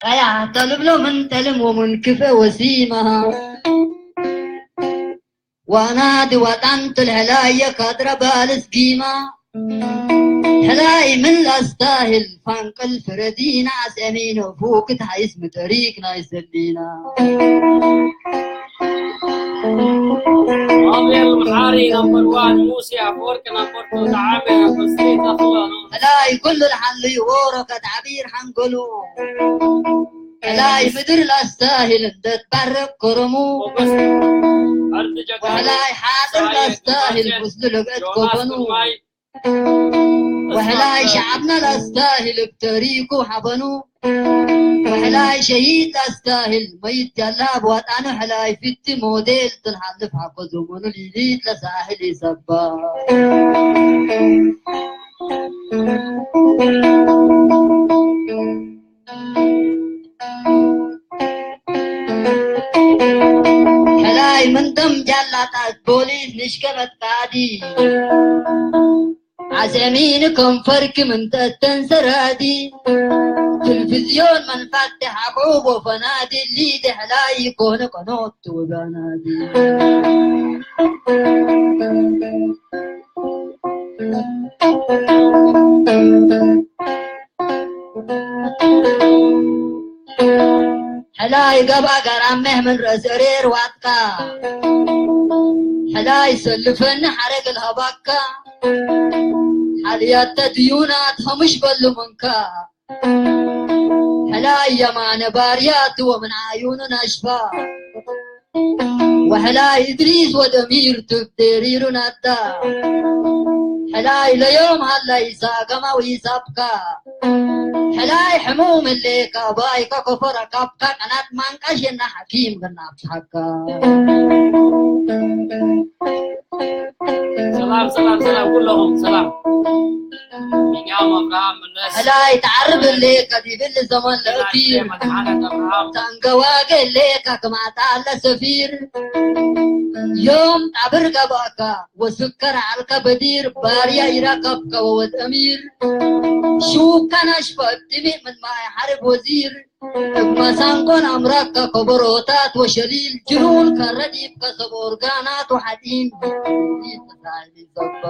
ቀያ ተልብሎ ምን ተልም ወምን ክፈ ወሲማ ዋና ድዋጣን ትልሕላየ ካድረ ባልስ ጊማ ሕላይ ምን ላስታህል ፋንቅል ፍረዲና አስአሚኖ ፉክት ሀይስ ምጠሪክ ናይ ሰሊና Gabriel Mahari number one, Musi Afwerki number two, Dame number three, Tafla number ሕላይ ኩሉ ልሓልዩ ወሮ ከትዓቢር ሓንጎሉ ሕላይ ምድር ላስታህል እንደትባረቅ ከረሙ August, Ardi Jagan, ወሕላይ ሓጥር ላስታህል ምስሉ ልግዕት ከፈኑ ወሕላይ ሸዓብና ላስታህል ብተሪኩ ሓበኑ ወሕላይ ሸሂድ ላስታህል መይት ያላ ብዋጣኑ ሕላይ ፊቲ ሞዴል ትልሓልፍ ሓኮ ዘመኑ ሊሊት ለሳህል ይሰባ ሕላይ ምንቶም ጃላታት ፖሊስ ንሽከበት ቃዲ ዓሰሚን ከንፈርኪ ምንተተን ሰራዲ ትልፍዝዮን መንፋት ሓቆቦ ፈናዲ ሊደ ሕላይ ይኮነ ቀኖት ትውጋናዲ ሕላይ ገባ ገራመህ ምን ረእሲ ሬር ዋጥካ ሕላይ ሰልፈኒ ሓረግ ልሃባካ ሓልያተ ድዩናት ኸምሽ በሉ ምንካ ሕላይ የማነ ባርያት ወምን ዓዩኑ ናሽፋ ወሕላይ እድሪስ ወደሚር ትብዴሪሩ ናዳ ሕላይ ለዮም ሃላይ ሳገማዊ ሳብካ ሕላይ ሕሙም እሌካ ባይካ ኮፈረ ካብካ ቀናት ማንቃሽ የና ሓኪም ገና ኣብስሓካ ሰላም ሰላም ሰላም ኩለኹም ሰላም ቢንያም ኣብርሃም መለስ ሕላይ ተዓርብ እሌካ ዲብል ዘመን ለእኪር መድሓነት ኣብርሃም ታንገዋገ እሌካ ክማታ ኣለ ሰፊር ዮም ጣብር ገባእካ ወስከር ዓልካ በዲር ባርያ ይራከብካ ወወድ እሚር ሹካ ናሽፋ እብትሚ ምን ማይ ሓርብ ወዚር እብ መሳንቆን ኣምራካ ከበሮታት ወሸሊል ጅሩል ከረዲብካ ሰብ ኦርጋናት ወሓዲን ተሳይኒ ዘባ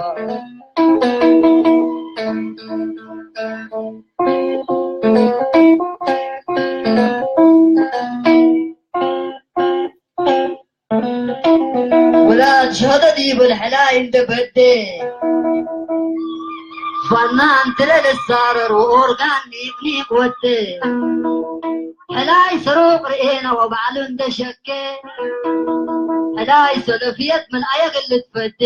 ወላድ ሸደድ ይብል ሕላይ እንደ በዴ ፋና እንትለ ልሳረር ወኦርጋን ኒቅኒቅ ወዴ ሕላይ ሰሮቅ ርኤና ወባዕሉ እንደ ሸኬ ሕላይ ሰለፍየት ምን ኣየግልት ፈዴ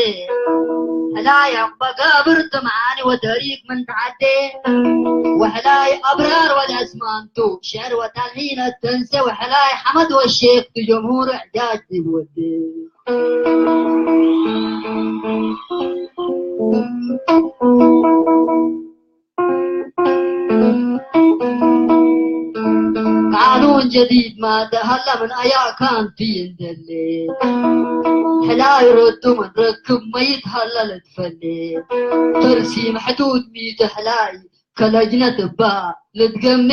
ሕላይ ኣቅበጋብር ትምዓኒ ወተሪክ ምን ተዓዴ ወሕላይ ኣብራር ወለእስማንቱ ሽዕር ወታልሒነ ተንሴ ወሕላይ ሓመድ ወሼክ ትጀምሁር እዕጃጅ ይወዴ ቃኑን ጀዲድ ማደ ሀላ ምን ኣያ ካንቲ እንደሌ ሕላይ ረዱ ምን ረክብ መይት ሀላ ለትፈሌ ተርሲም ሕዱድ ሚተ ሕላይ ከለጅነት እባ ልትገሜ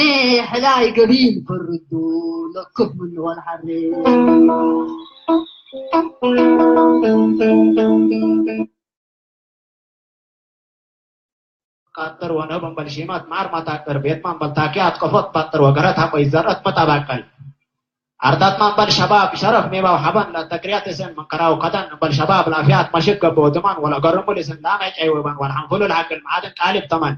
ሕላይ ገቢል ፍርዱ ለክብ ምን ወልሓሬ ቃጥር ወነብ እምበል ሺመት ማር መታቅር ቤት መንበል ታኪ ኣትቀፎት ባጥር ወገረት ሀቆይ ዘረት መጣባቀል ኣርዳት መንበል ሸባብ ሸረፍ ሜባው ሐበን ለተግሪያት እስን መንከራው ከደን እምበል ሸባብ ላፊያት መሽግ ገቦ ድማን ወለገርሙ ልስን ላመ ጨይ ወበን ወልሐንፉሉ ለሐቅል መዓድን ቃሊብ ተመን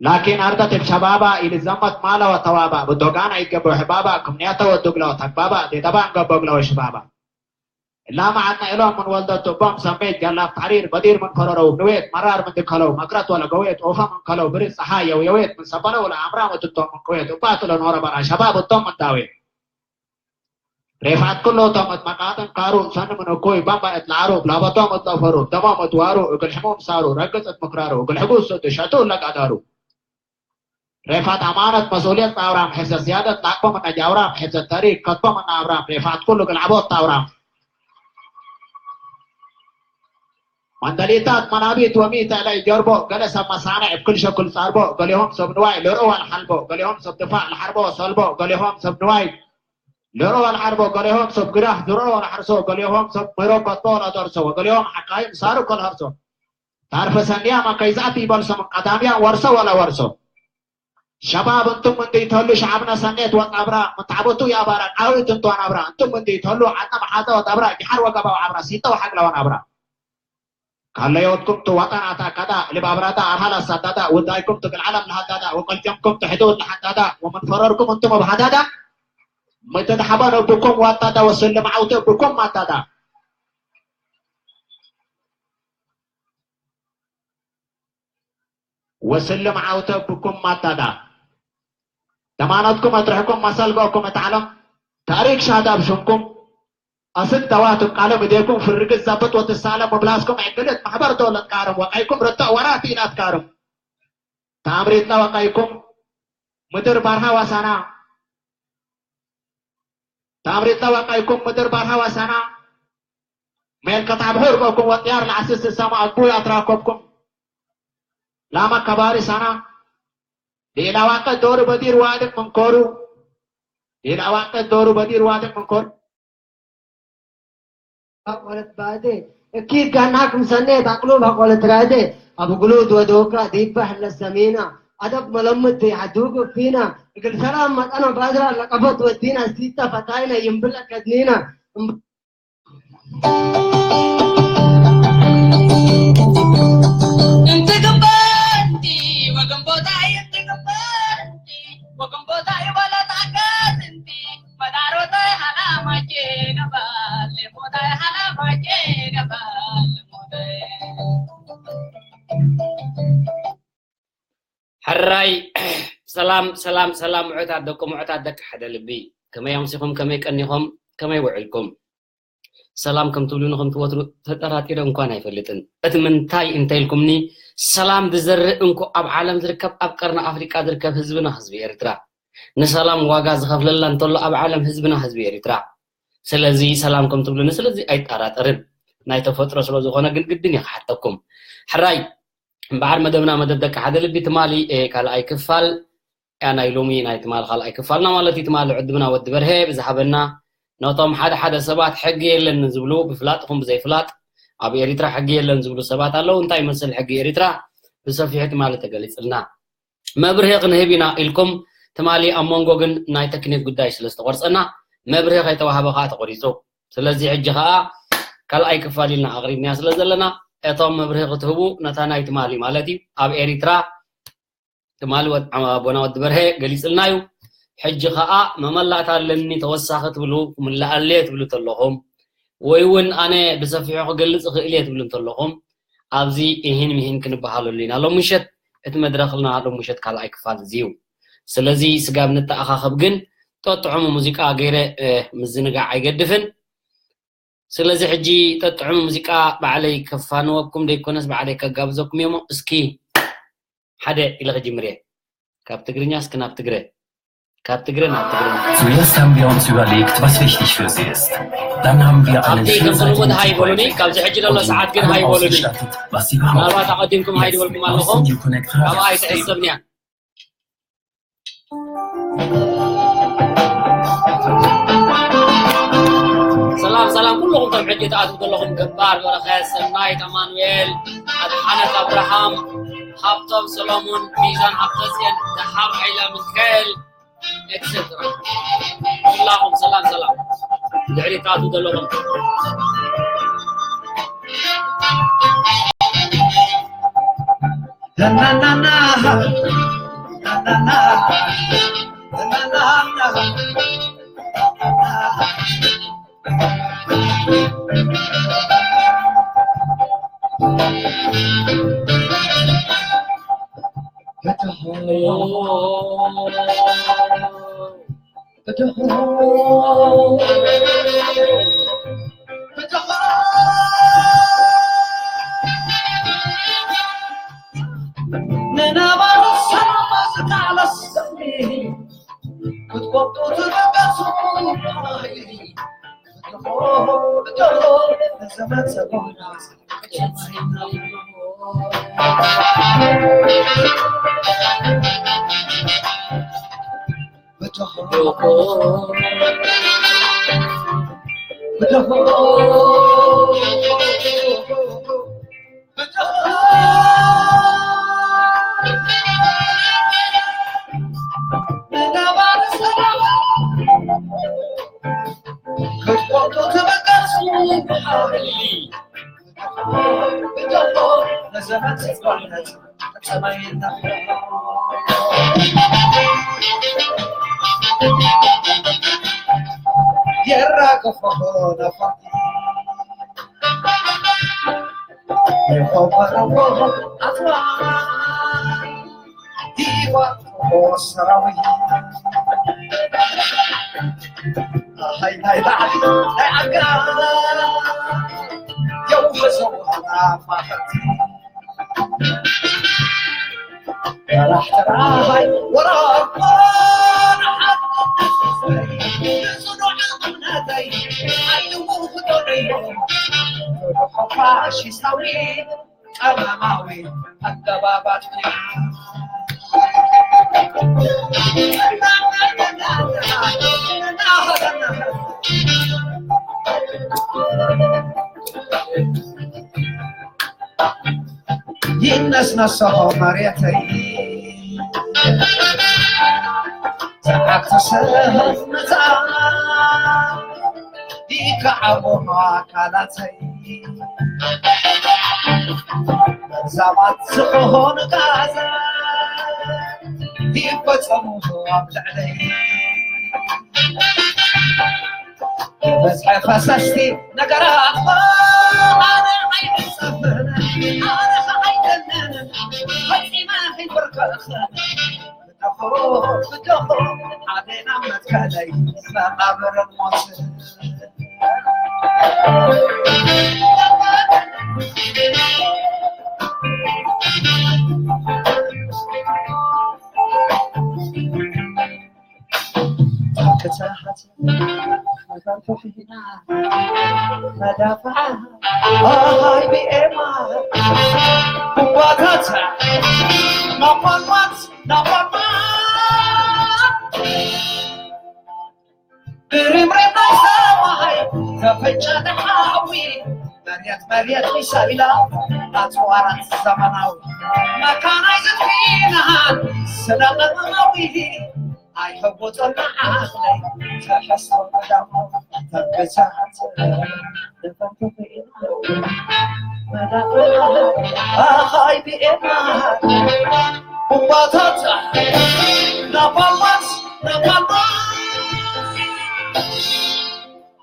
ላኪን ኣርዳት እብ ሸባባ ኢልዘመት ማለ ወተዋባ ብዶጋና ይገበው ሕባባ ክምንያተ ወዱግለ ወተግባባ ዴደባ እንገቦ ግለ ወሽባባ እላ መዓድና ኢሎም ምን ወልደት እቦም ሰሜት ጀላብ ተሕሪር በዲር ምን ከረረው ንዌት መራር ምን ድከለው መቅረት ወለ ገዌት ኦፈ ምን ከለው ብርድ ጸሓይ የውየዌት ምን ሰበነው ለአምራም እትቶም ምን ቅዌት እባ እትለ ኖረ በራ ሸባብ እቶም ምን ዳዌት ሬፋት ኩሎ እቶም እት መቃጥን ካሩ ሰኒ ምን እኩይ ባምባ እት ለዓሩ ብላበቶም እት ለፈሩ ደሞም እት ዋሩ እግል ሕሙም ሳሩ ረግጽ እት ምክራሩ እግል ሕጉስ እት ሸቱ ለቃዳሩ ሬፋት ኣማነት መስኡልየት ጣውራም ሕፍዘት ዝያደት ላቅቦም እነ ጃውራም ሕፍዘት ተሪክ ከትቦም እነ ኣብራም ሬፋት ኩሉ ግልዓቦት ጣውራም መንደሊታት መናቢት ወሚተ ለይ ጀርቦ፣ ገለ ሰብ መሳንዕ እብ ክል ሸክል ጻርቦ፣ ገሌሆም ሰብ ንዋይ ለርኦ ኣልሓልቦ፣ ገሌሆም ሰብ ድፋዕ ለሓርቦ ሰልቦ፣ ገሌሆም ሰብ ንዋይ ለርኦ ኣልሓርቦ፣ ገሌሆም ሰብ ግራህ ዝርኦ ለሓርሶ፣ ገሌሆም ሰብ ምሮ በጦ ለደርሶ፣ ወገሌሆም ሓካይም ሳሩ ከልሀርሶ። ታርፈ ሰንያ መከይዛት ይበልሶ፣ ምን ቀዳምያ ወርሶ ወለ ወርሶ። ሸባብ እንቱም እንዲ ተሉ ሸዓብና ሰኔት ወጣብራ፣ ምታዕበቱ ያባራ፣ ቃዊት እንቷን ኣብራ፣ እንቱም እንዲ ተሉ ዓና መሓዛ ወጣብራ፣ ጅሓር ወገባው ዓብራ፣ ሲጠው ሓግላዋን ኣብራ። ካለዮትኩም ትዋጣናታ ካዳ፣ ልብ ኣብራዳ፣ ኣርሃላ ሳዳዳ፣ ውዳይኩም ትግል ዓለም ለሃዳዳ፣ ወቀልጀምኩም ትሕዱ ለሓዳዳ፣ ወምን ፈረርኩም እንቱም ብሃዳዳ፣ ምትድሓበን ብኩም ዋጣዳ፣ ወስልም ዓውተ ብኩም ማታዳ። ወስልም ዓውተ ብኩም ማታዳ። ደማነትኩም ኣጥርሕኩም መሰል ገእኩም እቲ ዓለም ታሪክ ሻሃዳ ብሽምኩም ኣስግ ተዋትም ቃለ ምዴኩም ፍርግት ዘብጥ ወትሳለም ምብላስኩም ዕግልት ማሕበር ተወለት ካርም ወቀይኩም ርትዕ ወራት ኢላት ካርም ተኣምሪትላ ወቀይኩም ምድር ባርሃ ዋሳና ተኣምሪትላ ወቀይኩም ምድር ባርሃ ዋሳና ሜልከት ኣብሑር ገእኩም ወጥያር ለዓስስ ሰማ ኣግቡይ ኣትራከብኩም ላማ ከባሪ ሳና ሌላ ዋቀ ዶሩ በዲር ዋድቅ መንኮሩ ሌላ ዋቀ ዶሩ በዲር ዋድቅ መንኮሩ ባቆለት ባዴ እኪ ጋና ክምሰኔ ባቅሉ ባቆለት ራዴ ኣብ ግሉድ ወደውካ ዲባ ሕለ ሰሚና ኣደብ መለምት ሓዱግ ፊና እግል ሰላም መጠነ ባድራ ለቀፈት ወዲና ሲታ ፈታይና ይንብለ ከድኒና ሕራይ ሰላም ሰላም ሰላም ምዑታት ደቂ ምዑታት ደቂ ሓደ ልቢ ከመይ ኣምሲኹም ከመይ ቀኒኹም ከመይ ውዕልኩም ሰላም ከም ትብሉኒ ከም ትወትሩ ተጠራጢረ እንኳን ኣይፈልጥን። እቲ ምንታይ እንተኢልኩምኒ ሰላም ዝዘርእ እንኮ ኣብ ዓለም ዝርከብ ኣብ ቀርኒ ኣፍሪቃ ዝርከብ ህዝብና ህዝቢ ኤርትራ ንሰላም ዋጋ ዝኸፍለላ እንተሎ ኣብ ዓለም ህዝብና ህዝቢ ኤርትራ። ስለዚ ሰላም ከም ትብሉኒ ስለዚ ኣይጠራጠርን። ናይ ተፈጥሮ ስለ ዝኾነ ግን ግድን እየ ክሓተኩም። ሕራይ እምበኣር መደብና መደብ ደቂ ሓደ ልቢ ትማሊ ካልኣይ ክፋል እያ ናይ ሎሚ ናይ ትማሊ ካልኣይ ክፋልና ማለት እዩ። ትማሊ ዕድምና ወዲ በርሄ ብዝሃበና ነቶም ሓደ ሓደ ሰባት ሕጊ የለን ዝብሉ ብፍላጥ ይኹን ብዘይፍላጥ ኣብ ኤሪትራ ሕጊ የለን ዝብሉ ሰባት ኣለዉ። እንታይ ይመስል ሕጊ ኤሪትራ ብሰፊሑ ትማሊ ተገሊጽልና። መብርሂ ክንህብ ኢና ኢልኩም ትማሊ ኣብ መንጎ ግን ናይ ተክኒክ ጉዳይ ስለ ዝተቆርጸና መብርሂ ከይተዋህበ ከዓ ተቆሪጹ። ስለዚ ሕጂ ከዓ ካልኣይ ክፋል ኢልና ኣቕሪብናያ ስለ ዘለና እቶም መብርሂ ክትህቡ ነታ ናይ ትማሊ ማለት እዩ ኣብ ኤሪትራ ትማሊ ኣቦና ወዲ በርሀ ገሊፅልና እዩ። ሕጂ ከዓ መመላእታ ኣለኒ ተወሳኺ ትብሉ ክምልኣለ እየ ትብሉ ተለኹም ወይ እውን ኣነ ብሰፊሑ ክገልፅ እኽእል እየ ትብሉ እንተለኹም ኣብዚ እሂን ምሂን ክንበሃለሉ ኢና። ሎም ምሸት እቲ መድረኽና ሎም ምሸት ካልኣይ ክፋል እዚ እዩ። ስለዚ ስጋብ ንተኣኻኸብ ግን ጠጥዑሙ ሙዚቃ ገይረ ምዝንጋዕ ኣይገድፍን። ስለዚ ሕጂ ጠጥዑሙ ሙዚቃ ባዕለይ ከፋንወኩም ደይኮነስ ባዕለይ ከጋብዘኩም እየሞ እስኪ ሓደ ኢለ ክጅምር እየ። ካብ ትግርኛ እስኪ ናብ ትግረ ካብ ትግረ ናብ ትግርኛ Zuerst haben wir uns überlegt, was wichtig für sie ist. Dann haben wir einen vielseitige Projektplan ausgestattet, was sie braucht. Jetzt brauchen wir Connect Radio. ሰላም ሰላም ኩልኹም ከም ሕጂ ትኣትዉ ዘለኹም ገባር በረኸ ሰናይት ኣማኑኤል ኣድሓነት ኣብርሃም ሃብቶም ሰሎሙን ሚዛን ሃብተፅዮን ደሓር ሓይላ ሚካኤል ኤክሴትራ ኩላኹም ሰላም ሰላም ድሕሪ ትኣትዉ ዘለኹም የራግፎ ነፈርቲ የኸበረዎ ኣጽዋር ዲዋ ሰራዊት ኣሃይ ናይ ላዕሊ ናይ ኣጋ የውሕዘዎ ማፈርቲ ፋሽስታዊ ቀመማዊ ኣገባባት ይነስነሶ መሬተይ ሰዓብቲ ሰህነታ ይከዓቦ ኣካላተይ መርዛማት ዝኾኑ ጋዛ ይፈጸሙ ኣብ ልዕለይ በዝሒ ፈሰስቲ ነገራት ኣነ ኣይንጸፍን ኣነ ኣይደልን ፈጺመ ኣይበርከኽን ብደኹ ብደኹ ኣደና መትከለይ መቓብርን ሞትን ብርምርም ናይ ሰማይ ተፈጨረ ሓዊ መሬት መሬት ሚሳይላ ኣፅዋራት ዘመናዊ መካናይዝድ ፊናት ስነ ጥበባዊ ኣይህቦ ጸና ዓቕለይ ትሕዝቶ ቀዳሞ ተንቀሳቐሰ ንፈንቶ ኽኢላ መዳቕላ ኣኻይ ብኤማ ቡምባታት ናባማት ናባማ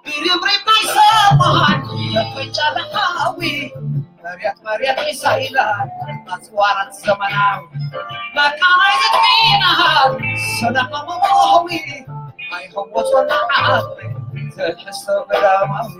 ብርብሪብ ናይ ሰማይ ተፈንጫለ ሓዊ መርያት መርያት ሚሳይላት ኣፅዋራት ዘመናዊ መካናይዝድ ሚናሃት ሰላም መመሃዊ ኣይኸወጾና ዓቕሊ ዘሕሰብ ቀዳማዊ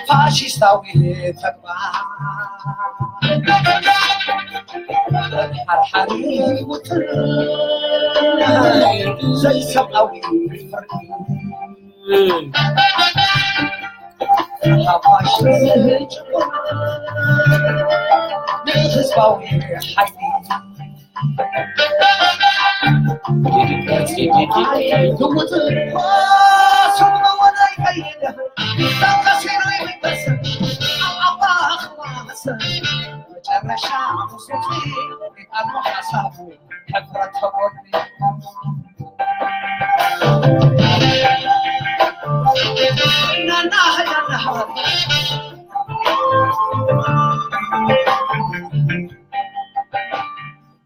ፋሽስታዊ ተግባር ሓርሓሪ ውጥን ዘይሰብኣዊ ፍርዲ ሓፋሽ ጭቁን ንህዝባዊ ሓይሊ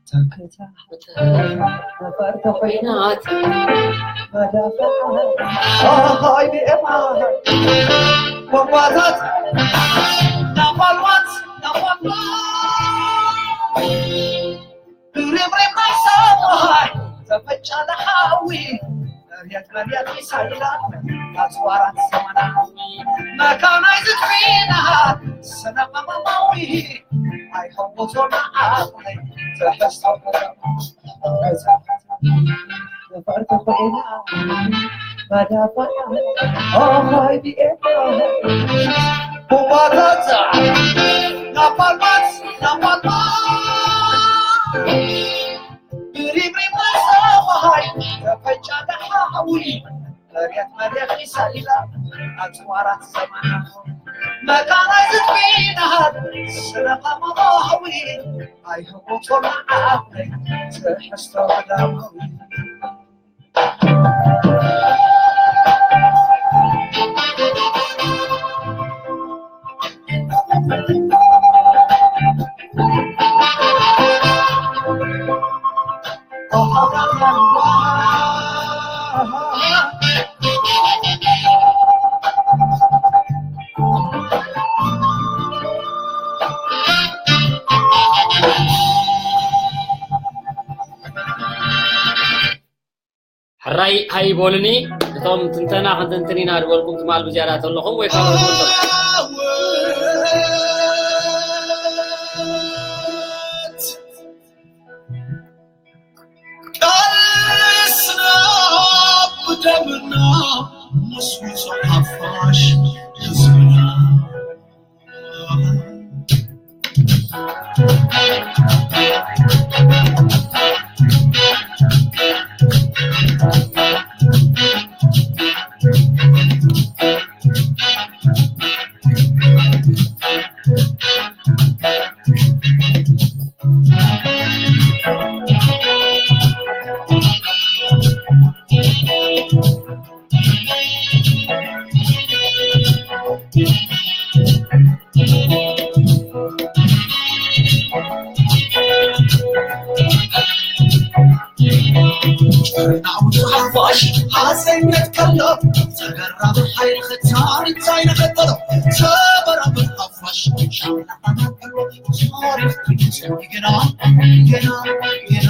ተንከታ ነፈርቲ ኮይናት መዳፈዓ ሃይ ቢኤማ ወባታት ናባልዋት ናባልዋት ብርብሪብ ናይ ሰማይ ተፈጫለ ሓዊ መርየት መርየት ሚሳይላት ኣፅዋራት ዘመና መካናይዝድ ፊናት ስነ ቀመማዊ ኣይኸወቶና ዓቕሊ ትሕዝቶ ነፈርቲ ኮይና መዳፈዓ ኦይ ቢኤ ቡባታት ናባልባት ናባልባት ብሪብሪብ ሰማይ ተፈጫለ ሓዊ መርየት መርየት ሚሳይላ ኣፅዋራት ዘመና መካናይዝድ ፊናት ስነ ቀመማዊ ኣይህቦቶና ዓቕሊ ትሕዝቶ ቀዳማዊ ሕራይ ሃይ በሉኒ። እቶም ትንተና ክንትንትን ኢና ዝበልኩም ትማል ብዝያዳ ተለኹም ወይ ካልኦት እውን ተለኹም። ቃልስና ብደምና መስዊሶ ሓፋሽ ህዝብና። ጨርናዊ ሓፋሽ ሃሰይነት ከሎ ተገራቢ ሓይሊ ክታን እንታይ ንቐጠሎ ተበራብር ሓፋሽ ሻምና ኣናቀሎ ታሪኽ ግና ግና ግና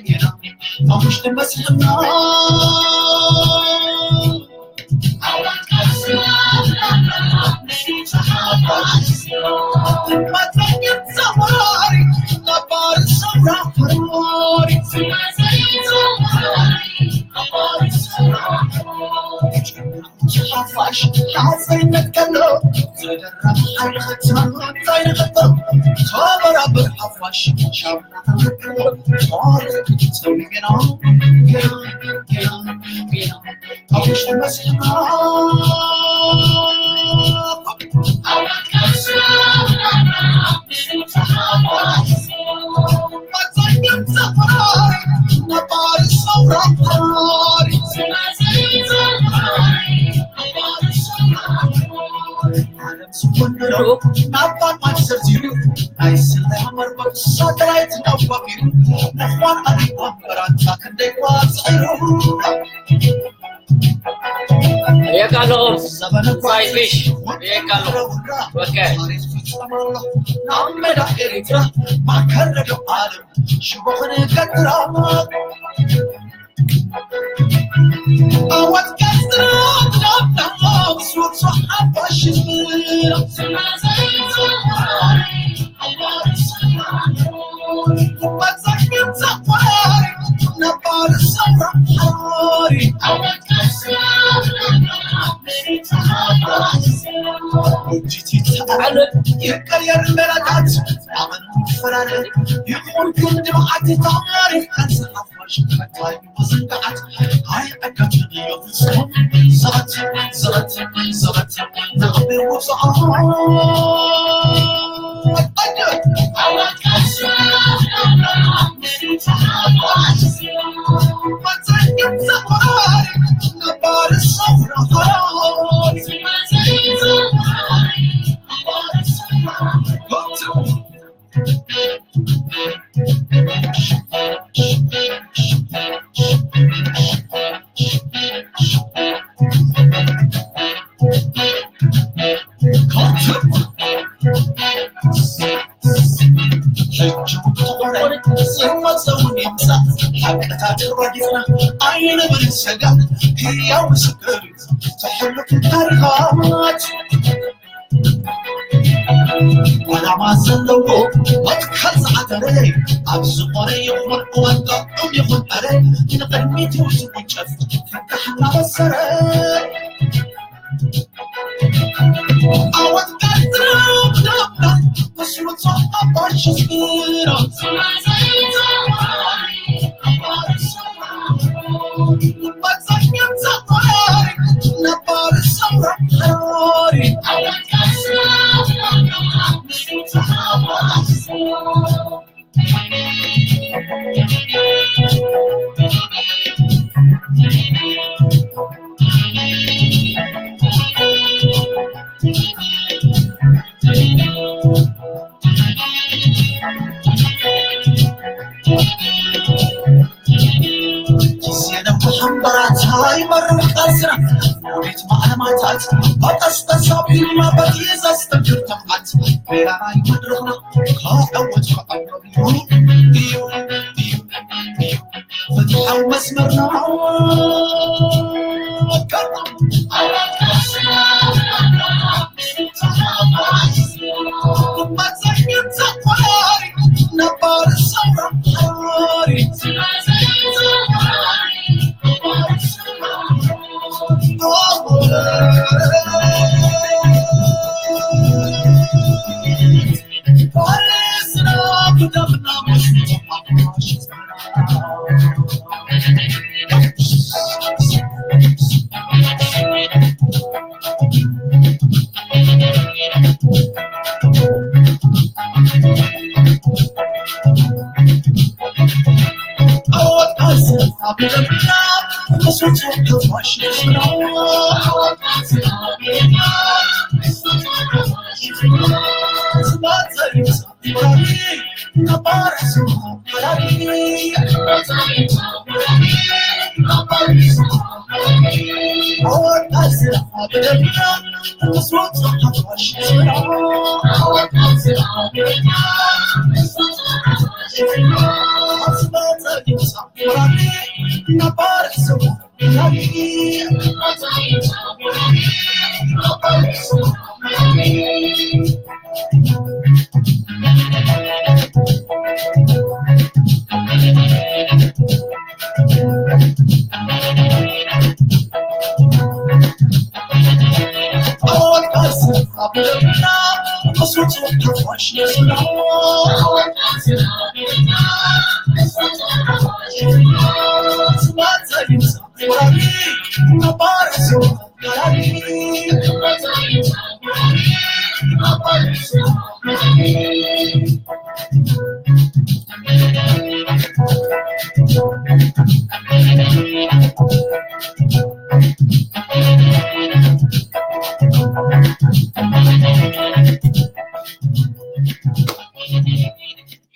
ግና ኣብ ውሽጢ መስሕና ሓፋሽ ሓፀይነት ከሎ ዘደረብ ሓይሊ ኸትሳታይ ንኸቶ ተበራብር ሓፋሽ ሻምና የቃለኹም ሳይፊሽ የቃለኹም። ኦኬ። ናብ ሜዳ ኤሪትራ ማከረዶ ዓለም ሽቦኽን ገትራ ኣወት ገትራ ዳዳዳው ስወቅሶ ሓባሽ ዝብራ ይቀየር መላታት ኣመን ፈራረ ይኹን ክንዲ መዓት ታሪኽ ሓንሳእ ሓፋሽ መታይ መዘንግዓት ኣይዕገትን እዮም ፍጹም ዘበት ዘበት ዘበት ንቕድሚ ውፅዖም ሕጂ ተቆረ ዝመፀውን ይምፃእ ሓቅታት ረጋጊፅና ኣይንብል ሰጋእ ህያው ምስክር ተሕልፉ ታሪኻት ዓላማ ዘለዎ መትከል ዝዓተረ ኣብ ዝኾነ ይኹን እዋን ጥዑም ይኹን ዕረ ንቕድሚት እዩ ዝውንጨፍ ፍታሕ እናበሰረ ኣወት ቀርጥራ ብዳብዳ ምስሉ ጾም ኣባሽ ዝብራ ጊዜ ነዊሕ እምበራታ ይመርቕ ቃልስና ቤት ማዕለማታት በቀስቀስ ኣቢልና በቲ ዘስተንክር ትምዓት ሜዳ ናይ መድረኽና ከዐወት ከዐወት እዩ እዩ እዩ ፍትሓዊ መስመርና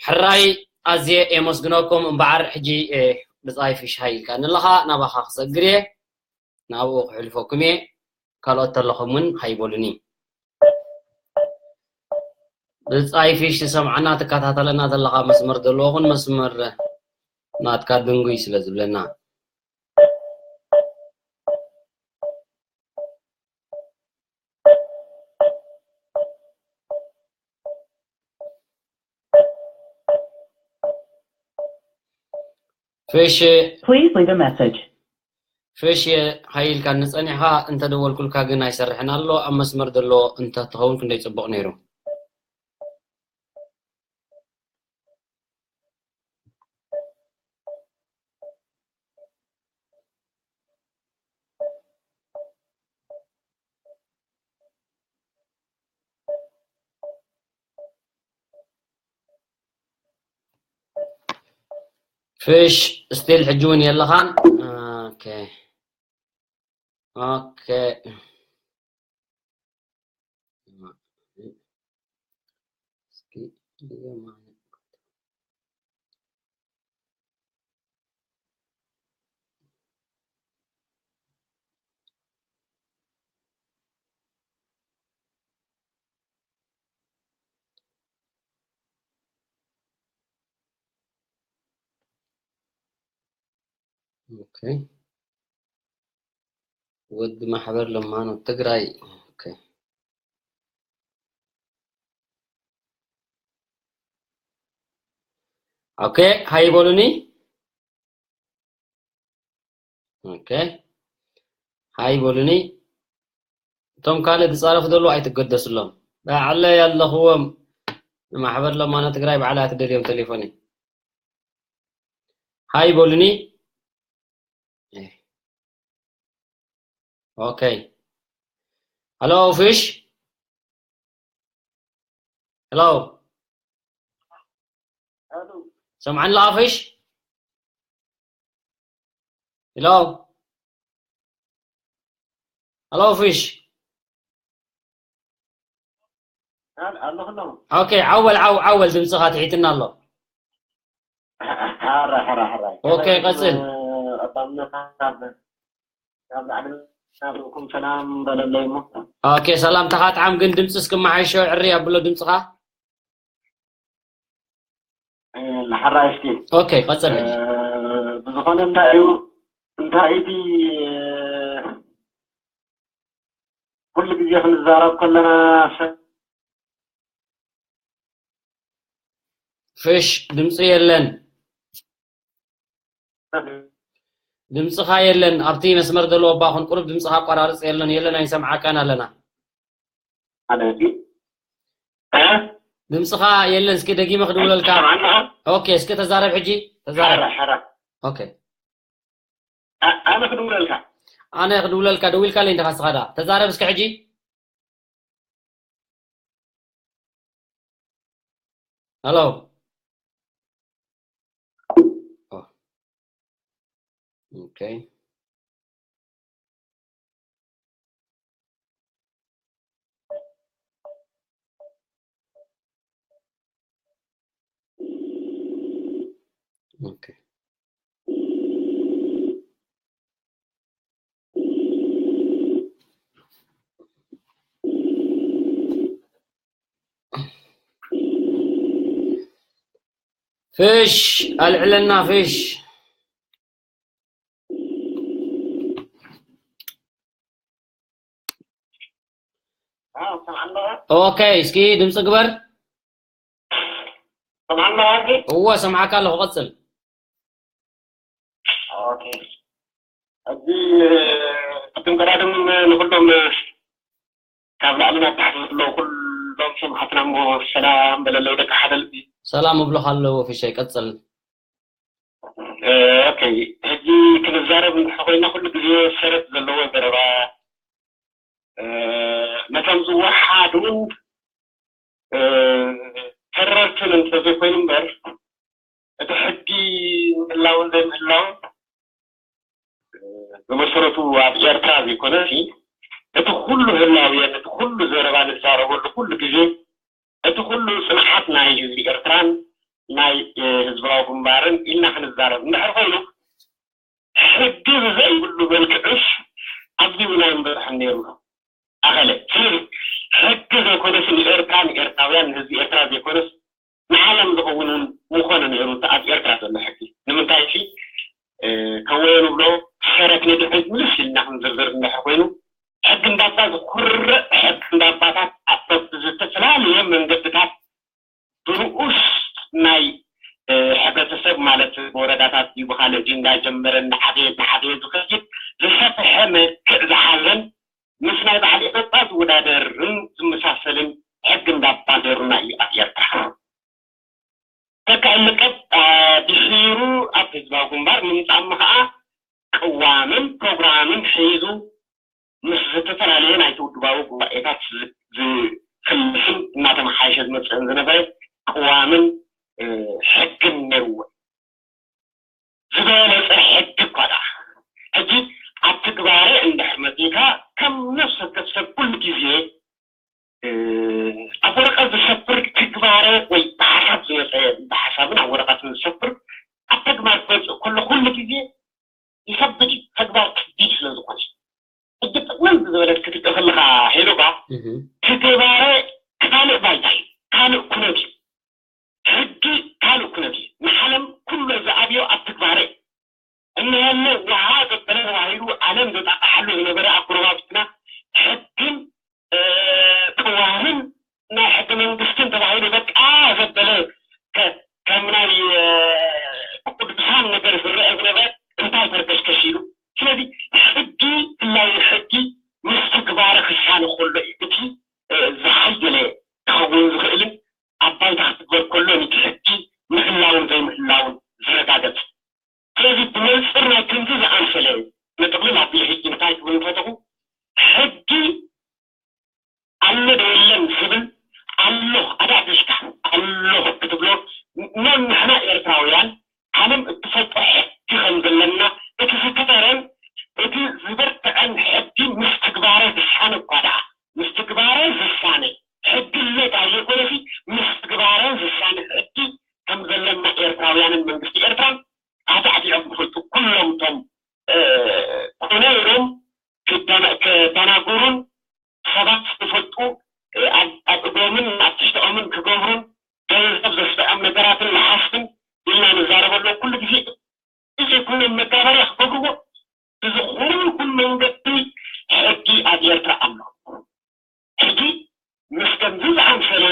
ሕራይ ኣዝየ የመስግነኩም። እምበዓር ሕጂ ብፃይ ፍሽሃይ ኢልካ ንለኻ ናባኻ ክሰግር እየ፣ ናብኡ ክሕልፈኩም እየ። ካልኦት ተለኹም እውን ሃይበሉኒ። ብጻይ ፊሽ ትሰምዓና ትከታተለና ዘለኻ መስመር ዘለዎ ኹን መስመር ናትካ ድንጉይ ስለ ዝብለና። ፍሽ Please leave a message. ፍሽ ሓይልካ ንጸኒሕካ እንተደወልኩልካ ግን ኣይሰርሕን ኣሎ። ኣብ መስመር ዘሎ እንተትኸውን ክንደይ ጽቡቕ ነይሩ። ፍሽ ስቲል ሕጂ እውን የለኻን። ኦኬ ኦኬ። እስኪ ኦኬ። ወዲ ማሕበር ለማኖ ትግራይ። ኦኬ። ኦኬ፣ ሃይ በሉኒ። ኦኬ። ሃይ በሉኒ። እቶም ካልእ ዝጻረፉ ዘለዉ ኣይትገደስሎም። ባዕለይ ኣለኽዎም። ንማሕበር ለማኖ ትግራይ ባዕለይ ኣትደልዮም ቴሌፎነይ። ሃይ በሉኒ። ኦኬ። ሃሎ ፊሽ። ሃሎ። ሰምዓኒ ኣለኻ ፊሽ? ሃሎ። ሃሎ ፊሽ። ኣል-፣ ኣለኹ ኣለኹ። ኦኬ፣ ዓወል፣ ዓው-፣ ዓወል ድምፅኻ ትሒትና ኣሎ። ሕራይ፣ ሕራይ፣ ሕራይ። ኦኬ፣ ቀፅል። ቀዳምነት ካብ፣ ካብ ላዕሊ ናብኩም ሰላም በለለይ እሞ። ኦኬ፣ ሰላምታኻ ጥዓም ግን ድምፂ እስክመሓይሾ ዕሪ ኣብሎ ድምፅኻ። እ፣ ንሓራይ እስኪ። ኦኬ፣ ቀፅል ሕጂ። እ፣ ብዝኾነ እንታይ እዩ፣ እንታይ እቲ፣ እ፣ ኩሉ ግዜ ክንዛረብ ከለና ሰ-፣ ፍሽ፣ ድምፂ የለን። ድምፅኻ የለን። ኣብቲ መስመር ዘለዎ ኣባ ኹን ቁሩብ ድምፅኻ ኣቋራርፅ። የለን፣ የለን፣ ኣይንሰምዓካን ኣለና። ሓደ ሕጂ። እ? ድምፅኻ የለን። እስኪ ደጊመ ክድውለልካ። ሰምዓና? ኦኬ፣ እስኪ ተዛረብ ሕጂ። ተዛረብ። ሕራ፣ ሕራ። ኦኬ። ኣ-፣ ኣነ ክድውለልካ። ኣነ ክድውለልካ። ደዊልካለይ እንዲኻ ንስኻ ደኣ። ተዛረብ እስኪ ሕጂ። ሃሎ። ኦ። ኦኬ። ኦኬ። ፍሽ፣ ኣልዕለና ፍሽ። ኣዎ፣ ሰምዓኒ ኣለኻ? ኦኬ፣ እስኪ ድምፂ ግበር። ሰምዓኒ ኣለኻ ሕጂ? እወ፣ ሰምዓካ ኣለኹ፣ ቀፅል። ኦኬ። ሕጂ ቅድም ቀዳድም ንኹሎም ካብ ላዕሊ ናብ ታሕቲ ዘለዉ ኩሎም ሰማዕትና እሞ ሰላም በለለይ ደቂ ሓደ ልቢ። ሰላም እብሎኻ ኣለዎ ፍሸይ፣ ቀፅል። እ፣ ኦኬ፣ ሕጂ ክንዛረብ እንድሕር ኮይና ኩሉ ግዜ ሰረት ዘለዎ ዘረባ፣ እ፣ ነቶም ዝወሓዱ እውን፣ እ፣ ተረርትን እንተዘይኮይኑ እምበር፣ እቲ ሕጊ ምህላውን ዘይምህላውን፣ እ፣ ብመሰረቱ ኣብ ኤርትራ ዘይኮነሲ፣ እቲ ኩሉ ህላውያን፣ እቲ ኩሉ ዘረባ ንዛረበሉ ኩሉ ግዜ፣ እቲ ኩሉ ጽንዓት ናይ ህዝቢ ኤርትራን ናይ፣ እ፣ ህዝባዊ ግንባርን ኢልና ክንዛረብ እንድሕር ኮይኑ፣ ሕጊ ብዘይብሉ መልክዕስ ኣብዚ እውን ኣይምበጽሐን ነይሩ። ኣኸለ። ስለዚ ሕጊ ዘይኮነስ ንኤርትራ፣ ንኤርትራውያን፣ ንህዝቢ ኤርትራ ዘይኮነስ ንዓለም ዝኸውን እውን ምኾነ ነይሩ፣ እቲ ኣብ ኤርትራ ዘሎ ሕጊ። ንምንታይ ሲ ከወዮ ንብሎ፣ ሰረት ንድሕሪት ምልስ ኢልና ክንዝርዝር እንድሕር ኮይኑ፣ ሕጊ እንዳባ ዝኩርዕ፣ ሕጊ እንዳባታት ኣብ ዝተፈላለየ መንገድታት ብንኡስ ናይ ሕብረተሰብ፣ ማለት ብወረዳታት እዩ፣ ብካልእ እዩ እንዳጀመረ እንዳዓበየ እንዳዓበየ ዝኸይድ፣ ዝሰፍሐ መልክዕ ዝሓዘን ምስ ናይ ባዕዲ ኤውሮጳ ዝወዳደርን ዝመሳሰልን ሕጊ እንዳባ ነይሩና እዩ ኣብ ኤርትራ። ተካኢ ልቀት ድሒሩ ኣብ ህዝባዊ ግንባር ምምፃእሞ ከዓ ቅዋምን ፕሮግራምን ሒዙ ምስ ዝተፈላለየ ናይቲ ውድባዊ ጉባኤታት ዝክልስን እናተመሓየሸ ዝመፅእን ዝነበረ ቅዋምን ሕግን ነይርዎ። ዝበለፀ ሕጊ እኳ ደኣ ሕጂ ኣብ ትግባረ እንድሕር መፂእካ ከም ነፍሲ ወከፍ ሰብ ኩሉ ግዜ ኣብ ወረቐት ዝሰፍር ትግባረ ወይ ብሓሳብ ዝመፀ ብሓሳብን ኣብ ወረቐትን ዝሰፍር ኣብ ተግባር ክመፅእ ከሎ ኩሉ ግዜ ይኸብድ እዩ። ተግባር ከቢድ ስለ ዝኾነ ሕጂ ጥቕልል ዝበለት ክትርኢ ከለኻ ሄኖካ ትግባረ ካልእ ባይታ እዩ፣ ካልእ ኩነት እዩ። ሕጊ ካልእ ኩነት እዩ። ንዓለም ኩሎ ዝኣብዮ ኣብ ትግባረ እዩ። እነሀለ ውሃ ዘበለ ተባሂሉ ዓለም ዘጣቕሓሉ ዝነበረ ኣብ ጎረባብትና ሕግን ቅዋምን ናይ ሕገ መንግስትን ተባሂሉ በቃ ዘበለ ከም ናይ ቅዱሳን ነገር ዝረአ ዝነበረ እንታይ ተርከሽከሽ ኢሉ። ስለዚ ሕጊ ህላዊ ሕጊ ምስ ትግባረ ክሳነ ከሎ እዩ እቲ ዝሓየለ ክኸውን ዝኽእልን ኣብ ባይታ ክትግበር ከሎ ነቲ ሕጊ ምህላውን ዘይምህላውን ዝረጋገጽ። ስለዚ ብመንፅር ናይ ክንዚ ዝኣምሰለ ንጥቕልል ኣቢለ ሕጂ እንታይ ክብል ፈተኹ፣ ሕጊ ኣሎ ዶ የለን ዝብል ኣሎ ኣዳዕዲሽካ ኣሎ ክትብሎ፣ ኖ ንሕና ኤርትራውያን ዓለም እትፈልጦ ሕጊ ከም ዘለና እቲ ዝከበረን እቲ ዝበርትዐን ሕጊ ምስ ትግባረ ዝሳነ እኳ ደኣ ምስ ትግባረ ዝሳነ ሕጊ ኣሎ ዳኣ ዘይኮነሲ ምስ ትግባረ ዝሳነ ሕጊ ከም ዘለና ኤርትራውያንን መንግስቲ ኤርትራን ኣዳዕዲዖም ዝፈልጡ ኩሎም እቶም ኮነ ኢሎም ክዳና- ክደናግሩን ሰባት ዝፈልጡ ኣብ እግሮምን ኣብ ትሕቲኦምን ክገብሩን ገንዘብ ዘስበዖም ነገራትን ለሓስትን ኢልና ንዛረበሎም ኩሉ ግዜ እዚ ኩሎም መጋበርያ ክገብርዎ ብዝኹን ይኹን መንገዲ ሕጊ ኣብ ኤርትራ ኣሎ። ሕጂ ምስ ከምዚ ዝኣምሰለ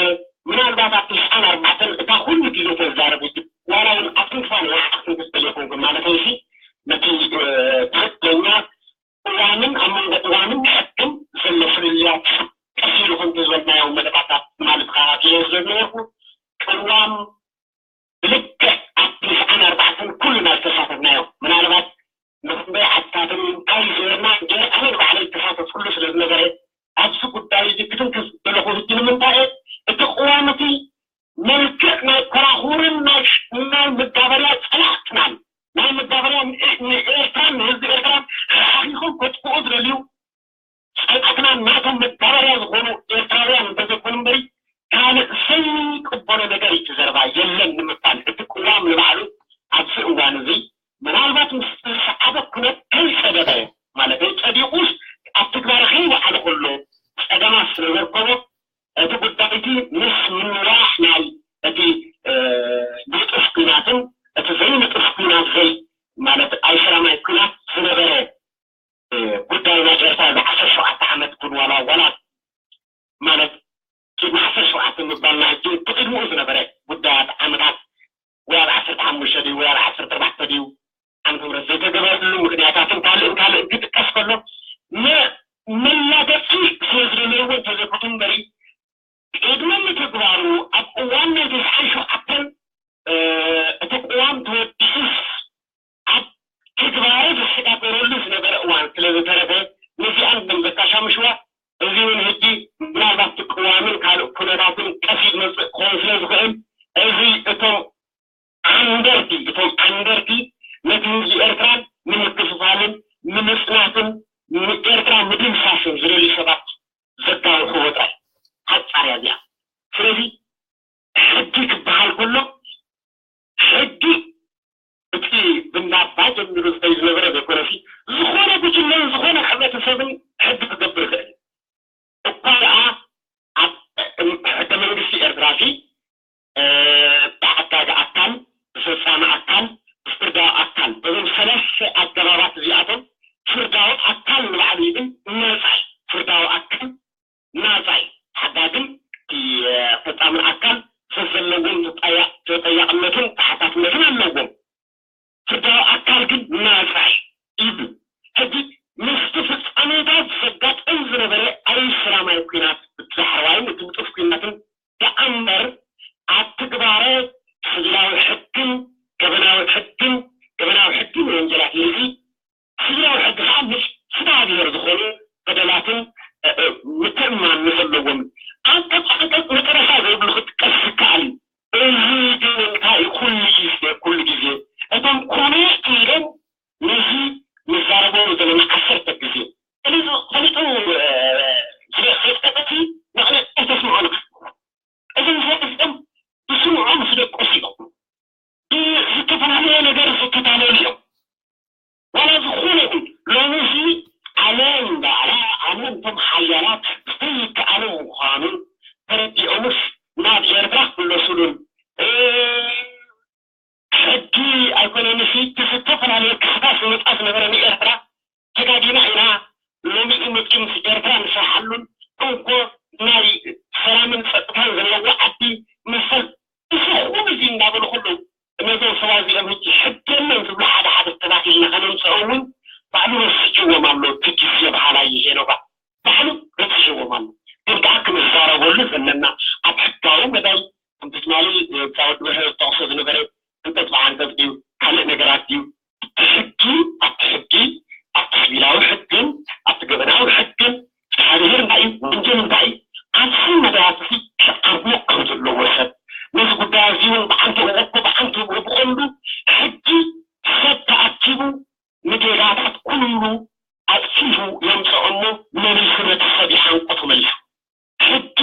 ምናልባት ኣብ ትስዓን ኣርባዕተን እታ ኩሉ ግዜ ተዛረበ ዋላ እውን ኣፍንፋን ወይ ኣፍንፍ ተሌፎንኩም ማለት ሲ ነቲ ትክክለኛ እዋንን ኣብ መንጎ እዋንን ሕግን ዘሎ ፍልልያት ቀስ ኢሉ ከምቲ ዝበልናዮ መደባታት ማለት ከዓ ክየ ስለነበርኩ ቅዋም ብልክዕ ኣብ ትስዓን ኣርባዕተን ኩልና ዝተሳተፍናዮ ምናልባት ንክንደይ ዓድታትን እንታይ ዝበልና ገለ ኣነ ንባዕለይ ዝተሳተፍኩሉ ስለ ዝነበረ ኣብዚ ጉዳይ እዚ ክትንክፍ ዘለኹ ህጂ ንምንታይ እቲ ቅዋም እቲ መልክዕ ናይ ኮራኹርን ናይ ናይ መጋበርያ ፀላእትናን ናይ መጋበርያ ንኤርትራን ንህዝቢ ኤርትራን ሓኺኾም ከጥፍኡ ዝደልዩ ጸላእትናን ናቶም መጋበርያ ዝኾኑ ኤርትራውያን እንተዘይኮኑ እምበሪ ካልእ ዘይቅበሎ ነገር እዩ። እቲ ዘረባ የለን ንምባል እቲ ቅዋም ንባዕሉ ኣብዚ እዋን እዚ ምናልባት ምስ ዝሰዓበ ኩነት ከይጸደቐ ማለተይ ጸዲቑስ ኣብ ትግባረ ከይወዓለ ከሎ ጸገማት ስለ ዘርከቦ እቲ ጉዳይ እቲ ምስ ምንዋሕ ናይ እቲ ንጡፍ ኲናትን እቲ ዘይንጡፍ ኲናት ዘይ ማለት ኣይሰላማይ ኲናት ዝነበረ ጉዳይ ናይ ኤርትራ እዚ ዓሰርተ ሸውዓተ ዓመት ኩን ዋላ ዋላ ማለት ቅድሚ ዓሰርተ ሸውዓተ ምባልና ሕጂ እቲ ቅድሚኡ ዝነበረ ጉዳያት ዓመታት ወይ ኣብ ዓሰርተ ሓሙሽተ ድዩ ወይ ኣብ ዓሰርተ ኣርባዕተ ድዩ ዓመተ ምህረት ዘይተገበረሉ ምክንያታትን ካልእን ካልእን ክጥቀስ ከሎ መላገፂ ስለ ዝደለይዎ እንተዘይኮቱ እምበሪ ቅድሚ ምትግባሩ ኣብ እዋን ናይ ተስዓን ሸውዓተን እቲ ቅዋም ተወዲኡስ ኣብ ትግባረ ዝሰጋገረሉ ዝነበረ እዋን ስለ ዝተረፈ ነዚኣን ከም ዘካሻምሽዋ እዚ እውን ሕጂ ምናልባት እቲ ቅዋምን ካልእ ኩነታትን ቀስ ዝመፅእ ክኸውን ስለ ዝኽእል እዚ እቶም ዓንደርቲ እቶም ዓንደርቲ ነቲ ህዝቢ ኤርትራን ንምክፍፋልን ንምፅናትን ንኤርትራ ምድምሳስን ዝደልዩ ሰባት ዘጋውሕዎ ጥራይ ሓፃር እያ እዚኣ። ስለዚ ሕጊ ክበሃል ከሎ ሕጊ እቲ ብናባ ጀሚሩ ዝኸይ ዝነበረ ዘይኮነሲ ዝኾነ ጉጅለን ዝኾነ ሕብረተሰብን ሕጊ ክገብር ይኽእል። ብፈራዲ ኣካል፣ ብፈጻሚ ኣካል፣ ብፍርዳዊ ኣካል። በዞም ሰለስተ ኣገባባት እዚኣቶም ፍርዳዊ ኣካል ንባዕሉ ይብል ነጻ እዩ። ፍርዳዊ ኣካል ናጻ እዩ። ሓጋግን እቲ ፈጻምን ኣካል ዘዘለዎም ተጠያ-፣ ተጠያቕነትን ተሓታትነትን ኣለዎም። ፍርዳዊ ኣካል ግን ናጻ እዩ ይብል። ሕጂ ምስቲ ፍጻሜታት ዘጋጥም ዝነበረ ኣይ ሰላማዊ ኲናት፣ እቲ ዳሕረዋይን እቲ ንጡፍ ኲናትን ደኣ እምበር፣ ኣብ ትግባረ ስቪላዊ ሕግን ገበናዊ ሕግን፣ ገበናዊ ሕግን ወንጀላት፣ እዚ ስቪላዊ ሕጊ ከዓ ምስ ፍትሐ ብሔር ዝኾኑ በደላትን፣ እ፣ እ፣ ምትእምማን ንዘለዎም፣ ዓንቀጽ ዓንቀጽ መጨረሻ ዘይብሉ ክጥቀስ ዝከኣል እዩ። እዚ ግን እንታይ እዩ? ኩሉ ግዜ፣ ኩሉ ግዜ እቶም ኮነ ኢሎም ነዚ ንዛረበሉ ዘለና ዓሰርተ ግዜ፣ እዚ ፈሊጡ፣ እ፣ ዝፈ-፣ ዝፈለጠ እቲ መቕለጥ ኣይተስምዖን። እዞም ሰባት እዚኦም ብስምዖም ዝደቀሱ እዮም። ብዝተፈላለየ ነገር ዝተታለሉ እዮም። ዋላ ዝኾነ ይኹን፣ ሎሚ እዚ ዓለም በዓላ፣ ዓለም እቶም ሓያላት ዘይከኣሉ ምዃኑ ተረዲኦምስ ናብ ኤርትራ ክምለሱሉን፣ እ፣ ሕጊ ኣይኮነንሲ፣ ብዝተፈላለየ ክስታት ዝመጻ ዝነበረ ንኤርትራ ተጋጊና ኢና፣ ሎሚ እዩ መጺኡ ምስ ኤርትራ ንሰርሓሉን፣ እንኮ ናይ ሰላምን ጸጥታን ዘለዎ ዓዲ መሰል፣ እዚ ኩሉ እዚ እንዳበሉ ከለዉ፣ ነዞም ሰባት እዚኦም ሕጂ ሕጊ የለን ዝብሉ ሓደ ሓደ ሰባት ኢልና ከነምጽኦም እውን ባዕሉ ረሲዕዎም ኣሎ። እቲ ግዜ በሃላይ ሄኖጋ ባዕሉ ረሲዕዎም ኣሎ። ግን ከኣ ክንዛረበሉ ዘለና ኣብ ሕጋዊ መዳይ፣ ከምቲ ትማሊ እዛ ወዲ በርሀ ዝጠቕሶ ዝነበረ፣ እንተት ብዓንተት ድዩ፣ ካልእ ነገራት ድዩ፣ እቲ ሕጊ፣ ኣብቲ ሕጊ፣ ኣብቲ ሲቪላዊ ሕግን ኣብቲ ገበናዊ ሕግን ፍትሐ ብሔር እንታይ እዩ፣ ወንጀል እንታይ እዩ፣ ኣብዚ መዳያት እዚ ክዓርቦ ከም ዘለዎ ሰብ፣ ነዚ ጉዳይ እዚ እውን ብዓንተኡ እኮ ብዓንተኡ ብቐንዱ ሕጊ ሰብ ተኣኪቡ ንጌጋታት ኩሉ ኣጽፊፉ የምጽኦ እሞ መሊሱ ነቲ ሰብ ይሓንቆ ተመሊሱ። ሕጊ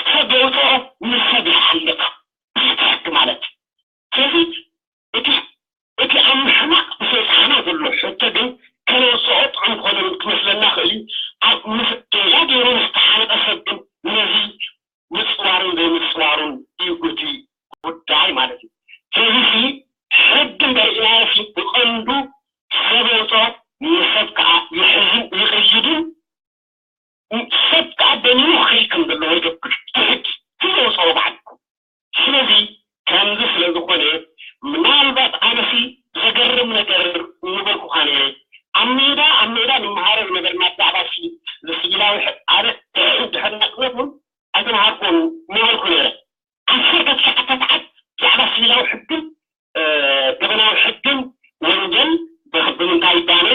ሰብ የውጽኦ ንሰብ ይሓልቕ። እዚ ሕጊ ማለት እዩ። ስለዚ እቲ፣ እቲ ኣብ ምሕማቕ ብሰይጣና ዘሎ ሕቶ ግን ከነውጽኦ ጥዑም ክኾነ ክመስለና ክእል እዩ። ኣብ ምስ ጌጋ ገይሩ ንዝተሓነቐ ሰብ ግን ነዚ ምጽዋሩን ዘይምጽዋሩን እዩ እቲ ጉዳይ ማለት እዩ። ስለዚ ሕጊ እንተርኢናዮ ብቐንዱ ሰብ የውጽኦ ንሰብ ከዓ ይሕዝን ይቕይድን፣ ሰብ ከዓ ደኒኑ ክኸይድ ከም ዘለዎ ይገብር። እቲ ሕጊ እቲ ዘውፅኦ ባዕሉ። ስለዚ ከምዚ ስለ ዝኾነ ምናልባት ኣነሲ ዘገርም ነገር ምበልኩኻ ነይረ። ኣብ ሜዳ፣ ኣብ ሜዳ ንመሃሮ ዝነበርና ብዛዕባ ሲ-፣ ስቪላዊ ሕጊ ኣነ ድሕሪ ናፅነት እውን ኣይተምሃርኩን ምበልኩ ነይረ። ዓሰርተ ትሽዓተ ሰዓት ብዛዕባ ስቪላዊ ሕግን፣ እ፣ ገበናዊ ሕግን ወንጀል ብ-፣ ብምንታይ ይዳነ፣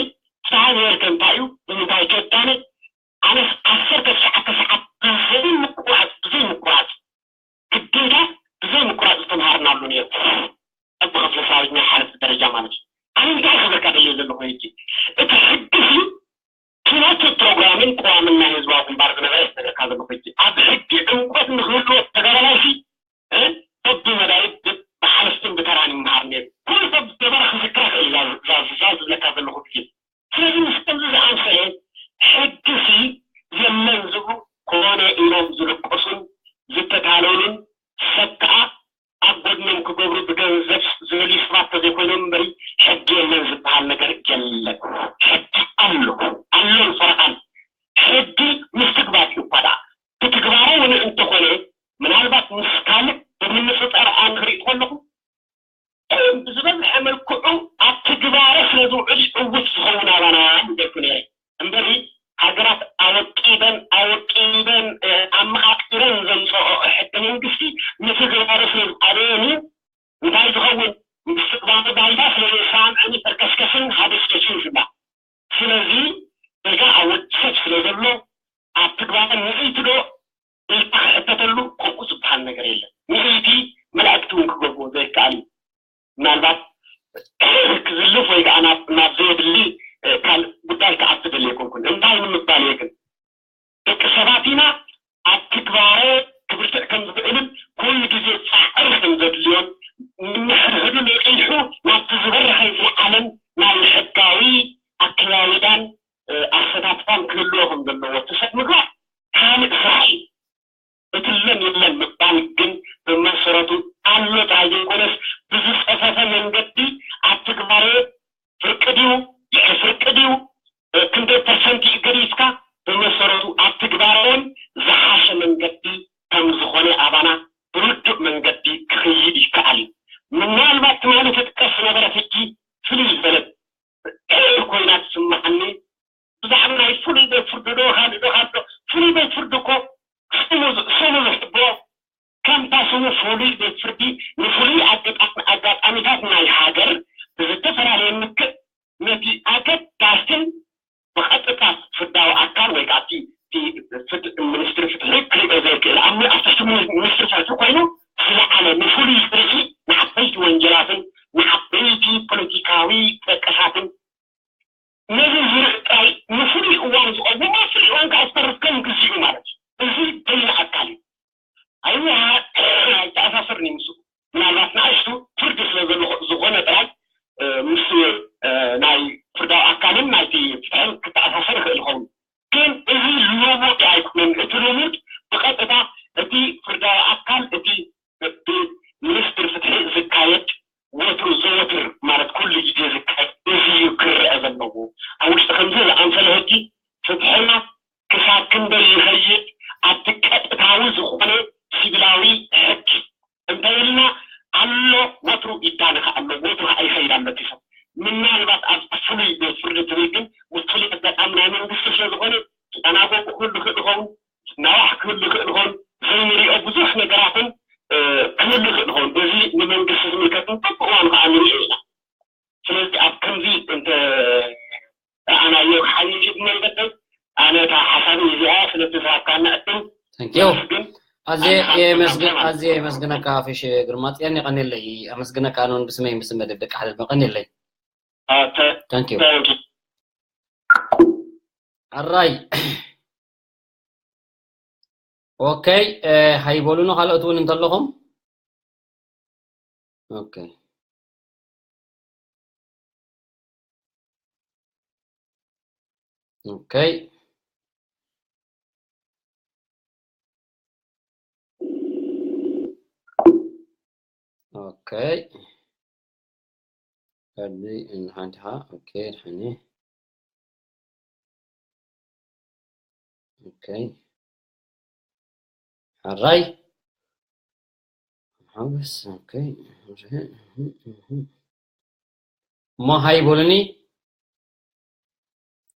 ፍትሐ ብሔር ከ እንታይ እዩ፣ ብምንታይ ከ ይዳነ፣ ኣነስ ዓሰርተ ትሽዓተ ሰዓት ብዘይ ምቁራፅ፣ ብዘይ ምቁራፅ፣ ግዴታ ብዘይ ምቁራፅ ዝተምሃርናሉ ነይሩ። እብ ክፍለ ሰራዊት ናይ ሓለፍቲ ደረጃ ማለት እዩ። ኣነ እንታይ ክብለካ ደልየ ዘለኹ ሕጂ፣ እቲ ሕጊ ሲ ኪናት ፕሮግራምን ቅዋምን ናይ ህዝባዊ ግንባር ዝነበረ ዝነገርካ ዘለኹ ሕጂ፣ ኣብ ሕጊ ዕምቆት ንክህልዎ ተጋዳላይ ሲ፣ እ፣ በብመዳዩ ብ-፣ ብሓለፍትን ብተራን ይመሃር ነይሩ። ኩሉ ሰብ ዝነበረ ክዝክራ ክእል እዛ፣ እዛ፣ እዛ ዝብለካ ዘለኹ ግዜ። ስለዚ ምስ ከምዚ ዝኣምሰለ ሕጊ ሲ የለን ዝብሉ ኮነ ኢሎም ዝልቀሱን ዝተታለሉን ሰብ ከኣ ኣብ ጎድኖም ክገብሩ ብገንዘብ ዝደልዩ ሰባት ተዘይኮይኖም እምበሪ ሕጊ የለን ዝበሃል ነገር የለን። ሕጊ ኣሎ፣ ኣሎን ፈረቓን። ሕጊ ምስትግባር እዩ እኳ ደኣ። ብትግባረ እውን እንተኾነ ምናልባት ምስ ካልእ ብምንጽጻር ኣንሪኢ ከለኹ ብዝበዝሐ መልክዑ ኣብ ትግባረ ስለ ዝውዕል እዩ ዕዉት ዝኸውን ኣባና ምበልኩ ነይረ። እምበሪ ሃገራት ኣወቂበን ኣወቂበን፣ እ፣ ኣመቓቂረን ዘምፅኦ ሕገ መንግስቲ ንትግባረ ስለ ዝኣበየን እዩ። እንታይ ዝኸውን? ምስትግባር ባይታ ስለ ዘየሰማምዐኒ ፈርከስከስን ሃደስደስን ይፍላ። ስለዚ ጌጋ ኣብ ወዲ ሰብ ስለ ዘሎ ኣብ ትግባረ ምእንቲ ዶ ኢልካ ክሕተተሉ ከምኡ ዝበሃል ነገር የለን። ምእንቲ መላእክቲ እውን ክገብርዎ ዘይከኣል እዩ። ምናልባት ክዝልፍ ወይ ከዓ ናብ፣ ናብ ዘየድሊ፣ እ፣ ካልእ ጉዳይ ክኣቱ ደልየ ኣይኮንኩን። እንታይ ንምባል እየ ግን? ደቂ ሰባት ኢና፣ ኣብ ትግባረ ክብርትዕ ከም ዝኽእልን ኩሉ ግዜ ጻዕሪ ከም ዘድልዮን፣ ንሕድሕዱ ነቒሑ ናብቲ ዝበረኸ ዝለዓለን ናይ ሕጋዊ ኣከያይዳን፣ እ፣ ኣሰታትፋን ክህልዎ ከም ዘለዎ እቲ ሰብ ምግባር ካልእ ስራሕ እዩ። እትለን የለን ምባል ግን ብመሰረቱ ዘሎ ጥራይ ዘይኮነስ፣ ብዝጸፈፈ መንገዲ ኣብ ትግባረ ፍርቂ ድዩ፣ ድሕሪ ፍርቂ ድዩ፣ ክንደይ ፐርሰንት እዩ ገዲፍካ፣ ብመሰረቱ ኣብ ትግባረ እውን ዝሓሸ መንገዲ ከም ዝኾነ ኣባና ብርዱእ መንገዲ ክኸይድ ይከኣል እዩ። ምናልባት ትማሊ ትጥቀስ ዝነበረት ሕጂ ፍልይ ዝበለት ኮይና ትስምዓኒ። ብዛዕባ ናይ ፍሉይ ቤት ፍርዲ ዶ ካልእ ዶ ካልእ ዶ፣ ፍሉይ ቤት ፍርዲ እኮ ስሙ ዝ-፣ ስሙ ዝሕቦ፣ ከምታ ስሙ ፍሉይ ቤት ፍርዲ ንፍሉይ ኣገጣ-፣ ኣጋጣሚታት ናይ ሃገር ብዝተፈላለየ ምክር ነቲ ኣገዳስን ብቐጥታ ፍርዳዊ ኣካል ወይ ከዓ እቲ፣ እቲ ፍት-፣ ሚኒስትሪ ፍትሒ ክሪኦ ዘይክእል፣ ኣብ ሚ-፣ ኣብ ትሕቲ ሚኒ-፣ ሚኒስትሪ ፍትሒ ኮይኑ ዝለዓለ ንፍሉይ ዝርኢ ንዓበይቲ ወንጀላትን ንዓበይቲ ፖለቲካዊ ጠቀሳትን ነዚ ዝርኢ ጥራይ ንፍሉይ እዋን ዝቐውም፣ ኣብ ፍሉይ እዋን ከዓ ዝተርፍ ከም ግዚኡ ማለት እዩ። እዚ በይነ ኣካል እዩ። ኣይዋ፣ ኣይተኣሳስርን እዩ ምስኡ። ምናልባት ንኣሽቱ ፍርዲ ስለ ዘሎ ዝኾነ ጥራይ፣ እ፣ ምስ፣ እ፣ ናይ ፍርዳዊ ኣካልን ናይቲ ፍትሕን ክተኣሳሰር ይኽእል ይኸውን። ግን እዚ ልሙድ ኣይኮነን። እቲ ልሙድ ብቐጥታ እቲ ፍርዳዊ ኣካል፣ እቲ ብሚኒስትሪ ፍትሒ ዝካየድ፣ ወትሩ ዘወትር ማለት ኩሉ ግዜ ዝካየድ፣ እዚ እዩ ክረአ ዘለዎ። ኣብ ውሽጢ ከምዚ ዝኣምሰለ ሕጊ ፍትሕና ክሳብ ክንደይ ይኸይድ ኣብቲ ቀጥታዊ ዝኾነ ሲቪላዊ ሕጊ እንተይልና ኣሎ፣ ወትሩ ይዳነ ከኣ ኣሎ፣ ወትሩ ከኣ ይኸይድ ኣሎ እቲ ሰብ። ምናልባት ኣብ ፍሉይ ቤት ፍርዲ ትብል ግን፣ ብፍሉይ ኣጋጣሚ ናይ መንግስቲ ስለ ዝኾነ፣ ክጠናጎ ክህሉ ይኽእል ይኸውን፣ ዝናዋሕ ክህሉ ይኽእል ይኸውን፣ ዘይንሪኦ ብዙሕ ነገራትን፣ እ፣ ክህሉ ይኽእል ይኸውን። እዚ ንመንግስቲ ዝምልከትን በብእዋኑ ከኣ ንሪኦ ኢና። ስለዚ ኣብ ከምዚ እንተ ረኣናዮ ክሓይሽ እዩ መንገደይ። ኣነ እታ ሓሳብ እዚኣ ስለ እትዝሃብካና ዕድል Thank you። የመስግን። ኣዝየ ኣነ ካብ የመስግን፣ ተዛማሪ ኣዝየ የመስግነካ ፊሽ ግርማ ጽዮን፣ የቐንየለይ። ኣመስግነካ ኣነ እውን ብስመይ ብስም መደብ ደቂ ሓለል መቐንየለይ። ኣተ Thank you። Thank you። ኣራይ። ኦኬ፣ እ፣ ሃይ በሉኒ ካልኦት እውን እንተለኹም። ኦኬ። ኦኬ። ኦኬ። ከዚ እንሓንቲኻ። ኦኬ፣ ድሓኒ። ኦኬ። ሓራይ። ሓጎስ፣ ኦኬ። እሞ ሃይ በሉኒ።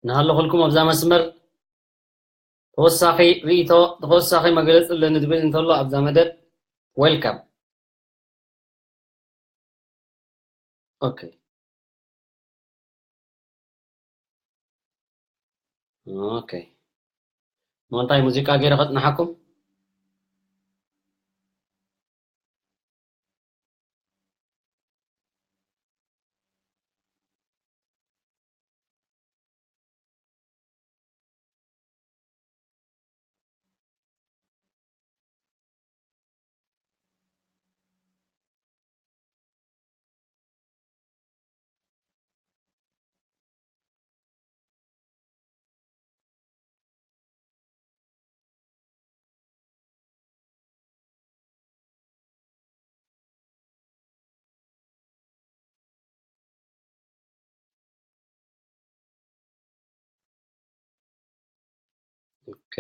እናሃለኹልኩም ኣብዛ መስመር ተወሳኺ ርእይቶ፣ ተወሳኺ መግለጺ ኣለኒ ዝብል እንተሎ ኣብዛ መደብ፣ ዌልካም። ኦኬ። ኦኬ። እሞ እንታይ ሙዚቃ ገይረ ከጽንሓኩም? ኦኬ።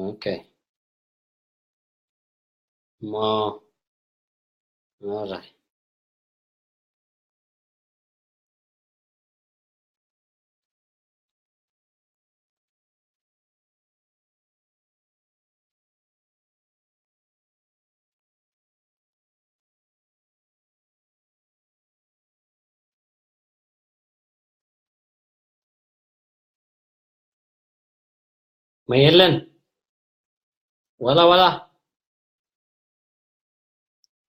ኦኬ። ማ-፣ ኦራይት። መ የለን። ዋላ ዋላ።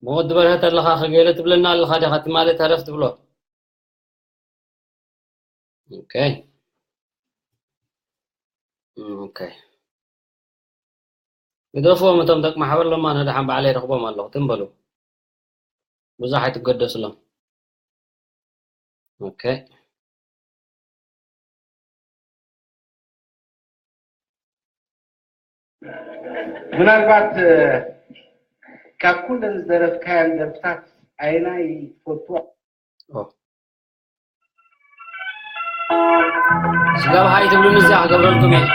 መወዲ በርሀት ኣለኻ፣ ከገለ ትብለና ኣለኻ ዲኻ? ትማሊ ተረፍ ትብሎ። ኦኬ። ኦኬ። ግደፍዎም እቶም ደቂ ማሕበር ለማ፣ ነድሓን ባዕለይ ረኽቦም ኣለኹ። ትም በሉ። ብዙሕ ኣይትገደስሎም። ኦኬ። ምናልባት ካብ ኩለን ዝደረፍካየን ደርፍታት ኣየናይ ትፈትዋ? ስጋብ ሃይ ትብሉኒ እዚኣ ክገብረልኩም እየ።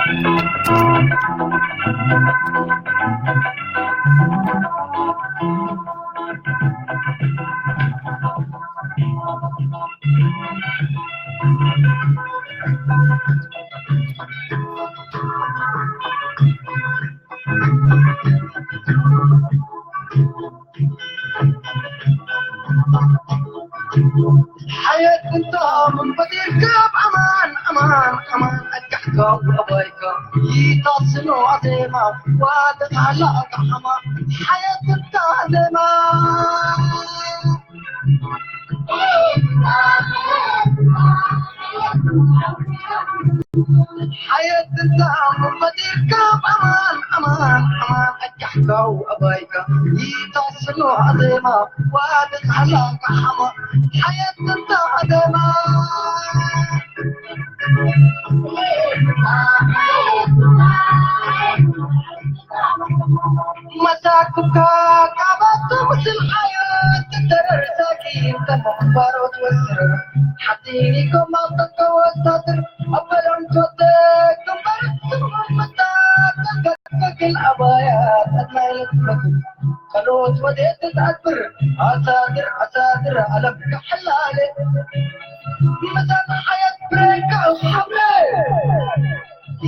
ሓየት እንታ ምን በዲርካ ኣማን ኣማን ኣማን ኣጋሕካ ወባይካ ይታስኖ ኣዜማ ዋደቃላ ኣጋሓማ ሓየት እንታ ዜማ ሓየት እንታ ምን በዲርካ ኣማን ኣማን ኣማን ኣጋሕካ ወባይካ ይታስኖ ኣዜማ ዋደቃላ ኣጋሓማ ሓየት እንታ ዜማ መሳኩካ ካባቱ ምስል ሓየት ትደረር ሳኪን ተመኽባሮት ወስር ሓቲኒ ኮማ ተከወታትር ኣበሎም ጆተ ግንባር ስሙም መታተል ኣባያ ተድናይለት መግብ ጸሎት ወዴት ትትዓብር ኣሳድር ኣሳድር ዓለም ክሕላለ ምሳን ሓየት ብሬካ ሓብረ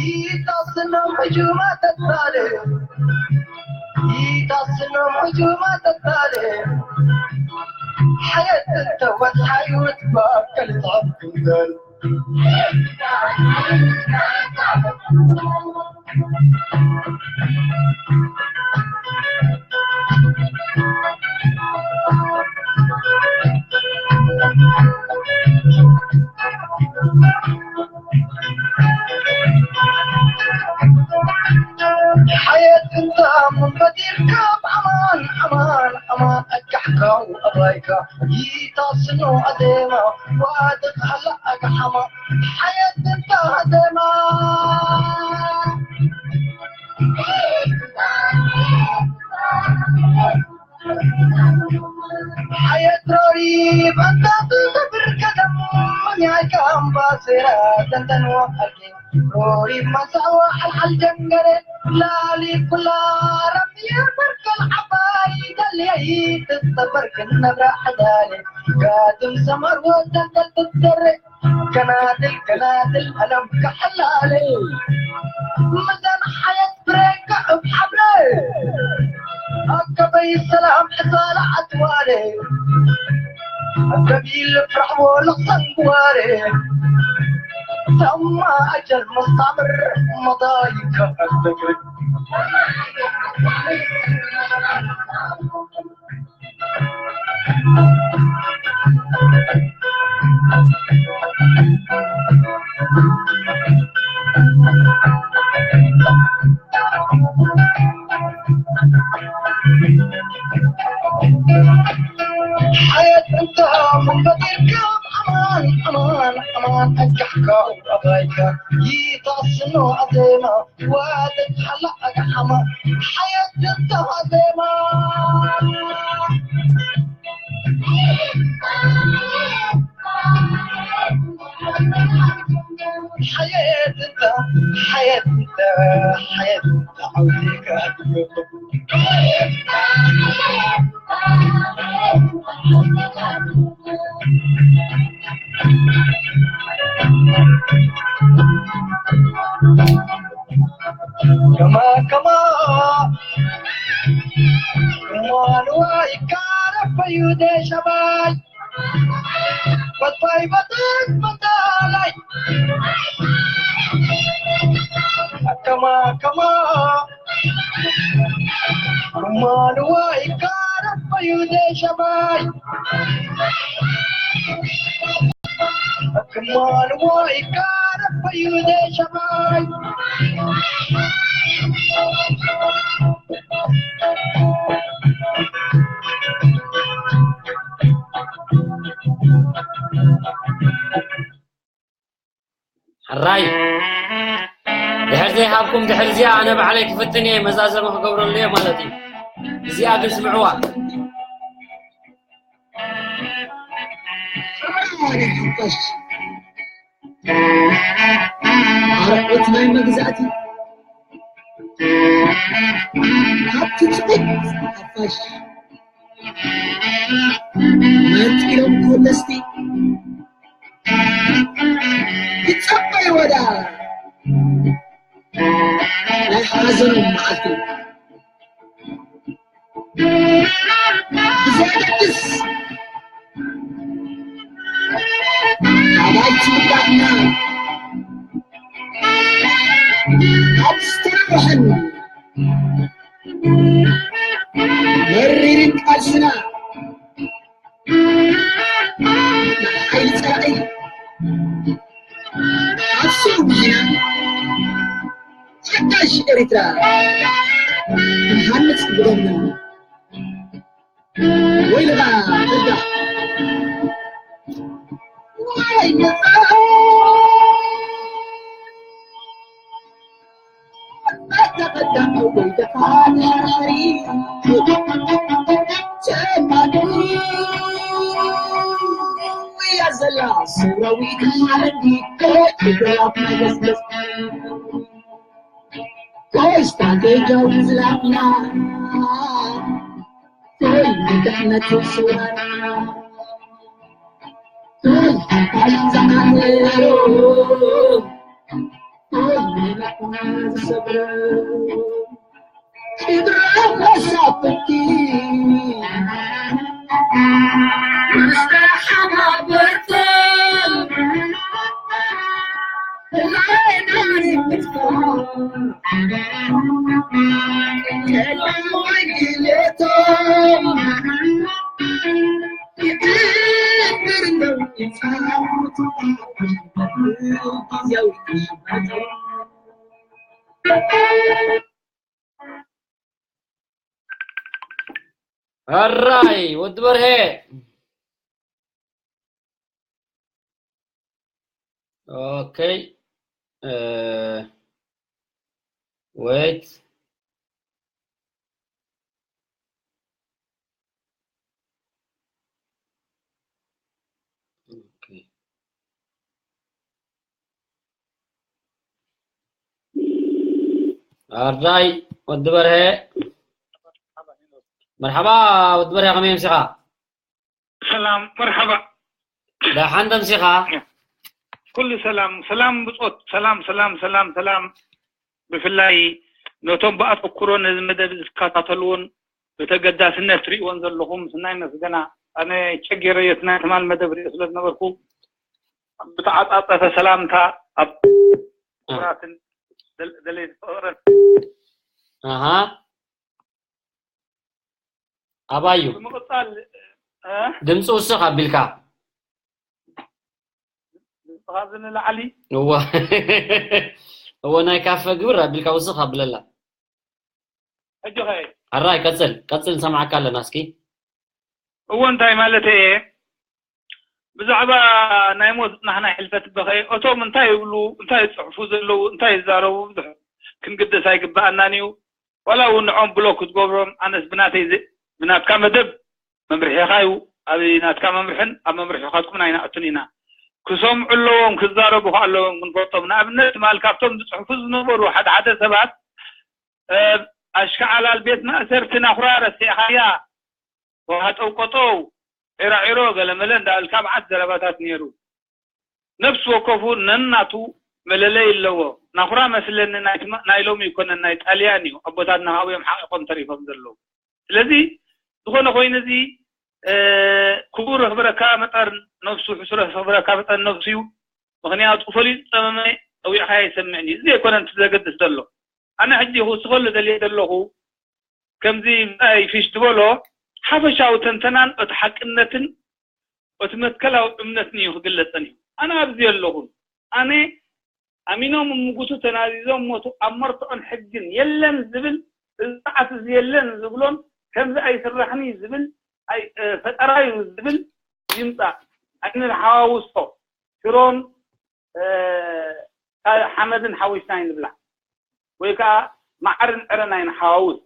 ይታስኖም ሕጁማ ተታለ ይታስኖም ሕጁማ ተታለ ሓየት እንተወት ሓይወት ባከል ጻፍ ክንደል ሓየት እንተ ኣሙን በዲርካ ብኣማን ኣማን ኣማን ኣጋሕካ ኣባይካ ይታስኖ ኣዜማ ዋድቕ ሃላ ኣጋሓማ ሓየት እንተ ኣዜማ ሓየት ሮሪብ ኣንታ ትገብር ቀደም መኛይካ ኣምባሴራ ተንተንዎ ኣልጌ ሮሪብ ማሳዋ ሓልሓል ጀንገረ ላሊ ኩላ ረምየ በርከል ዓባይ ደልየይ ትጸበር ክነብራ ሓዳለ ጋድም ሰማር ወተንተል ትደረ ከናድል ከናድል ኣለም ከሐላለ ምዘን ሓየት ብሬካ እብ ሓብረ ኣከበይ ሰላም ሕሳላ ኣትዋረ ኣከቢል ፍራሕቦ ለኽሰንግዋረ ተማ ኣጀል መስታምር መዳይከ ኣስተግር ሓየት እንተ መንበዲርካ ኣማን ኣማን ኣማን ኣጋሕካ ኣባይካ ይታስኖ ኣዜማ ዋደት ሓላ ኣጋሓማ ሓየት እንተ ኣዜማ ሓየት እንተ ሓየት እንተ ሓየት እንተ ዓውቴካ ከማ ከማ እማንዋ ይካረፈዩ ደሸባይ በታይ በታይ በታላይ ከማ ከማ እማንዋ ይካረፈዩ ደሸባይ እማንዋ ይካረፈዩ ደሸባይ ሕራይ ድሕር ዘይሃብኩም ድሕሪ እዚኣ ኣነ ባዕለይ ክፍትን እየ፣ መዛዘሚ ክገብረሉ እየ ማለት እዩ። እዚኣ ግን ስምዕዋ። ኣርዑት ናይ መግዛእቲ፣ ካብቲ ጽሒት ሓፋሽ፣ መንጢሎም ኮለስቲ፣ ይጸበይዎ ደኣ ናይ ሓዘኖም መዓልቲ። ብዘየገድስ፣ ኣባይቲ ውዳትና፣ ኣብ ዝተናውሐን መሪርን ቃልስና፣ ናይ ሓይሊ ጸላኢ ኣብ ስሩ ብዚና፣ ሓዳሽ ኤሪትራ ክንሃንጽ ብደምና። ወይልኻ፣ ፍዳሕ። ወይልኻ። ሕራይ ወዲ በርሄ። ኦኬ። Wait. ኣርዳይ ወዲ በርሀ። መርሓባ ወዲ በርሀ፣ ከመይ ኣምሲኻ? ሰላም፣ መርሓባ። ደሓን ደምሲኻ? ኩሉ ሰላም፣ ሰላም ብጾት፣ ሰላም፣ ሰላም፣ ሰላም፣ ሰላም። ብፍላይ ነቶም ብኣተኩሮ ነዚ መደብ ዝከታተልዎን ብተገዳስነት ትርእይዎን ዘለኹም፣ ስናይ መስገና። ኣነ ቸጌረዮ፣ እቲ ናይ ትማል መደብ ርእዮ ስለ ዝነበርኩ፣ ብተዓጻጸፈ ሰላምታ ኣብ ክቡራትን ደል-፣ ደለይቲ ፍቕርን። ኣሃ። ኣባዩ። ብምቕጻል፣ እ? ድምፂ ውስኽ ኣቢልካ። ድምፅኻ እዚ ንላዕሊ? እወ። እወ፣ ናይ ካፈ ግብር ኣቢልካ ውስኽ ኣብለላ። ሕጂ ኸ? ኣራይ፣ ቀጽል፣ ቀጽል፣ ንሰምዓካ ኣለና እስኪ። እወ፣ እንታይ ማለት እየ? ብዛዕባ ናይ ሞት ናህና ሕልፈት በኸ፣ እቶም እንታይ ይብሉ፣ እንታይ ይጽሕፉ ዘለዉ፣ እንታይ ይዛረቡ፣ ብዙሕ ክንግደስ ኣይግብኣናን እዩ። ዋላ እውን ንዖም ብሎክ ክትገብሮም፣ ኣነስ ብናተይ ዝ-፣ ብናትካ መደብ መምርሒኻ እዩ። ኣብ ናትካ መምርሕን ኣብ መምርሒኻትኩምን ኣይንኣቱን ኢና። ክሰምዑ ኣለዎም፣ ክዛረቡ ከ ኣለዎም ክንፈልጦም። ንኣብነት ትማል ካብቶም ዝጽሕፉ ዝነበሩ ሓደ ሓደ ሰባት፣ እ፣ ኣሽካዓላል ቤት ማእሰርቲ ናኹራ ረሲዕኻያ፣ ወሃጠው ቆጠው፣ ዒሮ ዒሮ፣ ገለመለ እንዳበልካ መዓት ዘረባታት ነይሩ። ነፍሲ ወከፉ ነናቱ መለለይ ኣለዎ። ናኹራ መስለኒ ናይ ትማ-፣ ናይ ሎሚ ኣይኮነን፣ ናይ ጣልያን እዩ። ኣቦታትና ካብኡ እዮም ሓቒቖም ተሪፎም ዘለዉ። ስለዚ ዝኾነ ኮይኑ እዚ፣ እ፣ ክቡር ክብረካ መጠን ነፍሱ፣ ሕሱር ክብረካ መጠን ነፍሱ እዩ። ምኽንያቱ ፈሊጡ ዝጸመመ ጸዊዕካ ኣይሰምዕን እዩ። እዚ ኣይኮነን እቲ ዘገድስ ዘሎ። ኣነ ሕጂ ክውስኸሉ ደልየ ዘለኹ፣ ከምዚ ምሳይ ፊሽ ዝበሎ፣ ሓፈሻዊ ተንተናን እቲ ሓቅነትን እቲ መትከላዊ እምነትን እዩ ክግለጸን እዩ። ኣነ ኣብዚ የለኹን። ኣነ ኣሚኖም እምጉቱ ተናዚዞም ሞቱ ኣብ መርትዖን ሕግን የለን ዝብል፣ እዚ ስርዓት እዚ የለን ዝብሎን ከምዚ ኣይስራሕን እዩ ዝብል፣ ኣይ-፣ እ፣ ፈጠራ እዩ ዝብል ይምጻእ። ኣይንሓዋውሶ። ሽሮን፣ እ፣ ሓመድን ሓዊስና ኣይንብላዕ። ወይ ከዓ ማዕርን ዕረን ኣይንሓዋውስ።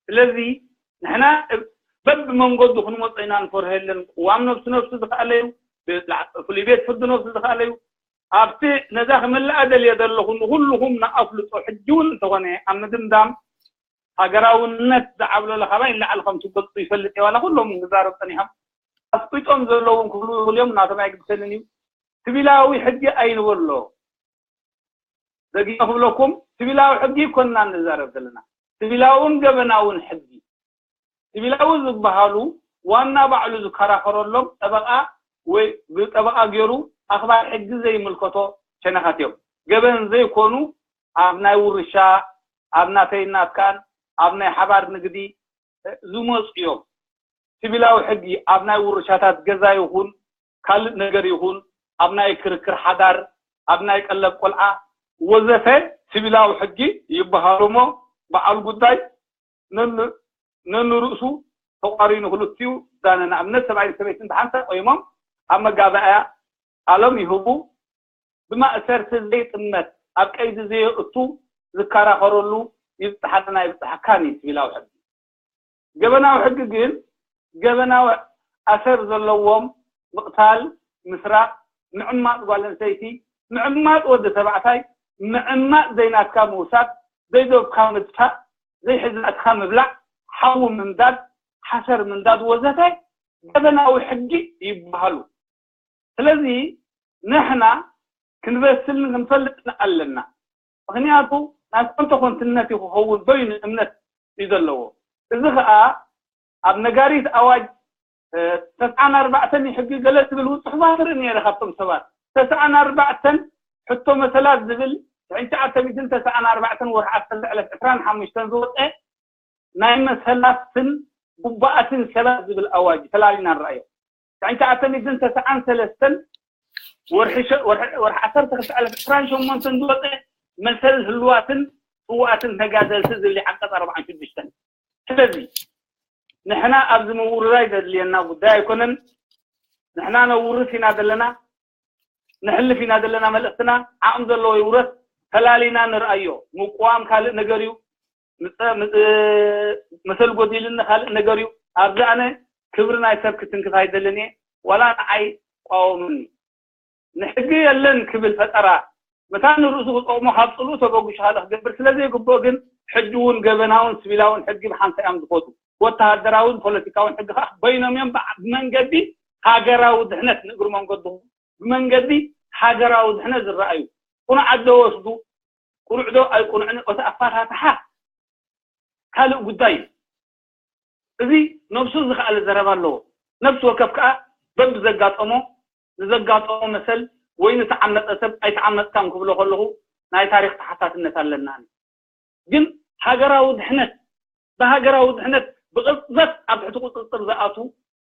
ስለዚ ንሕና በብመንገዱ ክንመፆ ኢና፣ ንፈርሀለን። ቅዋም ነብሱ ነብሱ ዝኸኣለዩ፣ ፍሉይ ቤት ፍርዲ ነብሱ ዝኸኣለዩ። ኣብቲ ነዛ ክምልኣ ደልየ ዘለኹ ንኩልኹም ንኣፍልጦ ሕጂ እውን እንተኾነ ኣብ ምድምዳም ሃገራውነት ዝዓብለሎ ካባይ ንላዕሊ ከም ትገልፁ ይፈልጥ እየ። ዋላ ኩሎም ክዛረብ ፀኒሖም ኣስቂጦም ዘለውን ክብሉ ይኽእሉ እዮም፣ ናቶም ኣይግድሰንን እዩ። ሲቪላዊ ሕጊ ኣይንበሎ። ደጊመ ክብለኩም፣ ሲቪላዊ ሕጊ ይኮንና ንዛረብ ዘለና፣ ሲቪላውን ገበናውን ሕጊ። ሲቪላዊ ዝበሃሉ ዋና ባዕሉ ዝከራኸረሎም ጠበቃ ወይ ብጠበቃ ገይሩ ኣኽባር ሕጊ ዘይምልከቶ ሸነኻት እዮም። ገበን ዘይኮኑ ኣብ ናይ ውርሻ፣ ኣብ ናተይ ናትካን፣ ኣብ ናይ ሓባር ንግዲ ዝመፁ እዮም። ሲቪላዊ ሕጊ ኣብ ናይ ውርሻታት ገዛ ይኹን ካልእ ነገር ይኹን፣ ኣብ ናይ ክርክር ሓዳር፣ ኣብ ናይ ቀለብ ቆልዓ ወዘተ ሲቪላዊ ሕጊ ይበሃሉ እሞ፣ በዓል ጉዳይ ነን-፣ ነንርእሱ ተቋሪኑ ክልቲኡ ዳነ። ንኣብነት ሰብኣይን ሰበይትን ብሓንሳእ ቆይሞም ኣብ መጋባእያ ቃሎም ይህቡ። ብማእሰርቲ ዘይጥመት፣ ኣብ ቀይዲ ዘየእቱ ዝከራኸረሉ ይብፅሓልና ይብፅሓካን እዩ ሲቪላዊ ሕጊ። ገበናዊ ሕጊ ግን ገበናዊ ኣሰር ዘለዎም ምቕታል፣ ምስራቕ፣ ምዕማፅ ጓል ኣንስተይቲ፣ ምዕማፅ ወዲ ተባዕታይ፣ ምዕማፅ ዘይናትካ ምውሳድ፣ ዘይዶብካ ምድፋእ፣ ዘይሕዛእትኻ ምብላዕ፣ ሓዊ ምንዳድ፣ ሓሰር ምንዳድ ወዘተ ገበናዊ ሕጊ ይበሃሉ። ስለዚ ንሕና ክንበስልን ክንፈልጥን ኣለና። ምኽንያቱ ናይ ኮንተኾንትነት እዩ ክኸውን በይኑ እምነት እዩ ዘለዎ። እዚ ኸኣ ኣብ ነጋሪት ኣዋጅ፣ እ፣ ተስዓን ኣርባዕተን እዩ ሕጊ ገለ ዝብል እውን ጽሑፋት ርኢ ነይረ ካብቶም ሰባት። ተስዓን ኣርባዕተን ሕቶ መሰላት ዝብል ትሽዓተ ሚእትን ተስዓን ኣርባዕተን ወርሒ ዓሰርተ ዕለት ዕስራን ሓሙሽተን ዝወጸ ናይ መሰላትን ጉባኣትን ሰባት ዝብል ኣዋጅ ፈላሊና ንረኣዮ። ትሽዓተ ሚእትን ተስዓን ሰለስተን ወርሒ ሸ-፣ ወርሒ፣ ወርሒ ዓሰርተ ክልተ ዕለት ዕስራን ሸሞንተን ዝወጸ መሰል ህልዋትን ስውኣትን ተጋደልቲ ዝብል እዩ ዓንቀጽ ኣርባዓን ሽዱሽተን። ስለዚ ንሕና ኣብዚ ምውርራይ ዘድልየና ጉዳይ ኣይኮነን። ንሕና ነውርስ ኢና ዘለና፣ ንሕልፍ ኢና ዘለና መልእኽትና። ዓቕሚ ዘለዎ ይውረስ፣ ፈላሊና ንርኣዮ። ምቁዋም ካልእ ነገር እዩ፣ ምጸ-፣ ምጽ-፣ መሰል ጎዲልኒ ካልእ ነገር እዩ። ኣብዚ ኣነ ክብሪ ናይ ሰብ ክትንክፍ ኣይደልን እየ፣ ዋላ ንዓይ ቋወምኒ። ንሕጊ የለን ክብል ፈጠራ፣ መታን ንርእሱ ክጠቕሞ ካብ ጽልኡ ተበጉሽ ካልእ ክገብር ስለ ዘይግብኦ ግን፣ ሕጂ እውን ገበናውን ሲቪላውን ሕጊ ብሓንሳእ እዮም ዝፈቱ። ወተሃደራውን ፖለቲካውን ሕጊ ከኣ በይኖም እዮም ብዓ-፣ ብመንገዲ ሃገራዊ ድሕነት ንእግሪ መንገድኹም ብመንገዲ ሃገራዊ ድሕነት ዝረኣዩ። ቁኑዓት ዶ ወስዱ፣ ቁኑዕ ዶ ኣይቁኑዕን፣ እቲ ኣፈታትሓ ካልእ ጉዳይ እዩ። እዚ ነብሱ ዝኸኣለ ዘረባ ኣለዎ። ነብሲ ወከፍ ከኣ በብዘጋጠሞ፣ ንዘጋጠሞ መሰል ወይ ንተዓመጸ ሰብ ኣይተዓመጽካን ክብሎ ከለኹ ናይ ታሪኽ ተሓታትነት ኣለና። ግን ሃገራዊ ድሕነት፣ ብሃገራዊ ድሕነት ብቕጽበት ኣብ ትሕቲ ቁጽጽር ዝኣቱ፣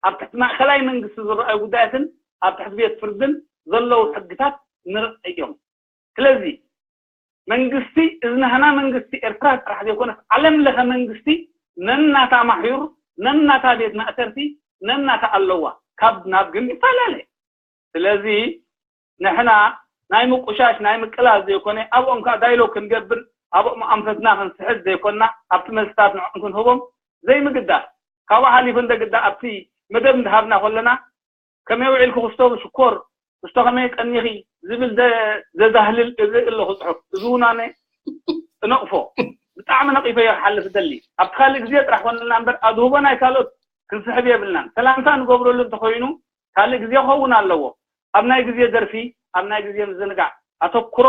ኣብ ትሕቲ ማእከላይ መንግስቲ ዝረኣዩ ጉዳያትን ኣብ ትሕቲ ቤት ፍርድን ዘለዉ ሕግታት ንርእ እዮም። ስለዚ መንግስቲ፣ እዚ ናህና መንግስቲ ኤርትራ ጥራሕ ዘይኮነስ ዓለም ለኸ መንግስቲ ነናታ ማሕዩር፣ ነናታ ቤት ማእሰርቲ፣ ነናታ ኣለዋ። ካብ ናብ ግን ይፈላለ። ስለዚ ንሕና ናይ ምቁሻሽ፣ ናይ ምቅላል ዘይኮነ፣ ኣብኦም ከኣ ዳይሎግ ክንገብር፣ ኣብኦም ኣንፈትና ክንስሕት ዘይኮንና፣ ኣብቲ መልስታት ንዕኦም ክንህቦም ዘይምግዳስ። ካብኡ ሓሊፉ እንደ ግዳ ኣብቲ መደብ እንዳሃብና ከለና፣ "ከመይ ውዒልኪ ክስቶ ሽኮር፣ ክስቶ ከመይ ቀኒኺ?" ዝብል ዘ-፣ ዘዛህልል እርኢ ኣለኹ ጽሑፍ። እዚ እውን ኣነ እነቕፎ። ብጣዕሚ ነቒፈዮ ክሓልፍ እደሊ። ኣብቲ ካልእ ግዜ ጥራሕ ኮነልና እምበር፣ ኣድህቦ ናይ ካልኦት ክንስሕብ የብልናን። ሰላምታ ንገብረሉ እንተኾይኑ፣ ካልእ ግዜ ክኸውን ኣለዎ። ኣብ ናይ ግዜ ደርፊ፣ ኣብ ናይ ግዜ ምዝንጋዕ፣ ኣተኩሮ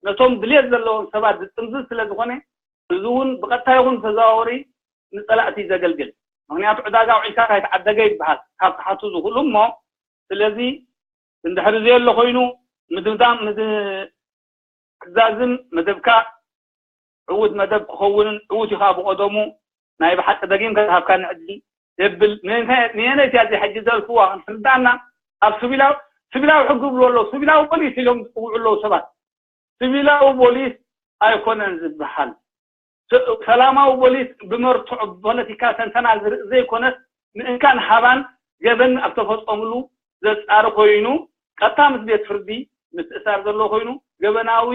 ነቶም ድሌት ዘለዎም ሰባት ዝጥምዝዝ ስለ ዝኾነ፣ እዚ እውን ብቐጥታ ይኹን ብተዘዋወሪ ንጸላእቲ ዘገልግል። ምኽንያቱ ዕዳጋ ውዒልካ ካይተዓደገ ይበሃል፣ ካብ ክሓቱ ዝኽእሉ እሞ፣ ስለዚ እንድሕሪ ዘየሎ ኮይኑ፣ ምድምዳም፣ ምድ-፣ ክዛዝም መደብካ ዕዉት መደብ ክኸውንን ዕዉት እዩ ከዓ ብቐደሙ ናይ ብሓቂ ደጊም ከተሃብካኒ ዕድል የብል። ንየናይ፣ ንየነይቲ ኣብዚ ሕጂ ዘልፍዋ ክንርዳእና፣ ኣብ ስቢላዊ፣ ስቢላዊ ሕጊ ይብሉ ኣለዉ፣ ስቢላዊ ፖሊስ ኢሎም ዝፅውዑ ኣለዉ ሰባት። ስቢላዊ ፖሊስ ኣይኮነን ዝበሃል። ሰ-፣ ሰላማዊ ፖሊስ ብመርትዖ ብፖለቲካ ተንተና ዝርኢ ዘይኮነስ፣ ምእንካን ሃባን ገበን ኣብ ተፈጸሙሉ ዘጻሪ ኮይኑ፣ ቀጥታ ምስ ቤት ፍርዲ ምትእሳር ዘለዎ ኮይኑ፣ ገበናዊ፣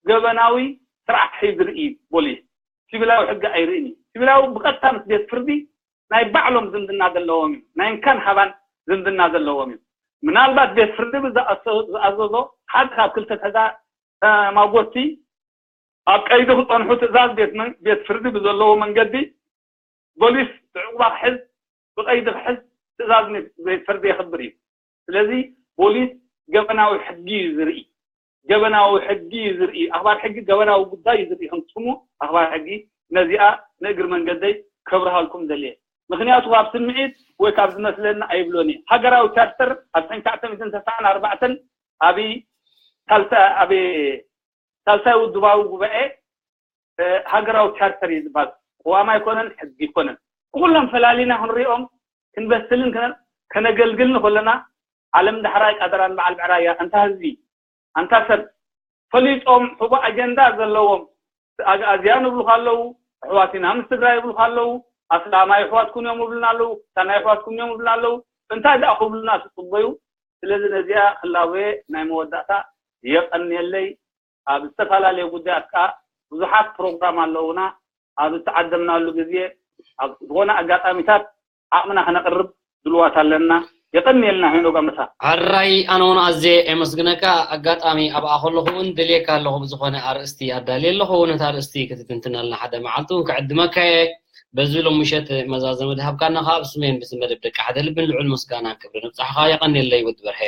ገበናዊ ጥራሕ እዩ ዝርኢ ፖሊስ። ሲቪላዊ ሕጊ ኣይርእን እዩ። ሲቪላዊ ብቐጥታ ምስ ቤት ፍርዲ ናይ ባዕሎም ዝምድና ዘለዎም እዩ። ናይ እንካን ሃባን ዝምድና ዘለዎም እዩ። ምናልባት ቤት ፍርዲ ብዝኣዘ- ዝኣዘዞ ሓደ ካብ ክልተ ተጋ- ተማጎትቲ ኣብ ቀይዲ ክጸንሑ ትእዛዝ ቤት መን- ቤት ፍርዲ ብዘለዎ መንገዲ ፖሊስ ብዕቁባ ክሕዝ ብቀይዲ ክሕዝ ትእዛዝ ቤት ፍርዲ የኽብር እዩ። ስለዚ ፖሊስ ገበናዊ ሕጊ እዩ ዝርኢ። ገበናዊ ሕጊ እዩ ዝርኢ። ኣኽባር ሕጊ ገበናዊ ጉዳይ እዩ ዝርኢ። ከም ትስሙ ኣኽባር ሕጊ ነዚኣ ንእግሪ መንገደይ ከብርሃልኩም ደልየ። ምክንያቱ ካብ ስምዒት ወይ ካብ ዝመስለኒ ኣይብሎን እየ። ሃገራዊ ቻርተር ኣብ ዕስራን ኣርባዕተን ኣብ ሳልሳይ ውድባዊ ጉባኤ ሃገራዊ ቻርተር እዩ ዝበሃል። ቅዋም ኣይኮነን፣ ሕጊ ኣይኮነን። ብኩሎም ፈላሊና ክንሪኦም ክንበስልን ከነገልግልን ከለና ዓለም ዳሕራይ ቀደራን በዓል ብዕራያ እንታ ህዝቢ ኣንታ ሰብ ፈሊጦም ሕቡእ ኣጀንዳ ዘለዎም ኣግኣዝያን ይብሉኻ ኣለዉ፣ ኣሕዋት ኢና ምስ ትግራይ ይብሉኻ ኣለዉ፣ ኣስላማይ ኣሕዋትኩም እዮም ይብሉና ኣለዉ፣ ክስታናይ ኣሕዋትኩም እዮም ይብሉና ኣለዉ። እንታይ ደኣ ክብሉና ትፅበዩ? ስለዚ ነዚኣ ክላወየ ናይ መወዳእታ የቐንየለይ። ኣብ ዝተፈላለዩ ጉዳያት ከዓ ብዙሓት ፕሮግራም ኣለዉና። ኣብ ዝተዓደምናሉ ግዜ ኣብ ዝኾነ ኣጋጣሚታት ዓቕምና ክነቕርብ ድልዋት ኣለና። የቐንየልና ሄኖክ ኣንበሳ። ሕራይ ኣነ እውን ኣዝየ የመስግነካ። ኣጋጣሚ ኣብኣ ከለኹ እውን ደልየካ ኣለኹ፣ ብዝኾነ ኣርእስቲ ኣዳልየ ኣለኹ። ነቲ ኣርእስቲ ክትትንትነልና ሓደ መዓልቲ እውን ክዕድመካ እየ። በዚ ሎም ምሸት መዛዘሚ ድሃብካና ከዓ ብስመይን ብስም መደብ ደቂ ሓደ ልብን ልዑል ምስጋናን ክብሪ ነብጻሕኻ። የቐንየለይ ወዲ በርሀ።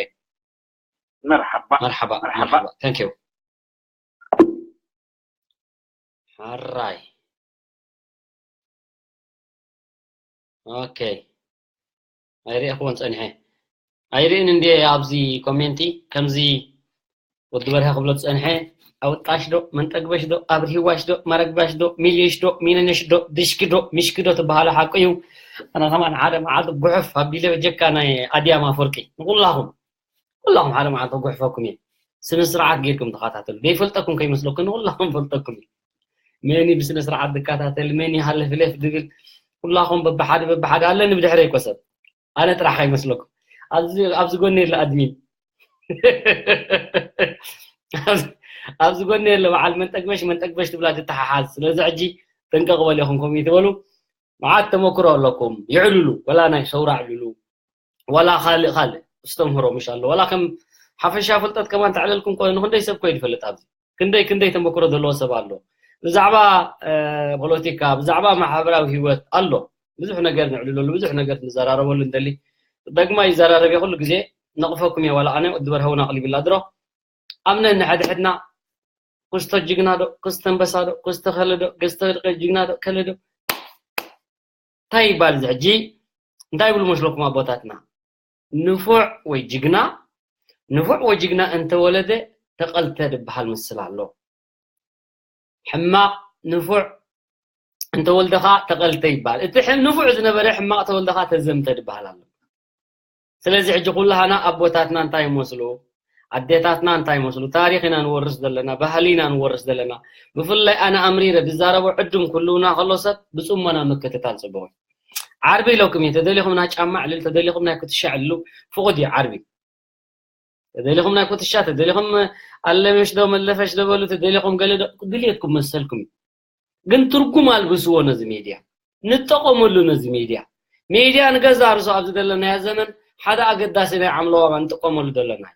መርሓባ። መርሓባ መርሓባ። መርሓባ። Thank you። ሕራይ። ኦኬ። ኣይሪእኽዎን ጸኒሐ። ኣይርእን እንዴ ኣብዚ ኮሜንቲ ከምዚ ወዲ በርሀ ክብሎ ዝጸንሐ ኣውጣሽ ዶ መንጠግበሽ ዶ ኣብርሂዋሽ ዶ መረግባሽ ዶ ሚልዮሽ ዶ ሚነነሽ ዶ ድሽኪ ዶ ምሽኪ ዶ ትበሃሉ ሓቂ እዩ። ኣነ ከማን ሓደ መዓልቲ ጉሑፍ ኣቢለ በጀካ ናይ ኣድያም ኣፈወርቂ ንኩላኹም ኩላኹም ሓደ መዓልቲ ጉሕፈኩም እየ። ስነ ስርዓት ጌርኩም ተኸታተሉ። ዘይፈልጠኩም ከይመስለኩም ንኩላኹም ፈልጠኩም እየ። መን እዩ ብስነ ስርዓት ዝከታተል መን እዩ ሃለፍለፍ ዝብል ኩላኹም በብሓደ በብሓደ ኣለኒ ብድሕረ ይኮሰብ ኣነ ጥራሕ ከይመስለኩም ኣብዚ ኣብዚ ጎኒ የለ ኣድሚን ኣብዚ ጎኒ የለ በዓል መንጠግበሽ መንጠግበሽ ትብላ ትተሓሓዝ ስለዚ ሕጂ ጥንቀቕ በል ኢኹም ከምኡ ትበሉ መዓት ተመክሮ ኣለኩም ይዕልሉ ወላ ናይ ሰውራ ዕልሉ ዋላ ካልእ ካልእ እስተምህሮ ምሽ ኣሎ ዋላ ከም ሓፈሻ ፍልጠት ከማን ተዕለልኩም ኮነ ንክንደይ ሰብ ኮይ ዝፈልጥ ኣብዚ ክንደይ ክንደይ ተመክሮ ዘለዎ ሰብ ኣሎ ብዛዕባ ፖለቲካ ብዛዕባ ማሕበራዊ ህይወት ኣሎ ብዙሕ ነገር ንዕልለሉ ብዙሕ ነገር ንዘራረበሉ እንደሊ ደግማ ይዘራረብ ኩሉ ግዜ ነቕፈኩም እየ ዋላ ኣነ ወዲ በርሀውን ኣቕሊብላ ድሮ ኣምነ ንሕድሕድና ክስተ ጅግና ዶ ክስተ ኣንበሳ ዶ ክስተ ከለ ዶ ክስተ ጅግና ዶ ከለ ዶ እንታይ ይባል እዚ ሕጂ እንታይ ይብሉ መስለኩም ኣቦታትና ንፉዕ ወይ ጅግና ንፉዕ ወይ ጅግና እንተወለደ ተቐልተ ዝበሃል ምስል ኣሎ ሕማቕ ንፉዕ እንተወልደ ከዓ ተቐልተ ይበሃል እቲ ንፉዕ ዝነበረ ሕማቕ ተወልደ ከዓ ተዘምተ ዝበሃል ኣሎ ስለዚ ሕጂ ኩላህና ኣቦታትና እንታይ ይመስሉ ኣዴታትና እንታይ ይመስሉ ታሪኽ ኢና ንወርስ ዘለና ባህሊ ኢና ንወርስ ዘለና ብፍላይ ኣነ ኣምሪረ ብዛረቦ ዕዱም ክህልውና ከሎ ሰብ ብፅሞና ምክትታል ፅቡቕ ዓርቢ ኢለኩም እየ ተደሊኹም ናይ ጫማ ዕልል ተደሊኹም ናይ ኩትሻ ዕልሉ ፍቑድ እዩ ዓርቢ ተደሊኹም ናይ ኩትሻ ተደሊኹም ኣለመሽ ዶ መለፈሽ ዶ በሉ ተደሊኹም ገለ ዶ ድልየትኩም መሰልኩም እዩ ግን ትርጉም ኣልብስዎ ነዚ ሜድያ ንጠቐመሉ ነዚ ሜድያ ሜድያ ንገዛ ርሱ ኣብዚ ዘለናዮ ዘመን ሓደ ኣገዳሲ ናይ ዓምለዋባ ንጥቀመሉ ዘለና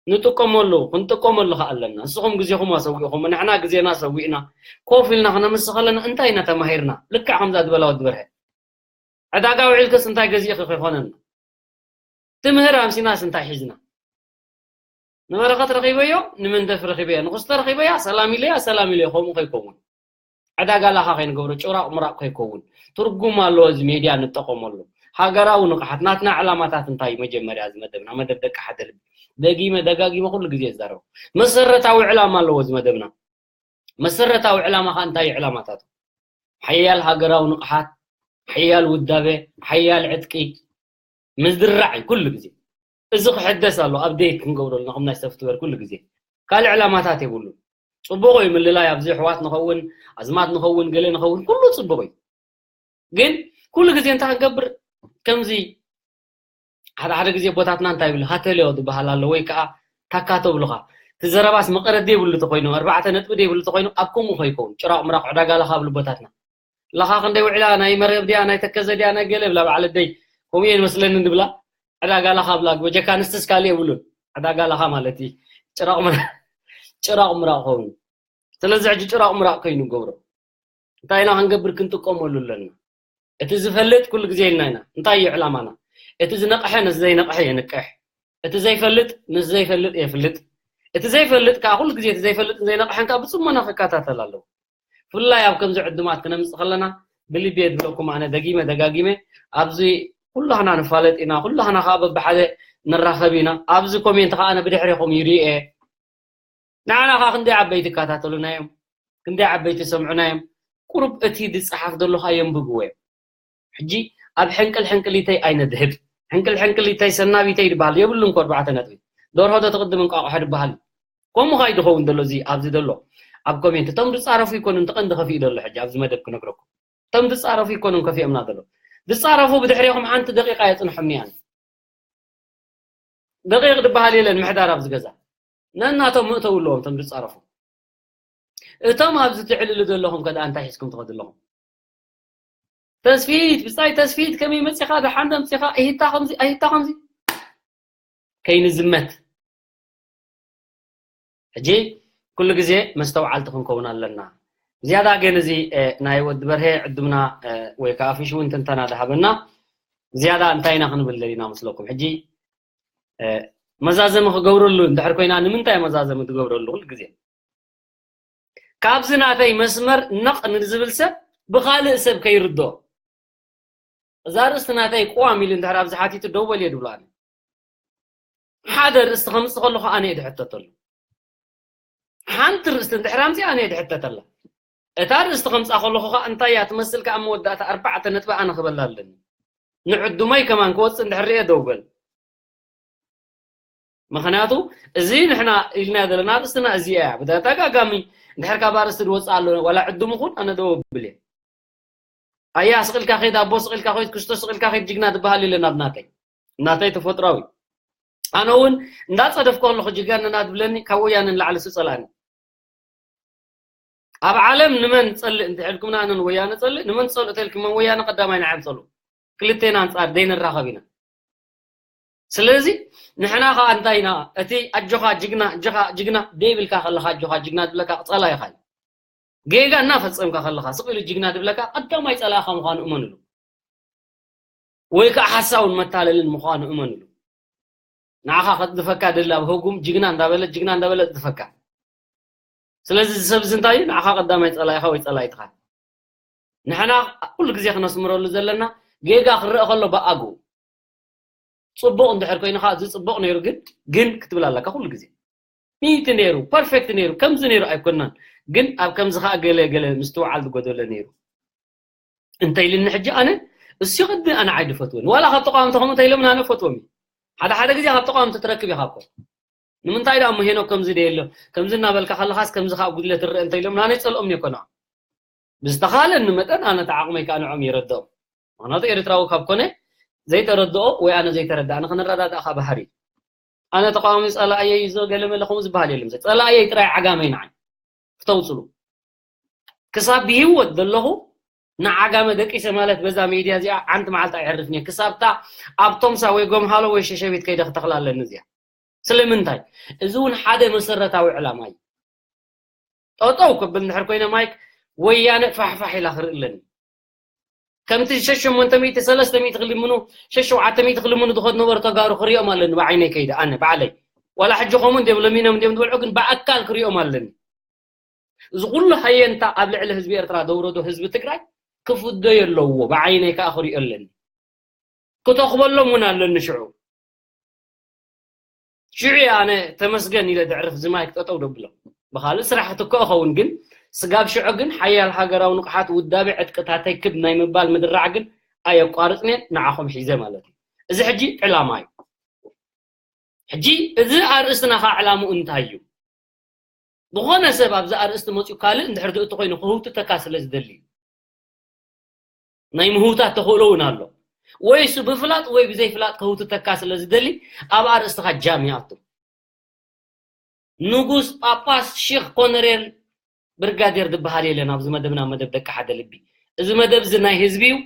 ንጥቀመሉ ክንጥቀመሉ ከዓ ኣለና ንስኹም ግዜኹም ኣሰዊእኹም ንሕና ግዜና ሰዊእና ኮፍ ኢልና ክነምስ ከለና እንታይ ኢና ተማሂርና ልክዕ ከምዛ ዝበላ ወዲ በርሀ ዕዳጋ ውዒልክስ እንታይ ገዚእኺ ከይኮነና ትምህር ኣምሲናስ እንታይ ሒዝና ንበረኸት ረኺበዮ ንመንደፍ ረኺበያ ንኽስተ ረኺበያ ሰላም ኢለያ ሰላም ኢለዮ ከምኡ ከይከውን ዕዳጋ ላኻ ከይንገብሮ ጭራቕ ምራቕ ከይከውን ትርጉም ኣለዎ እዚ ሜድያ ንጠቐመሉ ሃገራዊ ንቕሓት ናትና ዕላማታት እንታይ መጀመርያ እዚ መደብና መደብ ደቂ ሓደ ልቢ ደጊመ ደጋጊመ ኩሉ ግዜ ዝዛረቡ መሰረታዊ ዕላማ ኣለዎ እዚ መደብና መሰረታዊ ዕላማ ከዓ እንታይ እዩ ዕላማታቱ ሓያል ሃገራዊ ንቕሓት ሓያል ውዳበ ሓያል ዕጥቂ ምዝራዕ እዩ ኩሉ ግዜ እዚ ክሕደስ ኣሎ ኣብዴት ክንገብረሉ ንኹም ናይ ሰፍትወር ኩሉ ግዜ ካልእ ዕላማታት የብሉ ፅቡቕ እዩ ምልላይ ኣብዚ ኣሕዋት ንኸውን ኣዝማት ንኸውን ገለ ንኸውን ኩሉ ፅቡቕ እዩ ግን ኩሉ ግዜ እንታይ ክንገብር ከምዚ ሓደ ሓደ ግዜ ኣቦታትና እንታይ ይብሉ ሃተልዮ ዝበሃል ኣሎ ወይ ከዓ ታካ ተብሉኻ እቲ ዘረባስ መቐረት ዘይብሉ ተኾይኑ፣ ኣርባዕተ ነጥቢ ዘይብሉ ተኾይኑ፣ ኣብ ከምኡ ከይከውን፣ ጭራቕ ምራቕ ዕዳጋ ለኻ ብልቦታትና። ለኻ ክንደይ ውዕላ፣ ናይ መረብ ድያ፣ ናይ ተከዘ ድያ፣ ናይ ገለ ብላ በዓል ኣደይ፣ ከምኡ እየን መስለኒ እንድብላ፣ ዕዳጋ ለኻ ብላ፣ በጀካ ኣንስትስ ካልእ የብሉን። ዕዳጋ ለኻ ማለት እዩ። ጭራቕ ምራቕ፣ ጭራቕ ምራቕ ኸውን። ስለዚ ሕጂ ጭራቕ ምራቕ ከይኑ ገብሮ። እንታይ ኢና ክንገብር ክንጥቀመሉ ኣለና? እቲ ዝፈልጥ ኩሉ ግዜ ኢልና ኢና። እንታይ እዩ ዕላማና? እቲ ዝነቕሐ ነዚ ዘይነቕሐ የንቅሕ። እቲ ዘይፈልጥ ነዚ ዘይፈልጥ የፍልጥ። እቲ ዘይፈልጥ ከዓ ኩሉ ግዜ እቲ ዘይፈልጥን ዘይነቕሐን ከዓ ብፅሞና ክከታተል ኣለዎ። ብፍላይ ኣብ ከምዚ ዕዱማት ክነምፅእ ከለና ብልቢ እየ ዝብለኩም ኣነ ደጊመ ደጋጊመ ኣብዚ ኩላህና ንፋለጥ ኢና፣ ኩላህና ከዓ በብሓደ ንራኸብ ኢና። ኣብዚ ኮሜንት ከዓ ኣነ ብድሕሪኹም ይሪኤ። ንዓና ከዓ ክንደይ ዓበይቲ ይከታተሉና እዮም፣ ክንደይ ዓበይቲ ይሰምዑና እዮም። ቁሩብ እቲ ዝፀሓፍ ዘሎ ከዓ የንብብዎ እዮም። ሕጂ ኣብ ሕንቅል ሕንቅሊተይ ኣይነድህብ። ሕንቅል ሕንቅሊተይ ሰናቢተይ ድበሃል የብሉን እኮ ኣርባዕተ ነጥቢ። ደርሆ ዶ ትቕድም እንቋቑሖ ድበሃል። ከምኡ ኸይ ድኸውን ዘሎ እዚ ኣብዚ ዘሎ ኣብ ኮሜንት እቶም ዝፃረፉ ይኮኑ እንተ ቀንዲ ከፊኡ ዘሎ ሕጂ ኣብዚ መደብ ክነግረኩም። እቶም ዝፃረፉ ይኮኑን ከፊኦምና ዘሎ። ዝፃረፉ ብድሕሪኹም ሓንቲ ደቂቃ የፅንሖም እኒኣን። ደቂቕ ድበሃል የለን ምሕዳር ኣብዚ ገዛ። ነናቶም ምእተው ኣለዎም እቶም ዝፃረፉ። እቶም ኣብዚ ትዕልሉ ዘለኹም ከ ደኣ እንታይ ሒዝኩም ትኸዱ ኣለኹም? ተስፊት፣ ብጻይ ተስፊት፣ ከመይ መጺኻ? ደሓን ዶ መጺኻ? እሂታ ከምዚ፣ ኣይሂታ ከምዚ። ከይንዝመት። ሕጂ ኩሉ ግዜ መስተውዓልቲ ክንከውን ኣለና። ዝያዳ ግን እዚ፣ እ፣ ናይ ወዲ በርሄ ዕዱምና፣ እ፣ ወይ ከኣ ፍሽ እውን ትንተና ዝሃበና፣ ዝያዳ እንታይ ኢና ክንብል ደሊና መስለኩም? ሕጂ፣ እ፣ መዛዘሚ ክገብረሉ እንድሕር ኮይና፣ ንምንታይ መዛዘሚ ትገብረሉ ኩሉ ግዜ? ካብዚ ናተይ መስመር ነቕ ንዝብል ሰብ ብኻልእ ሰብ ከይርድኦ። እዛ ርእስቲ ናተይ ቅዋም ኢሉ እንድሕር ኣብዚ ሓቲቱ ደው በል እየ ድብሎ ኣነ። ሓደ ርእስቲ ከምጽእ ከለኹ ኣነ እየ ድሕተተሉ። ሓንቲ ርእስቲ እንድሕር ኣምፅእ ኣነ እየ ድሕተተላ። እታ ርእስቲ ከምፅኣ ከለኹ ከዓ እንታይ እያ ትመስል ከዓ ኣብ መወዳእታ ኣርባዕተ ነጥቢ ኣነ ክበላ ኣለኒ። ንዕዱመይ ከማን ክወፅእ እንድሕር ርኤ ደው በል። ምኽንያቱ እዚ ንሕና ኢልና ዘለና ኣርእስትና እዚ እያ። ብተደጋጋሚ እንድሕር ካብ ኣርእስቲ ዝወፅእ ኣሎ ዋላ ዕዱም ይኹን ኣነ ደው ብል እየ። ኣያ ስቕ ኢልካ ከይድ ኣቦ ስቕ ኢልካ ከይድ ክስቶ ስቕ ኢልካ ከይድ ጅግና ትበሃል ኢለ ናብ ናተይ ናተይ ተፈጥራዊ ኣነ እውን እንዳፀደፍኩ ኣለኹ ጅጋንና ትብለኒ ካብ ወያነ ንላዕሊ ስፀላኒ ኣብ ዓለም ንመን ጸልእ እንተ ኢልኩምና ኣነ ንወያነ ጸልእ ንመን ጸልእ ተልኩመን ወያነ ቀዳማይ ንዓም ጸልኡ ክልቴና ኣንጻር ደይንራኸብ ኢና ስለዚ ንሕና ኸዓ እንታይ ኢና እቲ ኣጆኻ ጅግና ኣጆኻ ጅግና ደይብልካ ከለኻ ኣጆኻ ጅግና ዝብለካ ጸላኢኻ እዩ ጌጋ እናፈጸምካ ከለኻ ስቕ ኢሉ ጅግና ዝብለካ ቀዳማይ ጸላኢኻ ምዃኑ እመንሉ ወይ ከዓ ሓሳውን መታለልን ምዃኑ እመንሉ ንዓኻ ከጽድፈካ ደሊ ኣብ ህጉም ጅግና እንዳበለ ጅግና እንዳበለ ጽድፈካ ስለዚ እዚ ሰብ እዚ እንታይ እዩ ንዓኻ ቀዳማይ ጸላኢኻ ወይ ጸላኢትኻ ንሕና ኩሉ ግዜ ክነስምረሉ ዘለና ጌጋ ክረአ ከሎ ብኣግኡ ጽቡቕ እንድሕር ኮይኑ ከዓ እዚ ጽቡቕ ነይሩ ግን ግን ክትብል ኣለካ ኩሉ ግዜ ሚቲ ነይሩ ፐርፌክት ነይሩ ከምዚ ነይሩ ኣይኮናን ግን ኣብ ከምዚ ከዓ ገለ ገለ ምስትውዓል ዝጎደሎ ነይሩ እንተ ኢልኒ ሕጂ ኣነ እሱ ቅዲ ኣነ ዓይ ድፈትወን ዋላ ካብ ተቃወምቲ ከምኡ እንተ ኢሎም ኣነ ፈትዎም ሓደ ሓደ ግዜ ካብ ተቃወምቲ ትረክብ ኢኻ እኮ ንምንታይ ዳ እሞ ሄኖክ ከምዚ ደየሎ ከምዚ እናበልካ ከለኻስ ከምዚ ካብ ጉድለት ትረአ እንተ ኢሎም ኣነ ይጸልኦም እኮ ንዖም ብዝተኻለኒ መጠን ኣነ ተዓቕመይ ከዓ ንዖም የረድኦም ምክንያቱ ኤርትራዊ ካብ ኮነ ዘይተረድኦ ወይ ኣነ ዘይተረድኣኒ ክንረዳዳእ ካብ ባህሪ ኣነ ተቃዋሚ ጸላእየይ ዞ ገለመለ ከምኡ ዝበሃል የለም ጸላእየይ ጥራይ ዓጋመይ ንዓይ ክተውፅሉ ክሳብ ብሂወት ዘለኹ ንዓጋመ ደቂሰ ማለት በዛ ሜድያ እዚኣ ሓንቲ መዓልቲ ኣይዕርፍን እየ ክሳብታ ኣብ ቶምሳ ወይ ጎምሃሎ ወይ ሸሸቢት ከይደ ክተኽላ ኣለኒ እዚኣ ስለምንታይ እዚ እውን ሓደ መሰረታዊ ዕላማ እዩ ጠጠው ክብል እንድሕር ኮይነ ማይክ ወያነ ፋሕፋሕ ኢላ ክርኢ ኣለኒ ከምቲ ሸሸሞንተ ሚእቲ ሰለስተ ሚእቲ ክልምኑ ሸሸውዓተ ሚእቲ ክልምኑ ዝኸዱ ነበሩ ተጋሩ ክሪኦም ኣለኒ ብዓይነይ ከይደ ኣነ ባዕለይ ዋላ ሕጂ ከምኡ እንዲዮም ለሚኖም እንዲዮም ዝበልዑ ግን ብኣካል ክሪኦም ኣለኒ እዚ ኩሉ ሃየንታ ኣብ ልዕሊ ህዝቢ ኤርትራ ዘውረዶ ህዝቢ ትግራይ ክፍደዮ ኣለዎ ብዓይነይ ከዓ ክሪኦ ኣለኒ ክተኽበሎም እውን ኣለኒ ሽዑ ሽዑ ኣነ ተመስገን ኢለ ዘዕርፍ ዝማይክ ጠጠው ደብሎ ብኻልእ ስራሕ ክትከኦ ኸውን ግን ስጋብ ሽዑ ግን ሓያል ሃገራዊ ንቕሓት ውዳቤ ዕጥቅታተይ ክብ ናይ ምባል ምድራዕ ግን ኣየቋርፅን እየ ንዓኹም ሒዘ ማለት እዩ እዚ ሕጂ ዕላማ እዩ ሕጂ እዚ ኣርእስትና ከዓ ዕላምኡ እንታይ እዩ ዝኾነ ሰብ ኣብዚ ኣርእስቲ መፅኡ ካልእ እንድሕር ዝእቱ ኮይኑ ክህውትተካ ስለ ዝደሊ እዩ ናይ ምህውታት ተኽእሎ እውን ኣሎ ወይ እሱ ብፍላጥ ወይ ብዘይፍላጥ ከህውትተካ ስለ ዝደሊ ኣብ ኣርእስትኻ ጃም ይኣቱ ንጉስ፣ ጳጳስ፣ ሺኽ፣ ኮነሬል፣ ብርጋዴር ዝበሃል የለን ኣብዚ መደብና፣ መደብ ደቂ ሓደ ልቢ። እዚ መደብ እዚ ናይ ህዝቢ እዩ።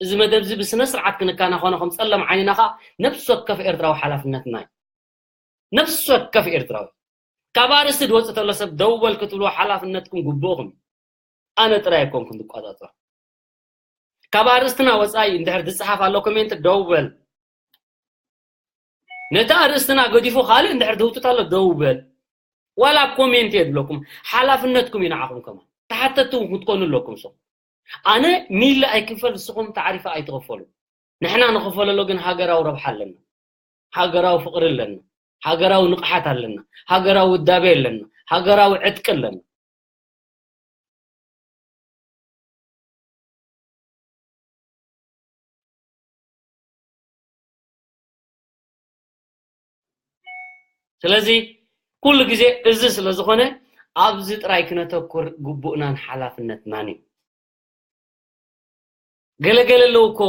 እዚ መደብ እዚ ብስነ ስርዓት ክንከናኸኖ ከም ጸለም ዓይንና ኸኣ ነፍሲ ወከፍ ኤርትራዊ ሓላፍነትና እዩ። ነፍሲ ወከፍ ኤርትራዊ ካብ ኣርእስቲ ዝወጽእ ተሎ ሰብ ደው በል ክትብልዎ ሓላፍነትኩም ግቡእኹም እዩ። ኣነ ጥራይ ኣይኮንኩን ዝቆጻጸር። ካብ ኣርእስትና ወጻኢ እንድሕር ዝጽሓፍ ኣሎ ኮሜንት ደው በል። ነቲ ኣርእስትና ገዲፉ ካልእ እንድሕር ዝውትት ኣሎ ደው በል። ዋላ ኮሜንት የድለኩም፣ ሓላፍነትኩም እዩ ንዓኹም ከማን። ተሓተትቲ እውን ክትኮኑ ኣለኩም። ሰው ኣነ ሚሊ ኣይክፈል፣ ንስኹም ታዕሪፈ ኣይትኸፈሉ። ንሕና ንኸፈለሎ ግን ሃገራዊ ረብሓ ኣለና። ሃገራዊ ፍቕሪ ኣለና። ሃገራዊ ንቕሓት ኣለና። ሃገራዊ ውዳቤ ኣለና። ሃገራዊ ዕጥቂ ኣለና። ስለዚ ኩሉ ግዜ እዚ ስለ ዝኾነ ኣብዚ ጥራይ ክነተኩር ግቡእናን ሓላፍነትናን እዩ። ገለገለ ኣለዉ እኮ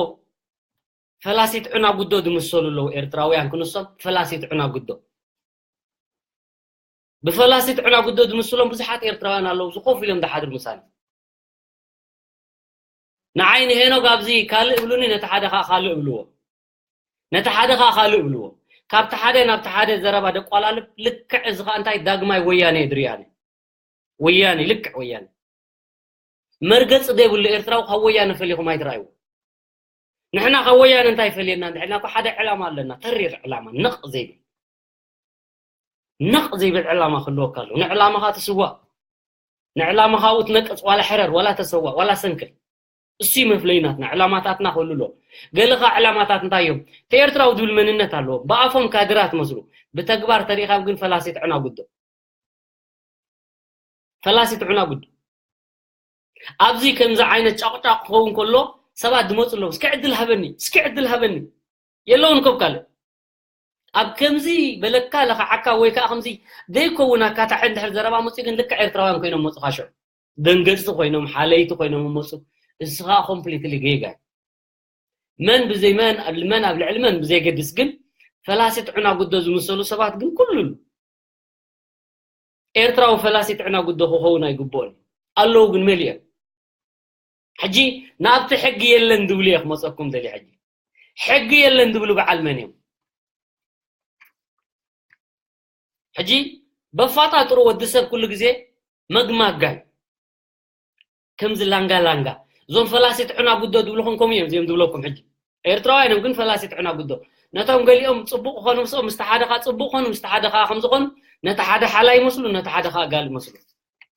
ፈላሲት ዕናጉዶ ዝምሰሉ ኣለዉ ኤርትራውያን ክንሶም ፈላሲት ዕናጉዶ። ብፈላሲት ዕናጉዶ ዝምስሎም ብዙሓት ኤርትራውያን ኣለዉ፣ እዚ ኮፍ ኢሎም ዝሓድሩ ምሳሌ። ንዓይ ንሄኖግ ኣብዚ ካልእ እብሉኒ፣ ነቲ ሓደ ኸኣ ካልእ እብልዎ። ነቲ ሓደ ኸኣ ካልእ እብልዎ። ካብቲ ሓደ ናብቲ ሓደ ዘረባ ደቋላልብ፣ ልክዕ እዚ ኸኣ እንታይ ዳግማይ ወያነ እየ ዝሪኣኒ። ወያነ፣ ልክዕ ወያነ። መርገጺ ዘይብሉ ኤርትራዊ ካብ ወያነ ፈሊኹም ኣይትረኣይዎ። ንሕና ካብ ወያነ እንታይ ፈልየና? ንሕና እኮ ሓደ ዕላማ ኣለና፣ ተሪር ዕላማ፣ ነቕ ዘይብል። ነቕ ዘይብል ዕላማ ክህልወካ ኣለዎ። ንዕላማኻ ትስዋእ። ንዕላማኻ ኣብኡ ትነቅጽ፣ ዋላ ሕረር፣ ዋላ ተሰዋእ፣ ዋላ ሰንክል። እሱ እዩ መፍለይናትና፣ ዕላማታትና ክህሉ ኣለዎ። ገለ ኸኣ ዕላማታት እንታይ እዮም? እቲ ኤርትራዊ ዝብል መንነት ኣለዎ። ብኣፎም ካድራት መስሉ፣ ብተግባር ተሪኢኻም ግን ፈላሲት ዕናጉዶ። ፈላሲት ዕናጉዶ። ኣብዚ ከምዚ ዓይነት ጫቕጫቕ ክኸውን ከሎ ሰባት ዝመጹ ኣለዉ። እስኪ ዕድል ሃበኒ፣ እስኪ ዕድል ሃበኒ። የለውን ኮብ ካልእ። ኣብ ከምዚ በለካ ለኻዓካ ወይ ከኣ ከምዚ ዘይከውን ኣካታዒ እንድሕር ዘረባ መጽኡ ግን ልክዕ ኤርትራውያን ኮይኖም መጹኻ ሽዑ። ደንገጽቲ ኮይኖም፣ ሓለይቲ ኮይኖም መጹ። እስኻ ኮምፕሊትሊ ጌጋ እዩ። መን ብዘይ መን፣ መን ኣብ ልዕሊ መን ብዘይገድስ ግን ፈላሲት ዕናጉዶ ዝምሰሉ ሰባት ግን ኩሉ ኤርትራዊ ፈላሲት ዕናጉዶ ክኸውን ኣይግብኦን። ኣለዉ ግን መሊኦም። ሕጂ ናብቲ ሕጊ የለን ዝብሉ እየ ክመጸኩም ደልየ። ሕጂ ሕጊ የለን ዝብሉ በዓል መን እዮም? ሕጂ በፋጣጥሩ ወዲ ሰብ ኩሉ ግዜ መግማጋይ ከምዚ ላንጋ ላንጋ። እዞም ፈላሲት ዕናጉዶ ዝብልኹም ከምኡ እዮም እዚኦም ዝብለኩም። ሕጂ ኤርትራውያን እዮም ግን ፈላሲት ዕናጉዶ። ነቶም ገሊኦም ጽቡቕ ክኾኑ ምስኦም ምስቲ ሓደ ኸኣ ጽቡቕ ኾኑ ምስቲ ሓደ ኸኣ ከም ዝኾኑ ነቲ ሓደ ሓላይ ይመስሉ ነቲ ሓደ ኸኣ ጋል ይመስሉ።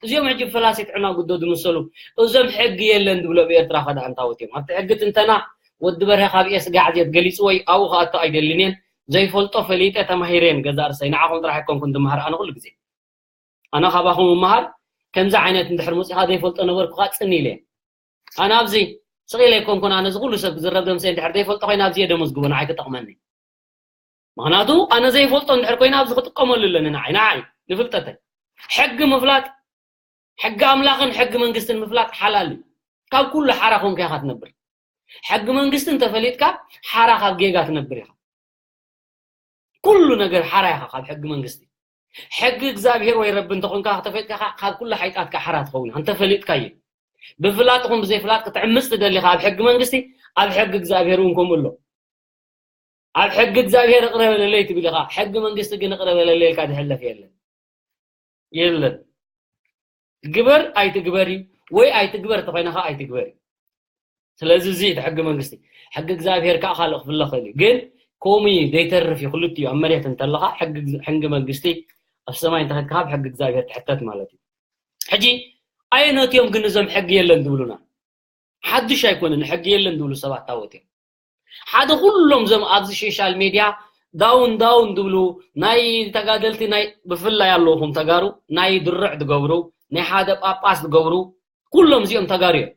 እዚኦም ሕጂ ፈላሲት ዕናጉዶ ዝምሰሉ እዞም ሕጊ የለን ዝብሉ ኣብ ኤርትራ ኸ ደኣ እንታወት እዮም? ኣብቲ ሕጊ ትንተና ወዲ በርሀ ካብ ኤስ ጋዕዜት ገሊጽዎ እዩ። ኣብኡ ክኣቱ ኣይደልን እየን። ዘይፈልጦ ፈሊጠ ተማሂረ እየን ገዛእ ርእሰይ። ንዓኹም ጥራሕ ኣይኮንኩን ዝመሃር ኣነ ኩሉ ግዜ። ኣነ ካባኹም እመሃር፣ ከምዚ ዓይነት እንድሕር መጺኻ ዘይፈልጦ ነበርኩ ከዓ ጽን ኢለ። ኣነ ኣብዚ ስቕ ኢለ ኣይኮንኩን፣ ኣነ እዚ ኩሉ ሰብ ክዝረብ ደምሰ እንድሕር ዘይፈልጦ ኮይነ ኣብዚ እየ ደመዝግቦ፣ ንዓይ ክጠቕመኒ። ምኽንያቱ ኣነ ዘይፈልጦ እንድሕር ኮይነ ኣብዚ ክጥቀመሉ ኣለኒ ንዓይ፣ ንዓይ ንፍልጠተይ። ሕጊ ምፍላጥ፣ ሕጊ ኣምላኽን ሕጊ መንግስትን ምፍላጥ ሓላል እዩ። ካብ ኩሉ ሓራ ኮንካ ኢኻ ትነብር። ሕጊ መንግስቲ እንተፈሊጥካ ሓራ ካብ ጌጋ ትነብር ኢኻ። ኩሉ ነገር ሓራ ኢኻ ካብ ሕጊ መንግስቲ። ሕጊ እግዚኣብሔር ወይ ረቢ እንተኾንካ ከተፈሊጥካ ካብ ኩሉ ሓይጣትካ ሓራ ትኸውን ኢኻ እንተፈሊጥካዮ። ብፍላጥ ይኹን ብዘይፍላጥ ክትዕምፅ ትደሊ ኢኻ ኣብ ሕጊ መንግስቲ፣ ኣብ ሕጊ እግዚኣብሔር እውን ከምኡ ኣሎ። ኣብ ሕጊ እግዚኣብሔር ይቕረ በለለይ ትብል ኢኻ፣ ሕጊ መንግስቲ ግን ይቕረ በለለይ ኢልካ ዝሕለፍ የለን። የለን። ግበር ኣይትግበር እዩ ወይ ኣይትግበር ተኾይነ ከዓ ኣይትግበር እዩ። ስለዚ እዚ እቲ ሕጊ መንግስቲ ሕጊ እግዚኣብሔር ከዓ ካልእ ክፍለ ክእል እዩ። ግን ከምኡ እዩ ዘይተርፍ እዩ ክልቲኡ ኣብ መሬት እንተለኻ ሕጊ መንግስቲ ኣብ ሰማይ እንተኸድካ ካብ ሕጊ እግዚኣብሔር ትሕተት ማለት እዩ። ሕጂ ኣየኖት እዮም ግን እዞም ሕጊ የለን ዝብሉና? ሓድሽ ኣይኮነን ሕጊ የለን ዝብሉ ሰባት ታወት እዮም። ሓደ ኩሎም እዞም ኣብዚ ሶሻል ሜድያ ዳውን ዳውን ዝብሉ ናይ ተጋደልቲ ናይ ብፍላይ ኣለውኹም ተጋሩ ናይ ድርዕ ዝገብሩ ናይ ሓደ ጳጳስ ዝገብሩ ኩሎም እዚኦም ተጋሩ እዮም።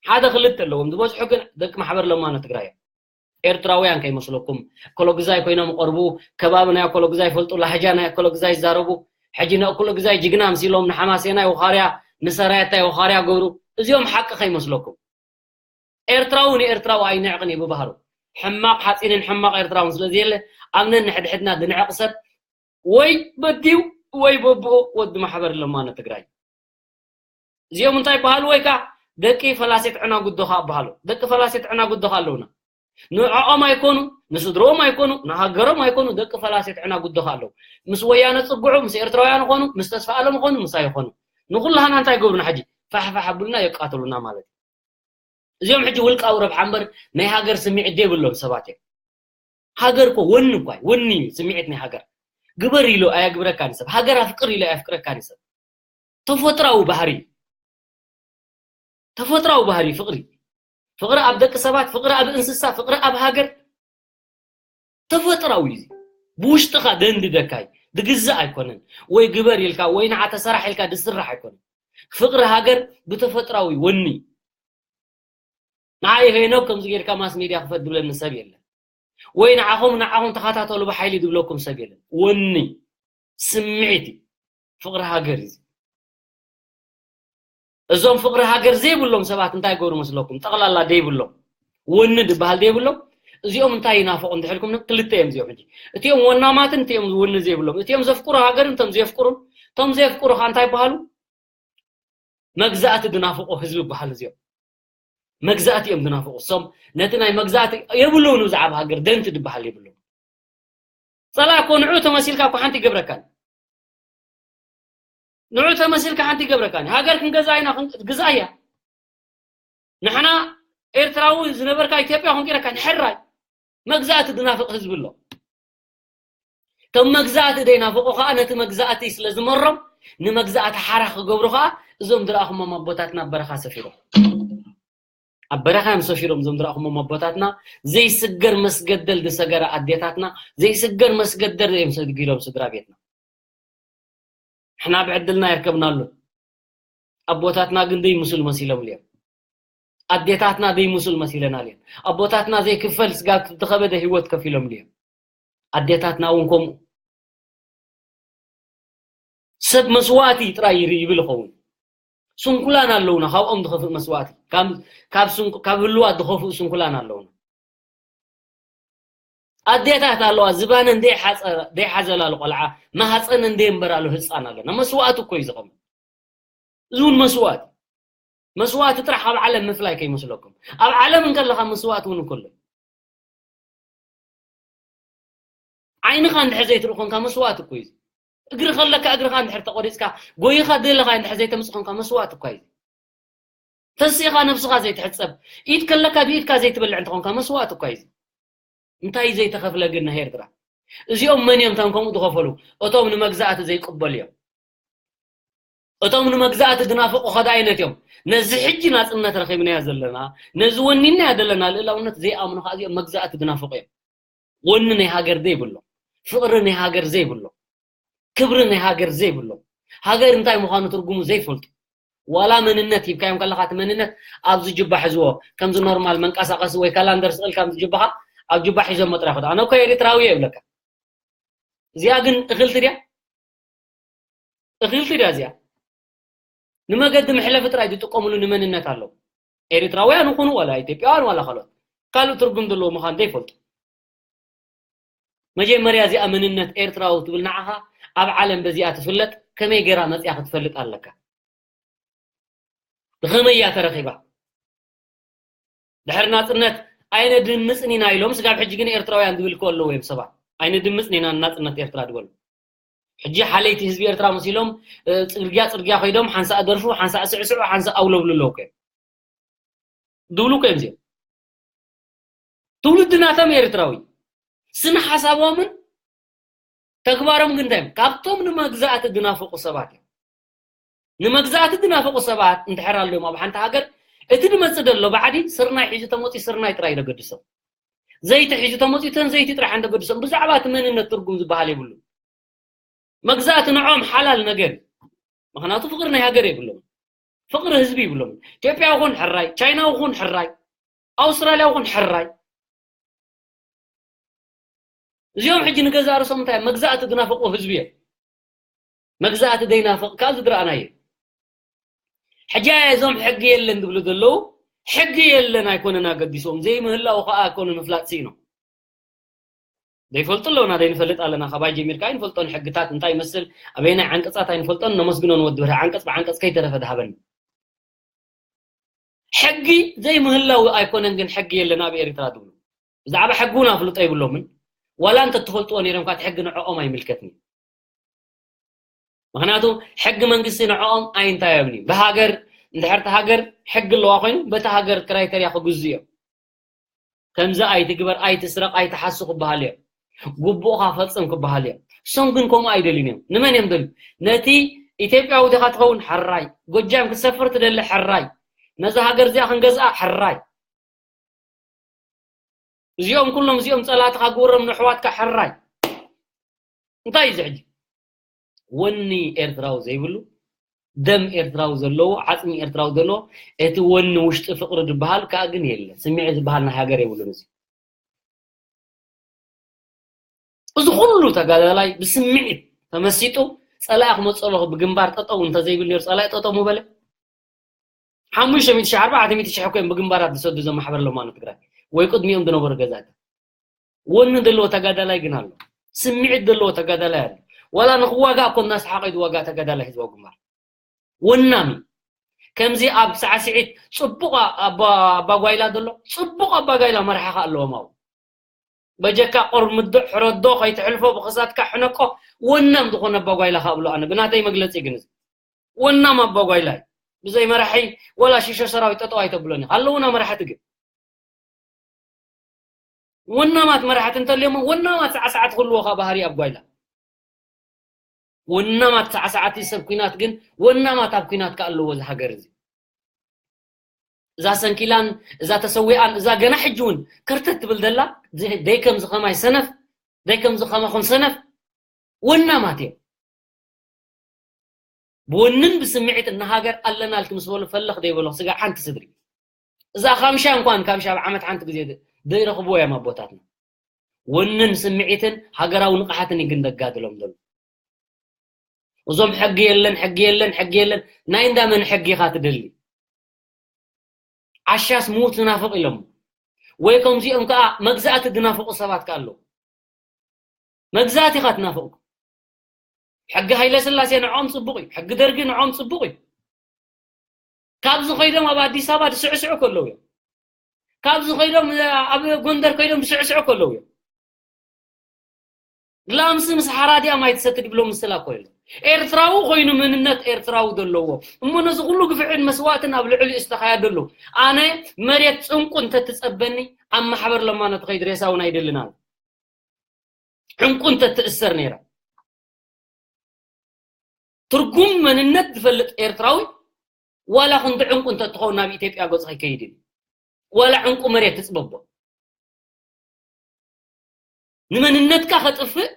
ሓደ ክልተ ኣለዎም ዝበዝሑ ግን ደቂ ማሕበር ለማኖ ትግራይ እዮም። ኤርትራውያን ከይመስለኩም ኮሎግዛይ ኮይኖም ይቐርቡ። ከባቢ ናይ ኮሎግዛይ ይፈልጡ፣ ላህጃ ናይ ኮሎግዛይ ይዛረቡ። ሕጂ ናይ ኮሎግዛይ ጅግና ምሲሎም ንሓማሴናይ ወኻርያ ንሰራየታይ ወኻርያ ገብሩ። እዚኦም ሓቂ ከይመስለኩም። ኤርትራዊ ንኤርትራዊ ኣይንዕቕን እዩ ብባህሩ። ሕማቕ ሓፂንን ሕማቕ ኤርትራውን ስለ ዘየለ ኣብ ነንሕድሕድና ዝንዕቕ ሰብ ወይ በድዩ ወይ በብኡ ወዲ ማሕበር ለማነ ትግራይ። እዚኦም እንታይ ይበሃሉ? ወይ ከዓ ደቂ ፈላሴት ዕና ጉዶኻ ይበሃሉ። ደቂ ፈላሴት ዕና ጉዶኻ ኣለውና። ንዕኦም ኣይኮኑ፣ ንስድሮም ኣይኮኑ፣ ንሃገሮም ኣይኮኑ፣ ደቂ ፈላሴት ዕና ጉዶኻ ኣለዉ። ምስ ወያነ ጽግዑ፣ ምስ ኤርትራውያን ይኾኑ፣ ምስ ተስፋ ኣለም ይኾኑ፣ ምሳይ ይኾኑ። ንኹላህና እንታይ ይገብሩና ሕጂ? ፋሕፋሕ ኣብሉና፣ የቃትሉና ማለት እዩ። እዚኦም ሕጂ ውልቃዊ ረብሓ እምበር ናይ ሃገር ስምዒት ዘይብሎም ሰባት እዮም። ሃገር እኮ ወኒ እኳ እዩ፣ ወኒ እዩ ስምዒት ናይ ሃገር። ግበር ኢሉ ኣየግብረካን ሰብ፣ ሃገር ኣፍቅር ኢሉ ኣየፍቅረካን ሰብ። ተፈጥራዊ ባህሪ እዩ። ተፈጥራዊ ባህሪ ፍቕሪ። ፍቕሪ ኣብ ደቂ ሰባት፣ ፍቕሪ ኣብ እንስሳ፣ ፍቕሪ ኣብ ሃገር ተፈጥራዊ እዩ። ብውሽጥኻ ደንድደካ እዩ። ድግዛእ ኣይኮነን። ወይ ግበር ኢልካ ወይ ንዓ ተሰራሕ ኢልካ ድስራሕ ኣይኮነን። ፍቕሪ ሃገር ብተፈጥራዊ ወኒ። ንዓይ ሄኖክ ከምዚ ጌርካ ማስ ሜድያ ክፈት ድብለኒ ሰብ የለን። ወይ ንዓኹም ንዓኹም ተኸታተሉ ብሓይሊ ድብለኩም ሰብ የለን። ወኒ ስምዒት እዩ። ፍቕሪ ሃገር እዩ። እዞም ፍቕሪ ሃገር ዘይብሎም ሰባት እንታይ ይገብሩ መስለኩም? ጠቕላላ ዘይብሎም፣ ወኒ ዝበሃል ዘይብሎም። እዚኦም እንታይ ይናፍቑ እንድሕልኩም? ክልተ እዮም እዚኦም። ሕጂ እቲኦም ወናማትን እቲኦም ወኒ ዘይብሎም፣ እቲኦም ዘፍቅሩ ሃገርን እቶም ዘፍቅሩን። እቶም ዘፍቅሩ ከ እንታይ ይበሃሉ? መግዛእቲ ዝናፍቑ ህዝቢ ይበሃሉ እዚኦም። መግዛእቲ እዮም ዝናፍቑ። እሶም ነቲ ናይ መግዛእቲ የብሉን፣ ብዛዕባ ሃገር ደንቲ ዝበሃል የብሉን። ጸላእ እኮ ንዑ ተመሲልካ እኮ ሓንቲ ይገብረካን። ንዑ ተመሲልካ ሓንቲ ይገብረካን። ሃገር ክንገዛ ኢና፣ ክን-፣ ግዛእያ። ንሕና ኤርትራዊ ዝነበርካ ኢትዮጵያ ክንቂረካ ንሕራይ። መግዛእቲ ዝናፍቕ ህዝቢ ኣሎ። እቶም መግዛእቲ ዘይናፍቑ ከኣ ነቲ መግዛእቲ ስለ ዝመሮም ንመግዛእቲ ሓራ ክገብሩ ከኣ እዞም ዝረኣኹሞም ኣቦታትና ኣብ በረኻ ሰፊሮም። ኣብ በረኻ እዮም ሰፊሮም እዞም ዝረኣኹሞም ኣቦታትና። ዘይስገር መስገደል ዝሰገራ ኣዴታትና፣ ዘይስገር መስገደል እዮም ሰጊሮም ስድራ ቤትና። ንሕና ብዕድልና ኣይርከብናሉን። ኣቦታትና ግን ዘይምስል መሲሎም እዮም። ኣዴታትና ዘይምስል መሲለናል እዮም። ኣቦታትና ዘይክፈል ስጋብ ዝኸበደ ህይወት ከፊሎም እዮም። ኣዴታትና እውን ከምኡ። ሰብ መስዋእቲ ጥራይ ይርኢ ይብል ይኸውን። ስንኩላን ኣለውና፣ ካብኦም ዝኸፍእ መስዋእቲ። ካብ፣ ካብ ስንኩ-፣ ካብ ህልዋት ዝኸፍኡ ስንኩላን ኣለውና። ኣዴታት ኣለዋ፣ ዝባነን ዘይሓጸ-፣ ዘይሓዘላሉ ቆልዓ፣ ማህፀነን ዘይንበራሉ ህፃን ኣለና። መስዋእቲ እኮ እዩ ዝኸውን። እዚ እውን መስዋእቲ። መስዋእቲ ጥራሕ ካብ ዓለም ምፍላይ ከይመስለኩም። ኣብ ዓለም እንከለኻ መስዋእቲ እውን እንከሎ። ዓይንኻ እንድሕር ዘይትርኢ ኮንካ መስዋእቲ እኮ እዩ። እግሪ ከለካ እግርኻ እንድሕር ተቆሪፅካ፣ ጎይኻ ደለኻ እንድሕር ዘይተምፅእ ኮንካ መስዋእቲ እኮ እዩ። ተሲኻ ነብስኻ ዘይትሕፀብ፣ ኢድ ከለካ ብኢድካ ዘይትበልዕ እንተኾንካ መስዋእቲ እኮ እዩ። እንታይ ዘይተኸፍለ ግን ናይ ኤርትራ? እዚኦም መን እዮም እቶም ከምኡ ዝኸፈሉ? እቶም ንመግዛእቲ ዘይቅበሉ እዮም። እቶም ንመግዛእቲ ዝናፍቑ ኸዳ ዓይነት እዮም። ነዚ ሕጂ ናጽነት ረኺብናዮ ዘለና፣ ነዚ ወኒንናዮ ዘለና ልእላውነት ዘይኣምኑ ኸዓ እዚኦም መግዛእቲ ዝናፍቑ እዮም። ወኒ ናይ ሃገር ዘይብሎም፣ ፍቕሪ ናይ ሃገር ዘይብሎም፣ ክብሪ ናይ ሃገር ዘይብሎም፣ ሃገር እንታይ ምዃኑ ትርጉሙ ዘይፈልጡ፣ ዋላ መንነት ሂብካዮም ከለኻ እቲ መንነት ኣብዚ ጁባ ሕዝዎ፣ ከምዚ ኖርማል መንቀሳቐሲ ወይ ካላንደር ስቕ ኢልካ ኣብዚ ጁባኻ ኣብ ጁባ ሒዞሞ ጥራይ ይኸዱ። ኣነ እኮ ኤሪትራዊ እየ ይብለካ። እዚኣ ግን እኽልቲ ድያ? እኽልቲ ድያ እዚኣ? ንመገዲ መሕለፊ ጥራይ ዝጥቀምሉ ንመንነት ኣለዎ። ኤሪትራውያን ይኹኑ ዋላ ኢትዮጵያውያን ዋላ ካልኦት ካልእ ትርጉም ዘለዎ ምዃኑ ዘይፈልጡ። መጀመርያ እዚኣ መንነት ኤርትራዊ ትብል ንዓኻ ኣብ ዓለም በዚኣ ትፍለጥ ከመይ ገይራ መጽያ ክትፈልጥ ኣለካ? ብኸመይ እያ ተረኺባ? ድሕሪ ናጽነት ኣይነድምጽን ኢና ኢሎም ስጋብ ሕጂ ግን ኤርትራውያን ዝብል እኮ ኣለዉ እዮም ሰባት። ኣይነድምጽን ኢና ናጽነት ኤርትራ ዝበሉ። ሕጂ ሓለይቲ ህዝቢ ኤርትራ መሲሎም፣ እ፣ ጽርግያ ጽርግያ ከይዶም ሓንሳእ ደርፉ፣ ሓንሳእ ስዕስዑ፣ ሓንሳእ ኣውለብሉ ኣለዉ እኮ እዮም። ዝብሉ እኮ እዮም እዚኦም። ትውልዲ ናቶም ኤርትራዊ። ስነ ሓሳቦምን ተግባሮም ግን እንታይ እዮም? ካብቶም ንመግዛእቲ ዝናፍቑ ሰባት እዮም። ንመግዛእቲ ዝናፍቑ ሰባት እንድሕር ኣለዎም ኣብ ሓንቲ ሃገር፣ እቲ ዝመጽእ ዘሎ ባዕዲ ስርናይ ሒዙ ተመጺኡ ስርናይ ጥራይ እዩ ዘገድሶም። ዘይቲ ሒዙ ተመጺኡ እተን ዘይቲ ጥራሕ እዮም ዘገድሶም። ብዛዕባ እቲ መንነት ትርጉም ዝበሃል የብሉን። መግዛእቲ ንዖም ሓላል ነገር እዩ። ምኽንያቱ ፍቕሪ ናይ ሃገር የብሎም። ፍቕሪ ህዝቢ ይብሎም። ኢትዮጵያ ይኹን ሕራይ፣ ቻይና ይኹን ሕራይ፣ ኣውስትራልያ ይኹን ሕራይ። እዚኦም ሕጂ ንገዛእ ርእሶም እንታይ እዮም? መግዛእቲ ዝናፍቑ ህዝቢ እዮም። መግዛእቲ ዘይናፍቕ ካብ ዝድረኣናዮ። ሕጂ እዞም ሕጊ የለን ዝብሉ ዘለዉ፣ ሕጊ የለን ኣይኮነን ኣገዲሶም፣ ዘይምህላው ከኣ ኣይኮነን ምፍላጥ ስኢኖም። ዘይፈልጡ ኣለውና፣ ዘይንፈልጥ ኣለና። ካባይ ጀሚርካ ኣይንፈልጦን። ሕግታት እንታይ ይመስል፣ ኣበየናይ ዓንቀጻት ኣይንፈልጦን። ነመስግኖ ንወዲ በርሀ፣ ዓንቀጽ ብዓንቀጽ ከይተረፈ ድሃበኒ። ሕጊ ዘይምህላው ኣይኮነን ግን ሕጊ የለን ኣብ ኤርትራ ዝብሉ። ብዛዕባ ሕጊ እውን ኣፍልጦ ይብሎምን። ዋላ እንተ ትፈልጥዎ ነይሮም፣ ካት ሕጊ ንዕኦም ኣይምልከትኒ። ምኽንያቱ ሕጊ መንግስቲ ንዕኦም ኣይንታዮም እዩ። ብሃገር፣ እንድሕር እቲ ሃገር ሕጊ ኣለዋ ኮይኑ፣ በቲ ሃገር ክራይተርያ ክግዙ እዮም። ከምዚ ኣይትግበር፣ ኣይትስረቕ፣ ኣይትሓሱ ክበሃል እዮም። ግቡእኻ ፈጽም ክበሃል እዮም። እሶም ግን ከምኡ ኣይደልዩን እዮም። ንመን እዮም ደልዩ? ነቲ ኢትዮጵያዊ ዲኻ ትኸውን? ሕራይ። ጎጃም ክትሰፍር ትደሊ? ሕራይ። ነዛ ሃገር እዚኣ ክንገዝኣ? ሕራይ። እዚኦም ኩሎም እዚኦም ጸላእትኻ ግበሮም ንኣሕዋትካ? ሕራይ። እንታይ እዩ እዚ ሕጂ? ወኒ ኤርትራዊ ዘይብሉ፣ ደም ኤርትራዊ ዘለዎ፣ ዓጽሚ ኤርትራዊ ዘለዎ፣ እቲ ወኒ ውሽጢ ፍቕሪ ዝበሃል ከኣ ግን የለን። ስምዒት ዝበሃል ናይ ሃገር የብሉን። እዚ እዚ ኩሉ ተጋዳላይ ብስምዒት ተመሲጡ ጸላኢ ክመጽእ ኣለኹ ብግንባር ጠጠው እንተዘይብል ነይሩ፣ ጸላኢ ጠጠው ምበለ። ሓሙሽተ ሚእቲ ሺሕ ኣርባዕተ ሚእቲ ሺሕ እኮ እዮም ብግንባራት ዝሰዱ እዞም ማሕበር ለማኖ ትግራይ ወይ ቅድሚኦም ዝነበሩ ገዛእቲ። ወኒ ዘለዎ ተጋዳላይ ግን ኣሎ፣ ስምዒት ዘለዎ ተጋዳላይ ኣሎ። ዋላ ንክዋጋእ እኮ እናሰሓቐ ዝዋጋእ ተጋዳላይ ህዝባዊ ግንባር ወናም እዩ። ከምዚ ኣብ ሳዕስዒት ጽቡቕ ኣባ ኣባ ጓይላ ዘሎ፣ ጽቡቕ ኣባ ጓይላ መራሒ ከ ኣለዎም ኣብኡ። በጀካ ቁርምዶ ሕረዶ ከይትሕልፎ ብኽሳድካ ሕነቆ። ወናም ዝኾነ ኣባ ጓይላ ከ እብሎ ኣነ ብናተይ መግለጺ ግን እዚ ወናም ኣባ ጓይላ እዩ። ብዘይ መራሒ ወላ ሽሾ ሰራዊት ጠጠው ኣይተብሎን ኢኻ። ኣለውና መራሕቲ ግን ወናማት መራሕቲ እንተልዮም ወናማት ሳዕሳዕቲ ክህልዎ ካብ ባህሪ ኣብ ጓይላ። ወናማት ሳዕሳዕቲ ሰብ ኲናት ግን ወናማት ኣብ ኲናት ከ ኣለዎ እዚ ሃገር እዚ። እዛ ሰንኪላን እዛ ተሰዊኣን እዛ ገና ሕጂ እውን ከርተት ትብል ዘላ ደይ ከም ዝኸማይ ሰነፍ፣ ደይ ከም ዝኸማኹም ሰነፍ ወናማት እዮም። ብወንን ብስምዒት እና ሃገር ኣለና ልክ ምስ በሉ ፈለኽ ደይበሎ ስጋ ሓንቲ ስድሪ። እዛ ካምሻ እንኳን ካምሻ ኣብ ዓመት ሓንቲ ግዜ ዘይረኽብዎ እዮም ኣቦታትና። ወንን ስምዒትን ሃገራዊ ንቕሓትን እዩ ግን ደጋድሎም ዘሎ። እዞም ሕጊ የለን፣ ሕጊ የለን፣ ሕጊ የለን። ናይ እንዳመን ሕጊ ኢኻ ትደሊ? ዓሻስ ምዉት ዝናፍቕ ኢሎም። ወይ ከምዚኦም ከኣ መግዛእቲ ዝናፍቑ ሰባት ከኣ ኣለዉ። መግዛእቲ ኢኻ ትናፍቕ። ሕጊ ሃይለ ስላሴ ንዕኦም ጽቡቕ እዩ። ሕጊ ደርጊ ንዕኦም ጽቡቕ እዩ። ካብዚ ኸይዶም ኣብ ኣዲስ ኣበባ ዝስዕስዑ ከለዉ እዮም። ካብዚ ኸይዶም ኣብ ጎንደር ከይዶም ዝስዕስዑ ከለዉ እዮም። ላምሲ ምስ ሓራዲያ ማይ ትሰቲ ድብሎ ምስላ እኮ የለን። ኤርትራዊ ኮይኑ መንነት ኤርትራዊ ዘለዎ እሞ ነዚ ኩሉ ግፍዕን መስዋእትን ኣብ ልዕሊኡ ዝተኻየደሉ ኣነ መሬት ጽንቁ እንተትጸበኒ ኣብ ማሕበር ለማኖ ትኸይድ ሬሳ እውን ኣይደልን ኣነ። ዕንቁ እንተትእሰር ነይራ። ትርጉም መንነት ዝፈልጥ ኤርትራዊ ዋላ ክንዲ ዕንቁ እንተትኸውን ናብ ኢትዮጵያ ገጹ ከይከይድ እዩ። ዋላ ዕንቁ መሬት ትጽበቦ። ንመንነትካ ከጥፍእ፣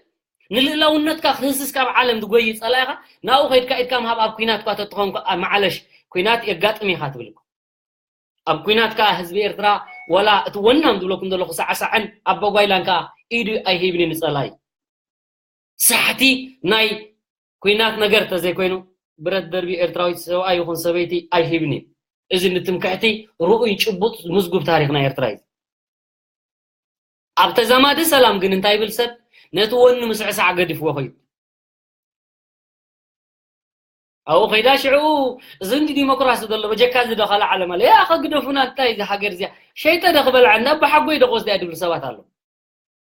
ንልእላውነትካ ክህስስ ካብ ዓለም ዝጎይ ጸላኢኻ፣ ናብኡ ከይድካ ኢድካ ምሃብ ኣብ ኲናት እኳ ተትኾን እኳ፣ ኣ፣ መዓለሽ፣ ኲናት የጋጥም ኢኻ ትብል እኮ። ኣብ ኲናት ከኣ ህዝቢ ኤርትራ ዋላ እቲ ወናም ዝብለኩም ዘለኹ ሳዕሳዕን ኣቦጓይላን ከኣ ኢዱ ኣይሂብኒ ንጸላኢ። ሳሕቲ ናይ ኲናት ነገር ተዘይኮይኑ፣ ብረት ደርቢ ኤርትራዊት ሰብኣይ ይኹን ሰበይቲ ኣይሂብኒ። እዚ ንትምክሕቲ ርኡይ ጭቡጥ ምዝጉብ ታሪኽ ናይ ኤርትራ እዩ። ኣብ ተዛማዲ ሰላም ግን እንታይ ይብል ሰብ? ነቲ ወኑ ምስዕሳዕ ገዲፍዎ ኸይዱ። ኣብኡ ኸይዳ ሽዑ እዚ እንዲ ዲሞክራሲ ዘሎ በጀካ እዚ ዶ ካልእ ዓለም ኣለ? ያ ኸግደፉና እንታይ እዚ ሃገር እዚኣ? ሸይጠ ዶ ክበልዓ እንዳ ኣባሓጎይ ዶ ክወስዳ እያ ድብሉ ሰባት ኣለዉ።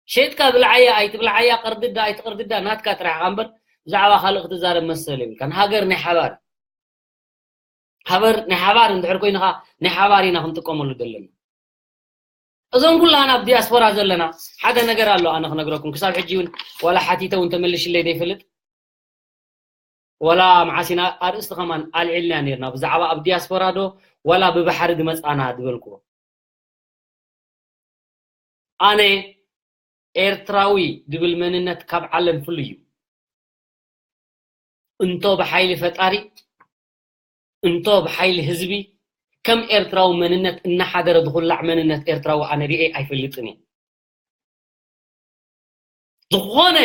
ሸይጥካ ብልዓያ ኣይትብልዓያ፣ ቅርድዳ ኣይትቅርድዳ ናትካ ጥራሕ ኢኻ እምበር ብዛዕባ ካልእ ክትዛረብ መሰል የብልካን። ሃገር ናይ ሓባር። ሃበር ናይ ሓባር እንድሕር ኮይኑ ኸኣ ናይ ሓባር ኢና ክንጥቀመሉ ዘለና። እዞም ኩላህና ኣብ ዲያስፖራ ዘለና ሓደ ነገር ኣሎ ኣነ ክነግረኩም፣ ክሳብ ሕጂ እውን ዋላ ሓቲተ እውን ተመልሽለይ ዘይፈልጥ፣ ዋላ መዓስ ኢና ኣርእስቲ ከማን ኣልዒልና ነርና ብዛዕባ ኣብ ዲያስፖራ ዶ ዋላ ብባሕሪ ዝመጻና ዝበልክዎ። ኣነ ኤርትራዊ ዝብል መንነት ካብ ዓለም ፍሉይ እዩ። እንቶ ብሓይሊ ፈጣሪ፣ እንቶ ብሓይሊ ህዝቢ፣ ከም ኤርትራዊ መንነት እናሓደረ ዝኹላዕ መንነት ኤርትራዊ ኣነ ሪኤ ኣይፈልጥን እየ። ዝኾነ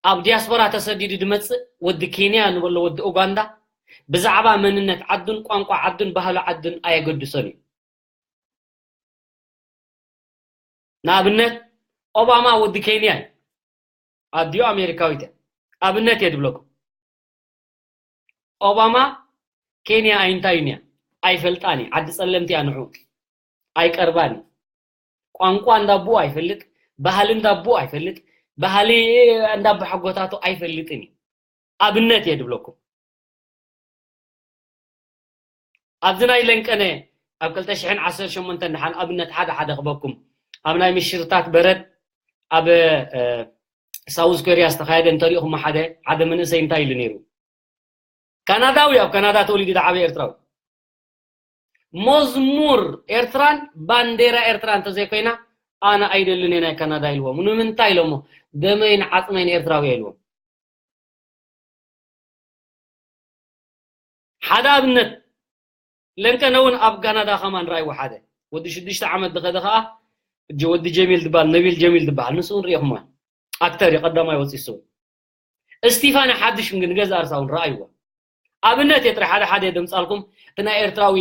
ኣብ ዲያስፖራ ተሰዲዱ ዝመጽእ ወዲ ኬንያ ንበሎ ወዲ ኡጋንዳ ብዛዕባ መንነት ዓዱን ቋንቋ ዓዱን ባህሊ ዓዱን ኣየገድሶን እዩ። ንኣብነት ኦባማ ወዲ ኬንያ እዩ። ኣዲኡ ኣሜሪካዊት እያ። ኣብነት እየ ድብለኩም። ኦባማ ኬንያ ኣይንታይን እያ። ኣይፈልጣን እዩ። ዓዲ ጸለምቲ እያ ንዑ። ኣይቀርባን እዩ። ቋንቋ እንዳቦኡ ኣይፈልጥ፣ ባህሊ እንዳቦኡ ኣይፈልጥ፣ ባህሊ እንዳቦሓጎታቱ ኣይፈልጥን እዩ። ኣብነት እየ ድብለኩም። ኣብዚ ናይ ለንቀነ ኣብ ክልተ ሽሕን ዓሰርተ ሸሞንተን ደሓን ኣብነት ሓደ ሓደ ክበኩም። ኣብ ናይ ምሽርታት በረድ ኣብ ሳውዝ ኮርያ ዝተኻየደ እንተሪእኹም ሓደ ሓደ መንእሰይ እንታይ ኢሉ ነይሩ? ካናዳዊ ኣብ ካናዳ ተወሊዱ ዝዓበየ ኤርትራዊ። መዝሙር ኤርትራን ባንዴራ ኤርትራ እንተዘይኮይና ኣነ ኣይደልን እየ ናይ ካናዳ ኢልዎም። ንምንታይ ኢሎሞ? ደመይን ዓፅመይን ኤርትራዊ እየ ኢልዎም። ሓደ ኣብነት ለንቀነ እውን ኣብ ካናዳ ከማን ረኣይዎ ሓደ ወዲ ሽዱሽተ ዓመት ዝኸደ ከዓ እጀ ወዲ ጀሚል ዝበሃል ነቢል ጀሚል ዝበሃል ንሱ እውን ሪኢኹሞ ኣክተር እዩ ቀዳማይ ወፂ እሱ እውን እስቲፋን ሓድሽ ግን ገዛ ኣርሳ እውን ረኣይዎ ኣብነት እየ ጥራሕ ሓደ ሓደ ደምፃልኩም እቲ ናይ ኤርትራዊ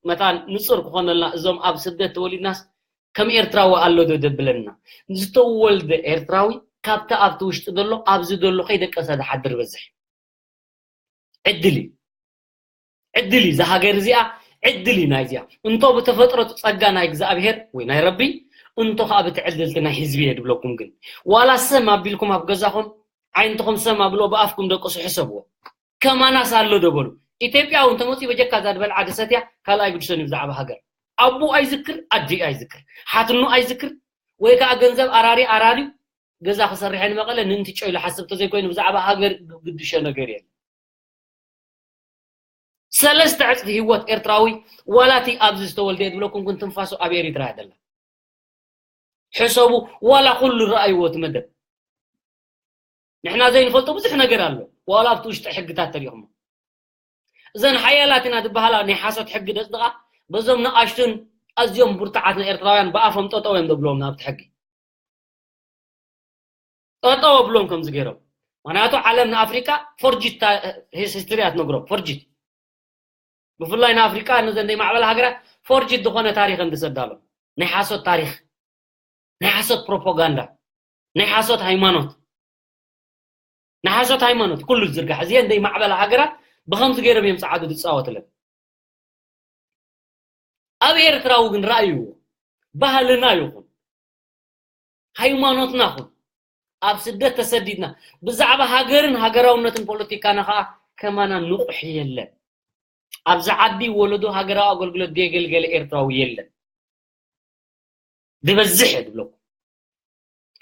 መታን ንፁር ክኾነልና እዞም ኣብ ስደት ተወሊድናስ ከም ኤርትራዊ ኣሎ ዶ ደብለና ዝተወልደ ኤርትራዊ ካብቲ ኣብቲ ውሽጢ ዘሎ ኣብዚ ዘሎ ከይደቀሰ ዝሓድር በዝሕ ዕድል እዩ ዕድል እዩ እዛ ሃገር እዚኣ ዕድል እዩ ናይ እዚኣ እንቶ ብተፈጥሮ ጸጋ ናይ እግዚኣብሔር ወይ ናይ ረቢ እንቶ ከዓ ብቲ ዕድልቲ ናይ ህዝቢ እየ ድብለኩም ግን ዋላ ሰም ኣቢልኩም ኣብ ገዛኹም ዓይንትኹም ሰም ኣብሎ ብኣፍኩም ደቅሱ ሕሰብዎ ከማናስ ኣሎ ዶ በሉ ኢትዮጵያ እውን ተመፅኡ በጀካ እዛ ድበልዓ ድሰትያ ካልኣይ ግድሰን እዩ ብዛዕባ ሃገር ኣቡ ኣይዝክር ኣዲ ኣይዝክር ሓትኑ ኣይዝክር ወይ ከዓ ገንዘብ ኣራሪ ኣራሪ ገዛ ክሰርሐ ንመቐለ ንእንቲ ጨይሉ ሓስብ ተዘይኮይኑ ብዛዕባ ሃገር ግድሾ ነገር የለ ሰለስተ ዕፅፊ ህይወት ኤርትራዊ ዋላ እቲ ኣብዚ ዝተወልደ እየ ዝብለኩም ግን ትንፋሱ ኣብ ኤሪትራ እያ ዘላ ሕሰቡ ዋላ ኩሉ ረኣይዎ እቲ መደብ ንሕና ዘይንፈልጦ ብዙሕ ነገር ኣሎ ዋላ ኣብቲ ውሽጢ ሕግታት ተሪኹሞ እዘን ሓያላት ኢና ዝበሃላ ናይ ሓሶት ሕጊ ደፅድቓ በዞም ንኣሽቱን ኣዝዮም ብርቱዓት ንኤርትራውያን ብኣፎም ጠጠው እዮም ዘብልዎም ናብቲ ሕጊ ጠጠው ኣብሎም ከምዚ ገይሮም ምክንያቱ ዓለም ንኣፍሪቃ ፎርጅት ሂስትሪ እያ ትነግሮም ፎርጅት ብፍላይ ንኣፍሪቃ ነዘን ዘይማዕበላ ሃገራት ፎርጅት ዝኾነ ታሪክ እንድሰዳሎም ናይ ሓሶት ታሪክ ናይ ሓሶት ፕሮፓጋንዳ ናይ ሓሶት ሃይማኖት ናይ ሓሶት ሃይማኖት ኩሉ ዝዝርጋሕ እዚአን ዘይማዕበላ ሃገራት ብከምዚ ገይሮም እዮም ፀዓዱ ዝፃወትለን ኣብ ኤርትራዊ ግን ረኣይዎ ባህልና ይኹን ሃይማኖትና ኹን ኣብ ስደት ተሰዲድና ብዛዕባ ሃገርን ሃገራውነትን ፖለቲካና ከዓ ከማና ንቑሕ የለን ኣብዚ ዓዲ ወለዶ ሃገራዊ ኣገልግሎት ዘየገልገለ ኤርትራዊ የለን ዝበዝሕ እየ ዝብለኩም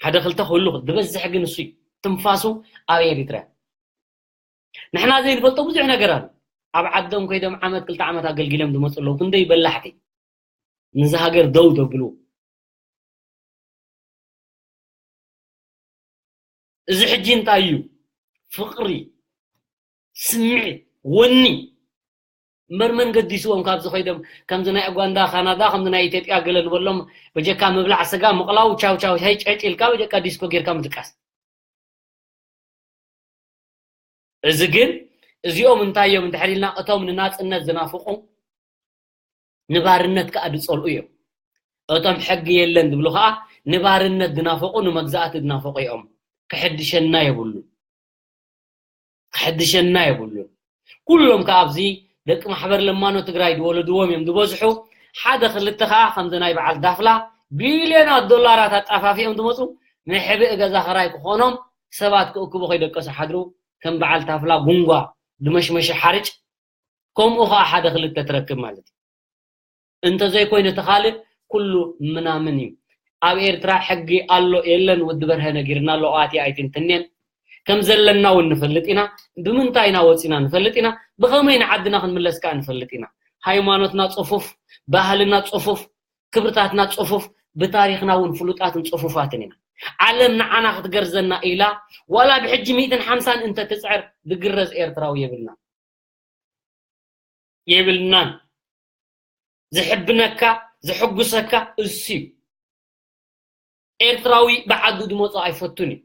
ሓደ ክልተ ክህሉ ዝበዝሕ ግን እሱ ትንፋሱ ኣብ ኤሪትራ ንሕና ዘይንፈልጦ ብዙሕ ነገር ኣሎ ኣብ ዓዶም ኮይዶም ዓመት ክልተ ዓመት ኣገልጊሎም ዝመፁ ኣለዉ ክንደይ በላሕቲ ንዚ ሃገር ደው ዘብሉ እዚ ሕጂ እንታይ እዩ ፍቕሪ ስምዒት ወኒ እምበር መን ገዲስዎም ካብዚ ከይዶም ከምዚ ናይ ኡጋንዳ ካናዳ ከምዚ ናይ ኢትዮጵያ ገለ ዝበሎም በጀካ ምብላዕ ስጋ ምቕላው ቻው ቻው ሄጨጭ ኢልካ በጀካ ዲስኮ ጌርካ ምድቃስ እዚ ግን እዚኦም እንታይ እዮም እንድሕር ኢልና እቶም ንናፅነት ዝናፍቑ ንባርነት ከዓ ዝፀልኡ እዮም እቶም ሕጊ የለን ዝብሉ ከዓ ንባርነት ዝናፈቁ ንመግዛእቲ ዝናፈቁ እዮም ክሕድሸና የብሉ ክሕድሸና የብሉ ኩሎም ከዓ ኣብዚ ደቂ ማሕበር ለማኖ ትግራይ ዝወለድዎም እዮም ዝበዝሑ ሓደ ክልተ ከዓ ከምዚ ናይ በዓል ዳፍላ ቢልዮናት ዶላራት ኣጣፋፊኦም ዝመፁ ንሕብእ ገዛ ክራይ ክኾኖም ሰባት ክእክቡ ከይደቀሱ ሓድሩ ከም በዓል ታፍላ ጉንጓ ዝመሽመሸ ሓርጭ ከምኡ ከዓ ሓደ ክልተ ትረክብ ማለት እዩ እንተዘይኮይኑ እቲ ካልእ ኩሉ ምናምን እዩ ኣብ ኤርትራ ሕጊ ኣሎ የለን ወዲ በርሀ ነጊርና ኣሎ ኣቲ ኣይትንትንን ከም ዘለና እውን ንፈልጥ ኢና ብምንታይ ኢና ወፂና ንፈልጥ ኢና ብኸመይ ንዓድና ክንምለስ ከዓ ንፈልጥ ኢና ሃይማኖትና ፅፉፍ ባህልና ፅፉፍ ክብርታትና ፅፉፍ ብታሪክና እውን ፍሉጣትን ፅፉፋትን ኢና ዓለም ንዓና ክትገርዘና ኢላ ዋላ ብሕጂ ሚእትን ሓምሳን እንተትፅዕር ዝግረዝ ኤርትራዊ የብልና የብልናን ዝሕብነካ ዝሕጉሰካ እሱ እዩ ኤርትራዊ ብዓዱ ዝመፁ ኣይፈቱን እዩ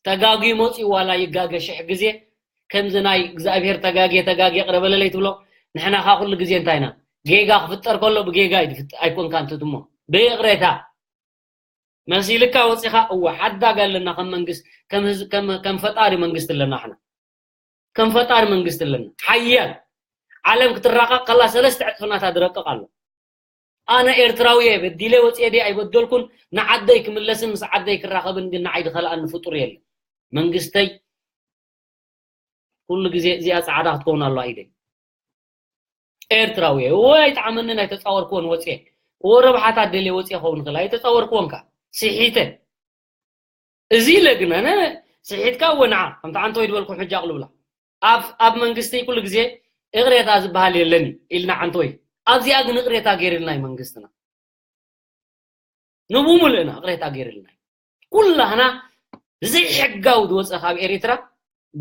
ተጋጊ መፂኡ ዋላ ይጋገ ሽሕ ግዜ ከምዚ ናይ እግዚኣብሔር ተጋጊ ተጋጊ ቅረበለለይ ትብሎ ንሕና ካ ኩሉ ግዜ እንታይ ኢና ጌጋ ክፍጠር ከሎ ብጌጋ ኣይኮንካ እንትትሞ ብይቕሬታ መሲልካ ወፂኻ እወ ሓዳግ ኣለና ከም መንግስት ከም ህዝብ ከም ከም ፈጣሪ መንግስት ኣለና ኣሕና ከም ፈጣሪ መንግስት ኣለና ሓያል ዓለም ክትራቐቕ ከላ ሰለስተ ዕፅፍናታ ድረቅቕ ኣሎ ኣነ ኤርትራዊ እየ በዲለ ወፅየ ድየ ኣይበደልኩን ንዓደይ ክምለስን ምስ ዓደይ ክራኸብን ግን ንዓይ ድኸልኣኒ ፍጡር የለን መንግስተይ ኩሉ ግዜ እዚኣ ፃዕዳ ክትከውን ኣለዋ ኢደይ ኤርትራዊ እየ እወ ኣይጠዓመንን ኣይተፃወርክዎን ወፅየ እወ ረብሓታት ደልየ ወፅየ ኸውን ክእል ኣይተፃወርክዎን ከ ስሒተ እዚ ኢለ ግን ኣነ ስሒትካ እወ ንዓ ከምቲ ዓንተወይ ዝበልኩም ሕጂ ኣቕልብላ ኣብ ኣብ መንግስቲ ኩሉ ግዜ እቕሬታ ዝበሃል የለን ኢልና ዓንተወይ ኣብዚኣ ግን እቕሬታ ገይርልና እዩ መንግስትና ንብሙሉእና እቕሬታ ገይርልና እዩ ኩላህና ብዘይሕጋዊ ዝወፀ ካብ ኤሪትራ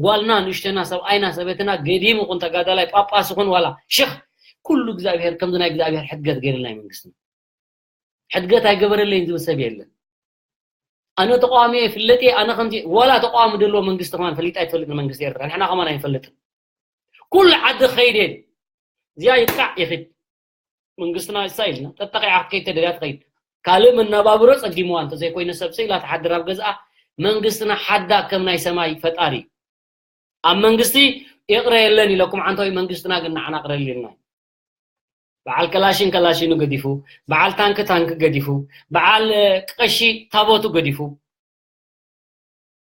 ጓልና ንእሽተና ሰብኣይና ሰበትና ገዲም ይኹን ተጋዳላይ ጳጳስ ይኹን ዋላ ሽኽ ኩሉ እግዚኣብሔር ከምዚ ናይ እግዚኣብሔር ሕድገት ገይርልና እዩ መንግስትና ሕድገት ኣይገበረለይን ዝብል ሰብ የለን ኣነ ተቃዋሚ እየ ፍለጥ እየ ኣነ ከምዚ ዋላ ተቃዋሚ ዘለዎ መንግስቲ ከማን ፈሊጣ ኣይትፈልጥን መንግስቲ ኤርትራ ንሕና ከማን ኣይንፈልጥን ኩሉ ዓዲ ኸይድ እየ እዚኣ ይጥቃዕ ይኽድ መንግስትና ይሳ ኢልና ጠጠቂዓ ክትከይድ ተደልያ ትኸይድ ካልእ መናባብሮ ጸጊምዋ እንተዘይኮይኑ ሰብ ስኢላ ትሓድር ኣብ ገዝኣ መንግስትና ሓዳ ከም ናይ ሰማይ ፈጣሪ ኣብ መንግስቲ ይቕረ የለን ኢለኩም ዓንተወይ መንግስትና ግን ንዓና ቅረልልና በዓል ከላሽን ከላሽኑ ገዲፉ በዓል ታንክ ታንክ ገዲፉ በዓል ቀሺ ታቦቱ ገዲፉ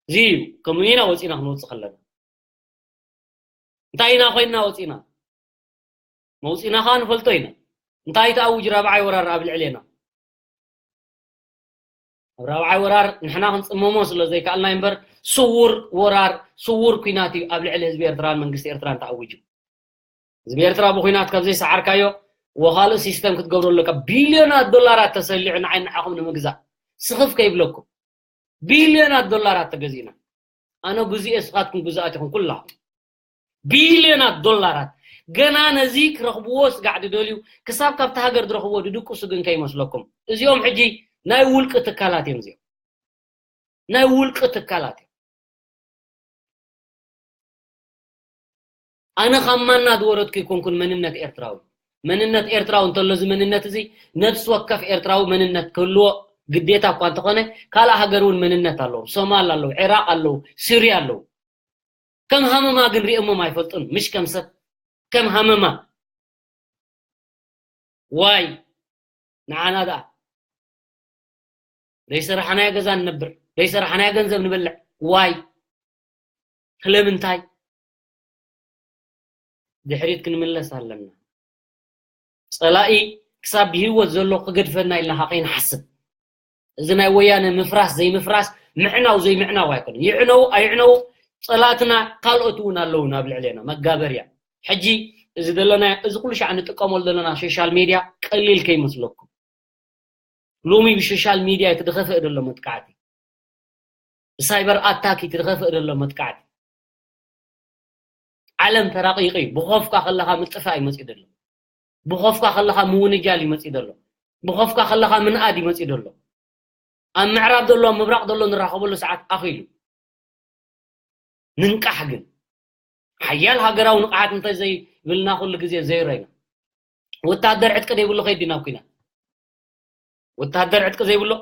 እዚ እዩ ከምኡ ኢና ወፂና ክንወፅእ ከለና እንታይ ኢና ኮይንና ወፂና መውፂና ከዓ ንፈልጦ ኢና እንታይ ተኣውጅ ራብዓይ ወራር ኣብ ልዕሌና ኣብ ራብዓይ ወራር ንሕና ክንፅመሞ ስለ ዘይከኣልና እምበር ስውር ወራር ስውር ኩናት እዩ ኣብ ልዕሊ ህዝቢ ኤርትራን መንግስቲ ኤርትራን ተኣዊጁ ህዝቢ ኤርትራ ብኩናት ካብ ዘይሰዓርካዮ ወካልእ ሲስተም ክትገብሮ ኣለካ ቢልዮናት ዶላራት ተሰሊዑ ንዓይ ንዓኹም ንምግዛእ ስኽፍ ከይብለኩም ቢልዮናት ዶላራት ተገዚእና ኣነ ጉዚኤ ስኻትኩም ጉዛኣት ኢኹም ኩላኹም ቢልዮናት ዶላራት ገና ነዚ ክረኽብዎ ስጋዕ ድደልዩ ክሳብ ካብቲ ሃገር ዝረኽብዎ ድድቅሱ ግን ከይመስለኩም እዚኦም ሕጂ ናይ ውልቂ ትካላት እዮም እዚኦም ናይ ውልቂ ትካላት እዮም ኣነ ካብ ማና ዝወረድኩ ይኮንኩን መንነት ኤርትራዊ መንነት ኤርትራዊ እንተሎ እዚ መንነት እዚ ነፍሲ ወከፍ ኤርትራዊ መንነት ክህልዎ ግዴታ እኳ እንተኾነ ካልእ ሃገር እውን መንነት ኣለዎም ሶማል ኣለዉ ዒራቅ ኣለዉ ስርያ ኣለዉ ከም ሃመማ ግን ሪኦሞም ኣይፈልጡን ምሽ ከም ሰብ ከም ሃመማ ዋይ ንዓና ደኣ ዘይሰራሕናዮ ገዛ ንነብር ዘይሰራሕናዮ ገንዘብ ንበልዕ ዋይ ስለምንታይ ድሕሪት ክንምለስ ኣለና ጸላኢ ክሳብ ብህይወት ዘሎ ክገድፈና ኢልና ከይንሓስብ እዚ ናይ ወያነ ምፍራስ ዘይምፍራስ ምዕናው ዘይምዕናው ኣይኮነን ይዕነው ኣይዕነው ጸላእትና ካልኦት እውን ኣለዉ ናብ ልዕሌና መጋበርያ ሕጂ እዚ ዘለና እዚ ኩሉ ሻዕ ንጥቀመሉ ዘለና ሶሻል ሜድያ ቀሊል ከይመስለኩም ሎሚ ብሶሻል ሚድያ እቲ ዝኸፍእ ዘሎ መጥቃዕቲ ብሳይበር ኣታክ እቲ ዝኸፍእ ዘሎ መጥቃዕቲ ዓለም ተራቂቂ እዩ ብኾፍካ ከለካ ምጥፋእ ይመፅእ ዘሎ ብኾፍካ ከለካ ምውንጃል ይመፅእ ዘሎ ብኾፍካ ከለካ ምንኣድ ይመፅእ ዘሎ ኣብ ምዕራብ ዘሎ ኣብ ምብራቅ ዘሎ ንራኸበሉ ሰዓት ኣኺሉ ንንቃሕ ግን ሓያል ሃገራዊ ንቕሓት እንተ ዘይብልና ኩሉ ግዜ ዜሮ ኢና ወታደር ዕጥቂ ዘይብሉ ከይዲ ናብ ኩናት ወታደር ዕጥቂ ዘይብሎ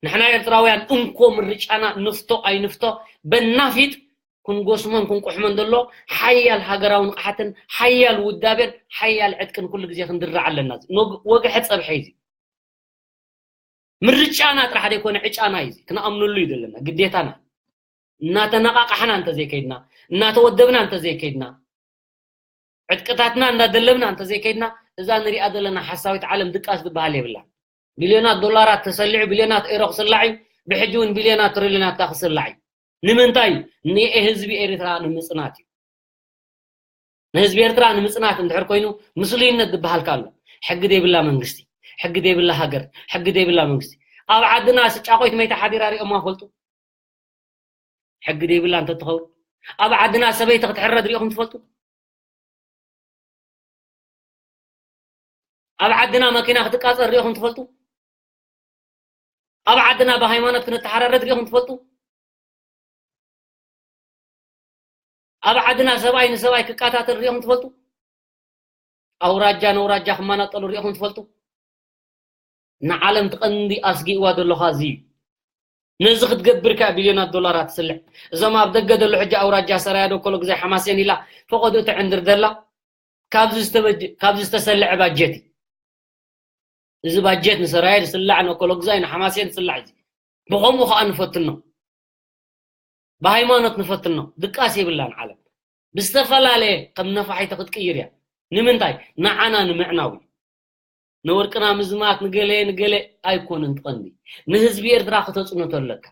ንሕና ኤርትራውያን እንኮ ምርጫና ንፍቶ ኣይንፍቶ በናፊጥ ክንጎስሞን ክንቁሕሞን ዘሎ ሓያል ሃገራዊ ንቕሓትን ሓያል ውዳቤን ሓያል ዕጥቅን ኩሉ ግዜ ክንድርዕ ኣለና ወግሐ ፀብሐ እዚ ምርጫና ጥራሕ ዘይኮነ ዕጫና እዩ ክንኣምነሉ እዩ ዘለና ግዴታና እናተነቃቃሕና እንተዘይከይድና እናተወደብና እንተዘይከይድና ዕጥቅታትና እንዳደለብና እንተዘይከይድና እዛ ንሪኣ ዘለና ሓሳዊት ዓለም ድቃስ ዝበሃል የብላ ቢልዮናት ዶላራት ተሰሊዑ ቢልዮናት ኤሮ ክስላዕ እዩ ብሕጂ እውን ቢልዮናት ትሪልዮናት ክስላዕ እዩ ንምንታይ ንኤ ህዝቢ ኤርትራ ንምፅናት እዩ ንህዝቢ ኤርትራ ንምፅናት እንድሕር ኮይኑ ምስሉይነት ዝበሃል ኣሎ ሕጊ ዘይብላ መንግስቲ ሕጊ ዘይብላ ሃገር ሕጊ ዘይብላ መንግስቲ ኣብ ዓድና ስጫቆይት መይታ ሓዲራ ሪኦማ ፈልጡ ሕጊ ዘይብላ እንተትኸውን ኣብ ዓድና ሰበይቲ ክትሕረድ ሪኢኹም ትፈልጡ ኣብ ዓድና መኪና ክትቃፀር ሪኢኹም ትፈልጡ ኣብ ዓድና ብሃይማኖት ክንተሓራረድ ሪኢኹም ትፈልጡ ኣብ ዓድና ሰብኣይ ንሰብኣይ ክቃታተል ሪኢኹም ትፈልጡ ኣውራጃ ነውራጃ ክመናጠሉ ሪኢኹም ትፈልጡ ንዓለም ትቐንዲ ኣስጊእዋ ዘለኻ እዚ እዩ ነዚ ክትገብር ከኣ ቢልዮናት ዶላራት ትስልዕ። እዞም ኣብ ደገ ዘሎ ሕጂ ኣውራጃ ሰራያ ዶ ኮሎ ግዜ ሓማሴን ኢላ ፈቐዶ ትዕንድር ዘላ ካብዚ ዝተበጀ-፣ ካብዚ ዝተሰልዐ ባጀት እዩ። እዚ ባጀት ንሰራየ ዝስላዕ፣ ንኮሎ ግዛይ ንሓማሴን ዝስላዕ እዩ። ብኸምኡ ከኣ ንፈትኖ። ብሃይማኖት ንፈትኖ። ድቃስ የብላን ዓለም። ብዝተፈላለየ ከም ነፋሒቶ ክትቅይር እያ። ንምንታይ? ንዓና ንምዕናው እዩ። ንወርቅና ምዝማት ንገለ ንገለ ኣይኮነን ትቐንዲ። ንህዝቢ ኤርትራ ክተጽንቶ ኣለካ።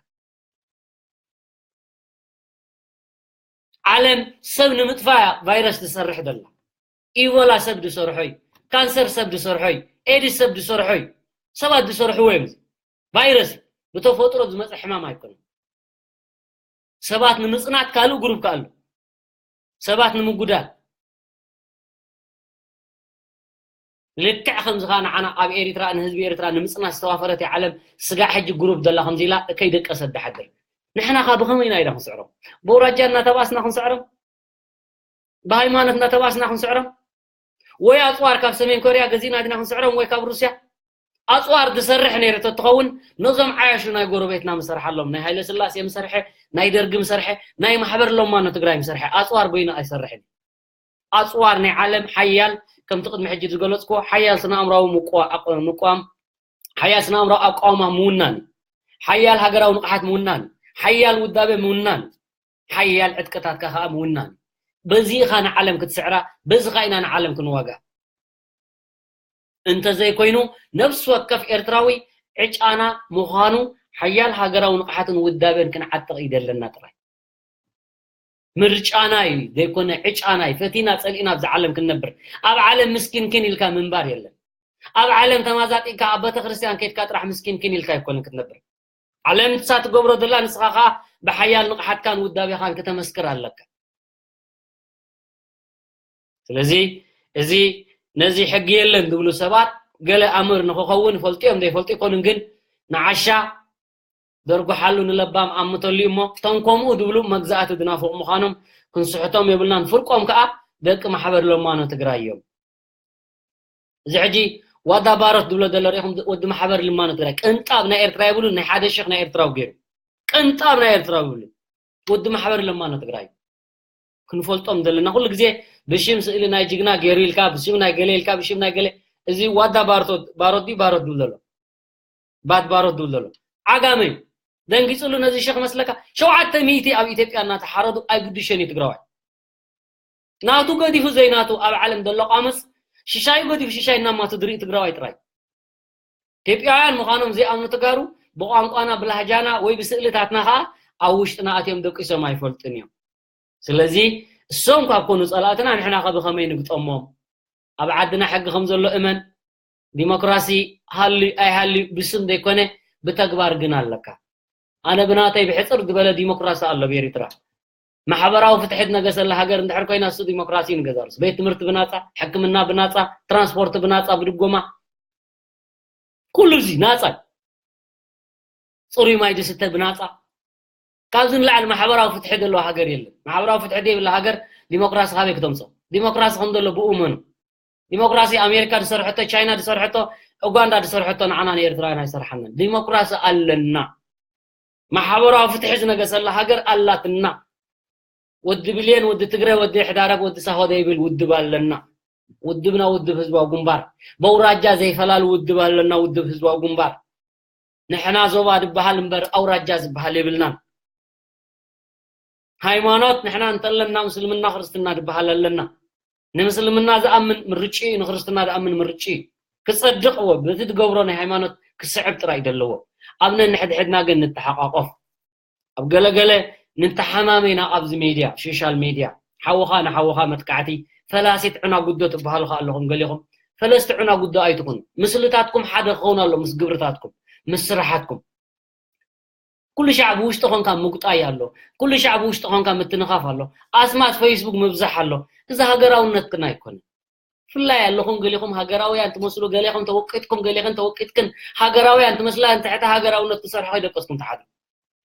ዓለም ሰብ ንምጥፋእ ቫይረስ ትሰርሕ ደላ። ኢቦላ ሰብ ዝሰርሖ እዩ። ካንሰር ሰብ ዝሰርሖ እዩ። ኤድስ ሰብ ዝሰርሖ እዩ። ሰባት ዝሰርሕዎ እዮም። እዚ ቫይረስ ብተፈጥሮ ዝመጸ ሕማም ኣይኮነን። ሰባት ንምጽናት ካልእ ግሩፕ ከ ኣሎ። ሰባት ንምጉዳል። ልክዕ ከምዚ ኸኣ ንዓና ኣብ ኤሪትራ ንህዝቢ ኤሪትራ ንምጽናት ዝተዋፈረት እያ ዓለም። ስጋዕ ሕጂ ግሩፕ ደላ ከምዚ ኢላ ከይደቀሰት ድሓድር። ንሕና ኸ ብኸመይ ኢና ኢና ክንስዕሮም? ብኣውራጃ እናተባእስና ክንስዕሮም? ብሃይማኖት እናተባእስና ክንስዕሮም? ወይ ኣጽዋር ካብ ሰሜን ኮርያ ገዚእና ዲና ክንስዕሮም ወይ ካብ ሩስያ? ኣጽዋር ዝሰርሕ ነይሩ ተትኸውን ነዞም ዓያሹ ናይ ጎረቤትና ምሰርሓሎም። ናይ ሃይለ ስላሴ ምሰርሐ፣ ናይ ደርጊ ምሰርሐ፣ ናይ ማሕበር ለማኖ ትግራይ ምሰርሐ። ኣጽዋር በይኑ ኣይሰርሕን። ኣጽዋር ናይ ዓለም ሓያል፣ ከምቲ ቅድሚ ሕጂ ዝገለጽኩዎ፣ ሓያል ስነ ኣእምራዊ ምቋ-፣ ኣቋ-፣ ምቋም፣ ሓያል ስነ ኣእምራዊ ኣቋውማ ምውናን እዩ። ሓያል ሃገራዊ ንቕሓት ምውናን እዩ። ሓያል ውዳበ ምውናን እዩ። ሓያል ዕጥቅታትካ ከኣ ምውናን እዩ። በዚ ኢኻ ንዓለም ክትስዕራ፣ በዚ ኸኣ ኢና ንዓለም ክንዋጋ። እንተዘይኮይኑ፣ ነፍሲ ወከፍ ኤርትራዊ ዕጫና ምዃኑ ሓያል ሃገራዊ ንቕሓትን ውዳበን ክንዓጥቕ እዩ ዘለና ጥራይ። ምርጫና እዩ ዘይኮነ፣ ዕጫና እዩ። ፈቲና ጸሊእና ኣብዛ ዓለም ክንነብር። ኣብ ዓለም ምስኪንኪን ኢልካ ምንባር የለን። ኣብ ዓለም ተማዛጢካ ኣብ ቤተክርስትያን ከይድካ ጥራሕ ምስኪንኪን ኢልካ ኣይኮነን ክትነብር። ዓለም ንሳ ትገብሮ ዘላ ንስኻ ኸኣ ብሓያል ንቕሓትካን ውዳቤኻን ከተመስክር ኣለካ። ስለዚ እዚ ነዚ ሕጊ የለን ዝብሉ ሰባት ገለ ኣምር ንኽኸውን ይፈልጡ እዮም፣ ዘይፈልጡ ኣይኮኑን። ግን ንዓሻ ደርጉሓሉ ንለባም ኣምተሉ እዩ እሞ፣ እቶም ከምኡ ዝብሉ መግዛእቲ ዝናፍቑ ምዃኖም ክንስሕቶም የብልናን። ፍርቆም ከኣ ደቂ ማሕበር ለማኖ ትግራይ እዮም። እዚ ሕጂ ዋዳ ባሮት ዝብሎ ዘሎ ርኢኹም፣ ወዲ ማሕበር ለማኖ ትግራይ ቅንጣብ ናይ ኤርትራ የብሉን፣ ናይ ሓደ ሸኽ ናይ ኤርትራዊ ገይሩ። ቅንጣብ ናይ ኤርትራዊ የብሉን። ወዲ ማሕበር ለማኖ ትግራይ። ክንፈልጦም ዘለና ኩሉ ግዜ ብሽም ስእሊ ናይ ጅግና ገይሩ ኢልካ፣ ብሽም ናይ ገለ ኢልካ፣ ብሽም ናይ ገለ፣ እዚ ዋዳ ባሮት፣ ባሮት ድዩ ባሮት ዝብል ዘሎ? ባድ ባሮት ዝብል ዘሎ። ዓጋመ እዩ። ደንጊጽሉ ነዚ ሸኽ መስለካ? ሸውዓተ ሚእቲ ኣብ ኢትዮጵያ እናተሓረዱ ኣይግድሾን እዩ ትግራዋይ። ናቱ ገዲፉ ዘይናቱ ኣብ ዓለም ዘሎ ቃመጽ ሽሻዩ ገዲፉ ሽሻይ እናማቱ ዝርኢ ትግራዋይ ጥራይ። ኢትዮጵያውያን ምዃኖም ዘይኣምኑ ተጋሩ ብቋንቋና፣ ብላህጃና ወይ ብስእልታትና ኸኣ ኣብ ውሽጥና ኣትዮም ደቂሶም ኣይፈልጡን እዮም። ስለዚ እሶም ካብ ኮኑ ጸላእትና ንሕና ከ ብኸመይ ንግጠሞም? ኣብ ዓድና ሕጊ ከም ዘሎ እመን። ዲሞክራሲ ሃልዩ ኣይሃልዩ ብስም ዘይኮነ ብተግባር ግን ኣለካ። ኣነ ብናተይ ብሕጽር ዝበለ ዲሞክራሲ ኣሎ ኣብ ኤሪትራ። ማሕበራዊ ፍትሒ ዝነገሰላ ሃገር እንድሕር ኮይና እሱ ዲሞክራሲ ንገዛሉ። ቤት ትምህርቲ ብናጻ፣ ሕክምና ብናጻ፣ ትራንስፖርት ብናጻ ብድጎማ። ኩሉ እዚ ናጻ እዩ። ጽሩይ ማይ ዝስተ ብናጻ። ካብዚ ንላዕሊ ማሕበራዊ ፍትሒ ዘለዎ ሃገር የለን። ማሕበራዊ ፍትሒ ዘይብላ ሃገር ዲሞክራሲ ካበይ ክተምጽኦ? ዲሞክራሲ ከም ዘሎ ብኡ እመኑ። ዲሞክራሲ ኣሜሪካ ዝሰርሐቶ፣ ቻይና ዝሰርሐቶ፣ ኡጋንዳ ዝሰርሐቶ ንዓና ንኤርትራውያን ኣይሰርሓናን። ዲሞክራሲ ኣለና። ማሕበራዊ ፍትሒ ዝነገሰላ ሃገር ኣላትና። ወዲ ብልየን፣ ወዲ ትግረ፣ ወዲ ሕዳረግ፣ ወዲ ሳሆ ዘይብል ውድብ ኣለና። ውድብና ውድብ ህዝባዊ ግንባር። በውራጃ ዘይፈላል ውድብ ኣለና፣ ውድብ ህዝባዊ ግንባር። ንሕና ዞባ ዝበሃል እምበር ኣውራጃ ዝበሃል የብልናን። ሃይማኖት ንሕና እንተለና ምስልምና ክርስትና ዝበሃል ኣለና። ንምስልምና ዝኣምን ምርጭ እዩ፣ ንክርስትና ዝኣምን ምርጭ እዩ። ክጸድቕ እዎ፣ በቲ ትገብሮ ናይ ሃይማኖት ክስዕብ ጥራይ እዩ ዘለዎ። ኣብ ነንሕድሕድና ግን ንተሓቋቆፍ። ኣብ ገለገለ ንተሓማም ኢና ኣብዚ ሜድያ፣ ሶሻል ሜድያ። ሓውኻ ንሓውኻ መጥቃዕቲ፣ ፈላሲት ዕናጉዶ ትበሃሉ ከኣ ኣለኹም ገሊኹም። ፈለስቲ ዕናጉዶ ኣይትኹኑ። ምስልታትኩም ሓደ ክኸውን ኣሎ ምስ ግብርታትኩም፣ ምስ ስራሓትኩም። ኩሉ ሻዕ ብውሽጢ ኾንካ ምጉጣይ ኣሎ። ኩሉ ሻዕ ብውሽጢ ኾንካ ምትንኻፍ ኣሎ። ኣስማት ፌስቡክ ምብዛሕ ኣሎ። እዚ ሃገራውነት ግን ኣይኮነን። ብፍላይ ኣለኹም ገሊኹም ሃገራውያን ትመስሉ፣ ገሊኹም ተወቂጥኩም፣ ገሊኽን ተወቂጥክን ሃገራውያን ትመስላ፣ እንተ ሕቲ ሃገራውነት ትሰርሑ ከይደቀስኩም ትሓድሩ።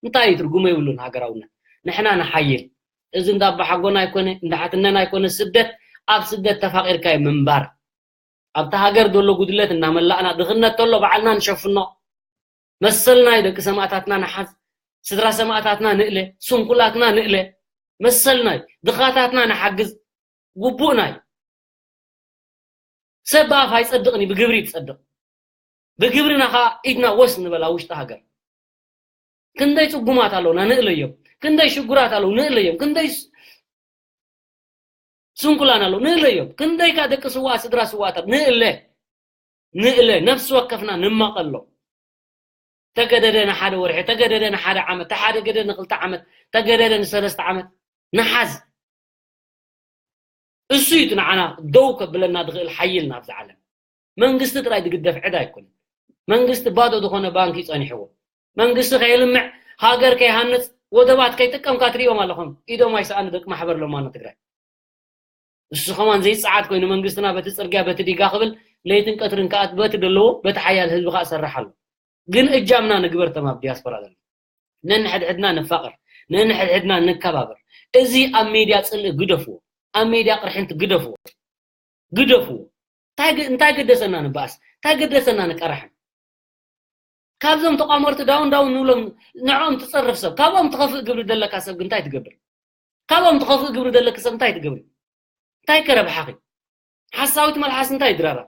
እንታይ እዩ ትርጉም የብሉን ሃገራውነት። ንሕና ንሓይል። እዚ እንዳ ኣባሓጎና ኣይኮነ፣ እንዳ ሓትነና ኣይኮነ፣ ስደት፣ ኣብ ስደት ተፋቒርካ እዩ ምንባር። ኣብታ ሃገር ዘሎ ጉድለት እናመላእና፣ ድኽነት ተሎ ባዕልና ንሸፍኖ። መሰልና እዩ ደቂ ሰማእታትና ንሓዝ። ስድራ ሰማእታትና ንእለ፣ ስንኩላትና ንእለ፣ መሰልና እዩ። ድኻታትና ንሓግዝ፣ ግቡእና እዩ። ሰብ ብኣፍ ኣይጸድቕን እዩ፣ ብግብሪ ይጸድቕ። ብግብርና ኸኣ ኢድና ወስ ንበላ ውሽጢ ሃገር። ክንደይ ጽጉማት ኣለውና ንእለዮም፣ ክንደይ ሽጉራት ኣለዉ ንእለዮም፣ ክንደይ ስ- ስንኩላን ኣለዉ ንእለዮም፣ ክንደይካ ደቂ ስዋ፣ ስድራ ስዋታት ንእለ፣ ንእለ፣ ነፍሲ ወከፍና ንማቐሎ። ተገደደ ንሓደ ወርሒ፣ ተገደደ ንሓደ ዓመት፣ ተሓደገደ ንክልተ ዓመት፣ ተገደደ ንሰለስተ ዓመት ንሓዝ። እሱ እዩ እቲ ንዓና ደው ከብለና ዝኽእል ሓይል ናብዚ ዓለም። መንግስቲ ጥራይ ዝግደፍ ዕዳ ኣይኮነን። መንግስቲ ባዶ ዝኾነ ባንክ እዩ ጸኒሕዎ። መንግስቲ ከየልምዕ፣ ሃገር ከይሃንጽ፣ ወደባት ከይጥቀም ካትሪኦም ኣለኹም። ኢዶም ኣይሰኣኑ ደቂ ማሕበር ለማኖ ትግራይ። እሱ ከማን ዘይጸዓት ኮይኑ መንግስትና በቲ ጽርግያ በቲ ዲጋ ክብል ለይትን ቀትርን ከኣ በቲ ደለዎ በቲ ሓያል ህዝቢ ከኣ ሰርሕ ኣሎ። ግን እጃምና ንግበር ተማብ ዲያስፖራ ዘሎ። ነንሕድሕድና ንፋቐር፣ ነንሕድሕድና ንከባበር። እዚ ኣብ ሜድያ ጽልኢ ግደፍዎ፣ ኣብ ሜድያ ቅርሕንቲ ግደፍዎ፣ ግደፍዎ። እንታይ ግ- እንታይ ገደሰና ንበኣስ? እንታይ ገደሰና ንቀራሕን? ካብዞም ተቋመርቲ ዳውን ዳውን ንብሎም ንዕኦም ትጸርፍ ሰብ፣ ካብኦም ትኸፍእ ግብሪ ዘለካ ሰብ ግን እንታይ ትገብር? ካብኦም ትኸፍእ ግብሪ ዘለኪ ሰብ እንታይ ትገብሪ? እንታይ ከረብሓኺ? ሓሳዊት መልሓስ እንታይ ይድራራ?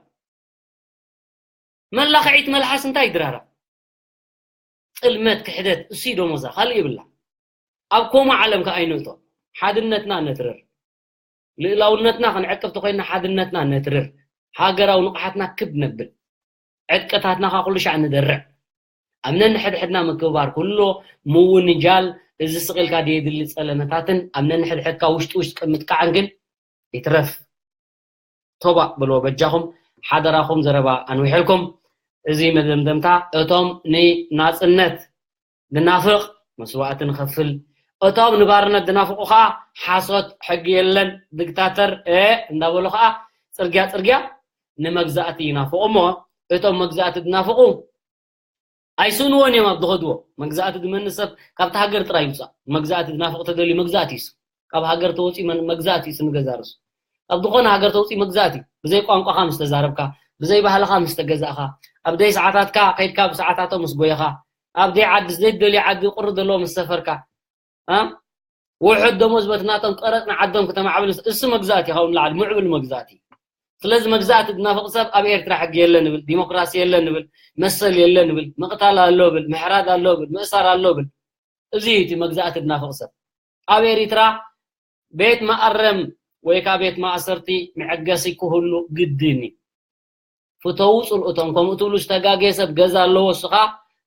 መላኽዒት መልሓስ እንታይ ይድራራ? ጥልመት ክሕደት እሱ ደሞዛ ካልእ ይብላ። ኣብ ኮማ ዓለም ከኣ ኣይንእቶ። ሓድነትና ነትርር። ልእላውነትና ክንዕቅብ ተኮይንና ሓድነትና ነትርር። ሃገራዊ ንቕሓትና ክብ ነብል። ዕጥቀታትና ከኣ ኩሉ ሻዕ ንደርዕ። ኣብ ነንሕድሕድና ምክብባር ኩሎ ምውንጃል፣ እዚ ስቕ ኢልካ ድየድሊ ጸለመታትን ኣብ ነንሕድሕድካ ውሽጢ ውሽጢ ቅምጥቃዕን ግን ይትረፍ። ቶባእ በልዎ በጃኹም፣ ሓደራኹም ዘረባ ኣንዊሐልኩም። እዚ መደምደምታ እቶም ንናጽነት ዝናፍቕ መስዋእቲ ንኸፍል፣ እቶም ንባርነት ዝናፍቑ ኸኣ ሓሶት፣ ሕጊ የለን፣ ዲክታተር እ እንዳበሉ ኸኣ ጽርግያ ጽርግያ ንመግዛእቲ ይናፍቑ እሞ እቶም መግዛእቲ ዝናፍቑ ኣይስእንዎን እዮም ኣብ ዝኸድዎ። መግዛእቲ ዝመኒ ሰብ ካብቲ ሃገር ጥራይ ይውፃእ። መግዛእቲ ዝናፍቕ ተደልዩ መግዛእቲ ይሱ። ካብ ሃገር ተወፂኡ መን- መግዛእቲ ይሱ ንገዛ ርእሱ። ኣብ ዝኾነ ሃገር ተውፂኡ መግዛእቲ። ብዘይ ቋንቋኻ ምስ ተዛረብካ፣ ብዘይ ባህልኻ ምስ ተገዛእኻ፣ ኣብ ደይ ሰዓታትካ ከይድካ ብሰዓታቶም ምስ ጎየኻ፣ ኣብ ደይ ዓዲ ዘይደልዮ ዓዲ ቁሪ ዘለዎ ምስ ሰፈርካ፣ እ? ውሑድ ደሞዝ በቲ ናቶም ቀረጽ ንዓዶም ክተማዕብል እሱ መግዛእቲ ካብኡ ንላዕሊ ምዕብል መግዛእቲ። ስለዚ መግዛእቲ ዝናፍቕ ሰብ ኣብ ኤርትራ ሕጊ የለ ንብል፣ ዲሞክራሲ የለ ንብል፣ መሰል የለ ንብል፣ ምቕታል ኣሎ ብል፣ ምሕራድ ኣሎ ብል፣ ምእሳር ኣሎ ብል። እዚ እዩ እቲ መግዛእቲ ዝናፍቕ ሰብ። ኣብ ኤሪትራ ቤት መኣረም ወይ ከዓ ቤት ማእሰርቲ መዐገሲ ክህሉ ግድን እዩ። ፍተዉ ጽልእቶም፣ ከምኡ ትብሉ ዝተጋገየ ሰብ ገዛ ኣለዎ፣ እሱ ኸኣ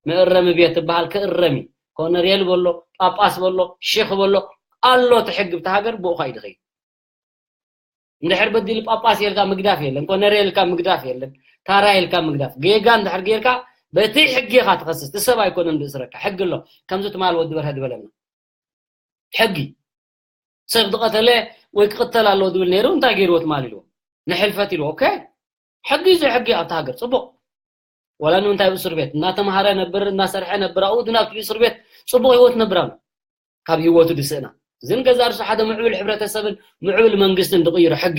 መእረሚ ቤት ትበሃል ክእረም እዩ። ኮነሬል በሎ፣ ጳጳስ በሎ፣ ሼኽ በሎ፣ ኣሎ እቲ ሕጊ ብቲ ሃገር ብኡ ኸኣ እዩ ዝኸይድ። እንድሕር በዲሉ ጳጳስ ኢልካ ምግዳፍ የለን፣ ኮነሬል ኢልካ ምግዳፍ የለን፣ ታራ ኢልካ ምግዳፍ። ጌጋ እንድሕር ጌርካ በቲ ሕጊ ኢኻ ትኸስስ፣ እቲ ሰብ ኣይኮነን ዝእስረካ፣ ሕጊ ኣሎ። ከምዚ ትማል ወዲ በርሀ ዝበለና ሕጊ ሰብ ዝቐተለ ወይ ክቕተል ኣለዎ ዝብል ነይሩ እንታይ ገይርዎ ትማል ኢልዎ ንሕልፈት ኢልዎ ኦኬ ሕጊ እዚ ሕጊ ኣብቲ ሃገር ጽቡቕ ወላ ንምንታይ ኣብ እስር ቤት እናተምሃረ ነብር እናሰርሐ ነብር ኣብኡ ድና ኣብቲ እስር ቤት ጽቡቕ ህይወት ነብር ኣሎ ካብ ህይወቱ ድስእና እዚ ንገዛ ርሱ ሓደ ምዕብል ሕብረተሰብን ምዕብል መንግስትን ዝቕይሮ ሕጊ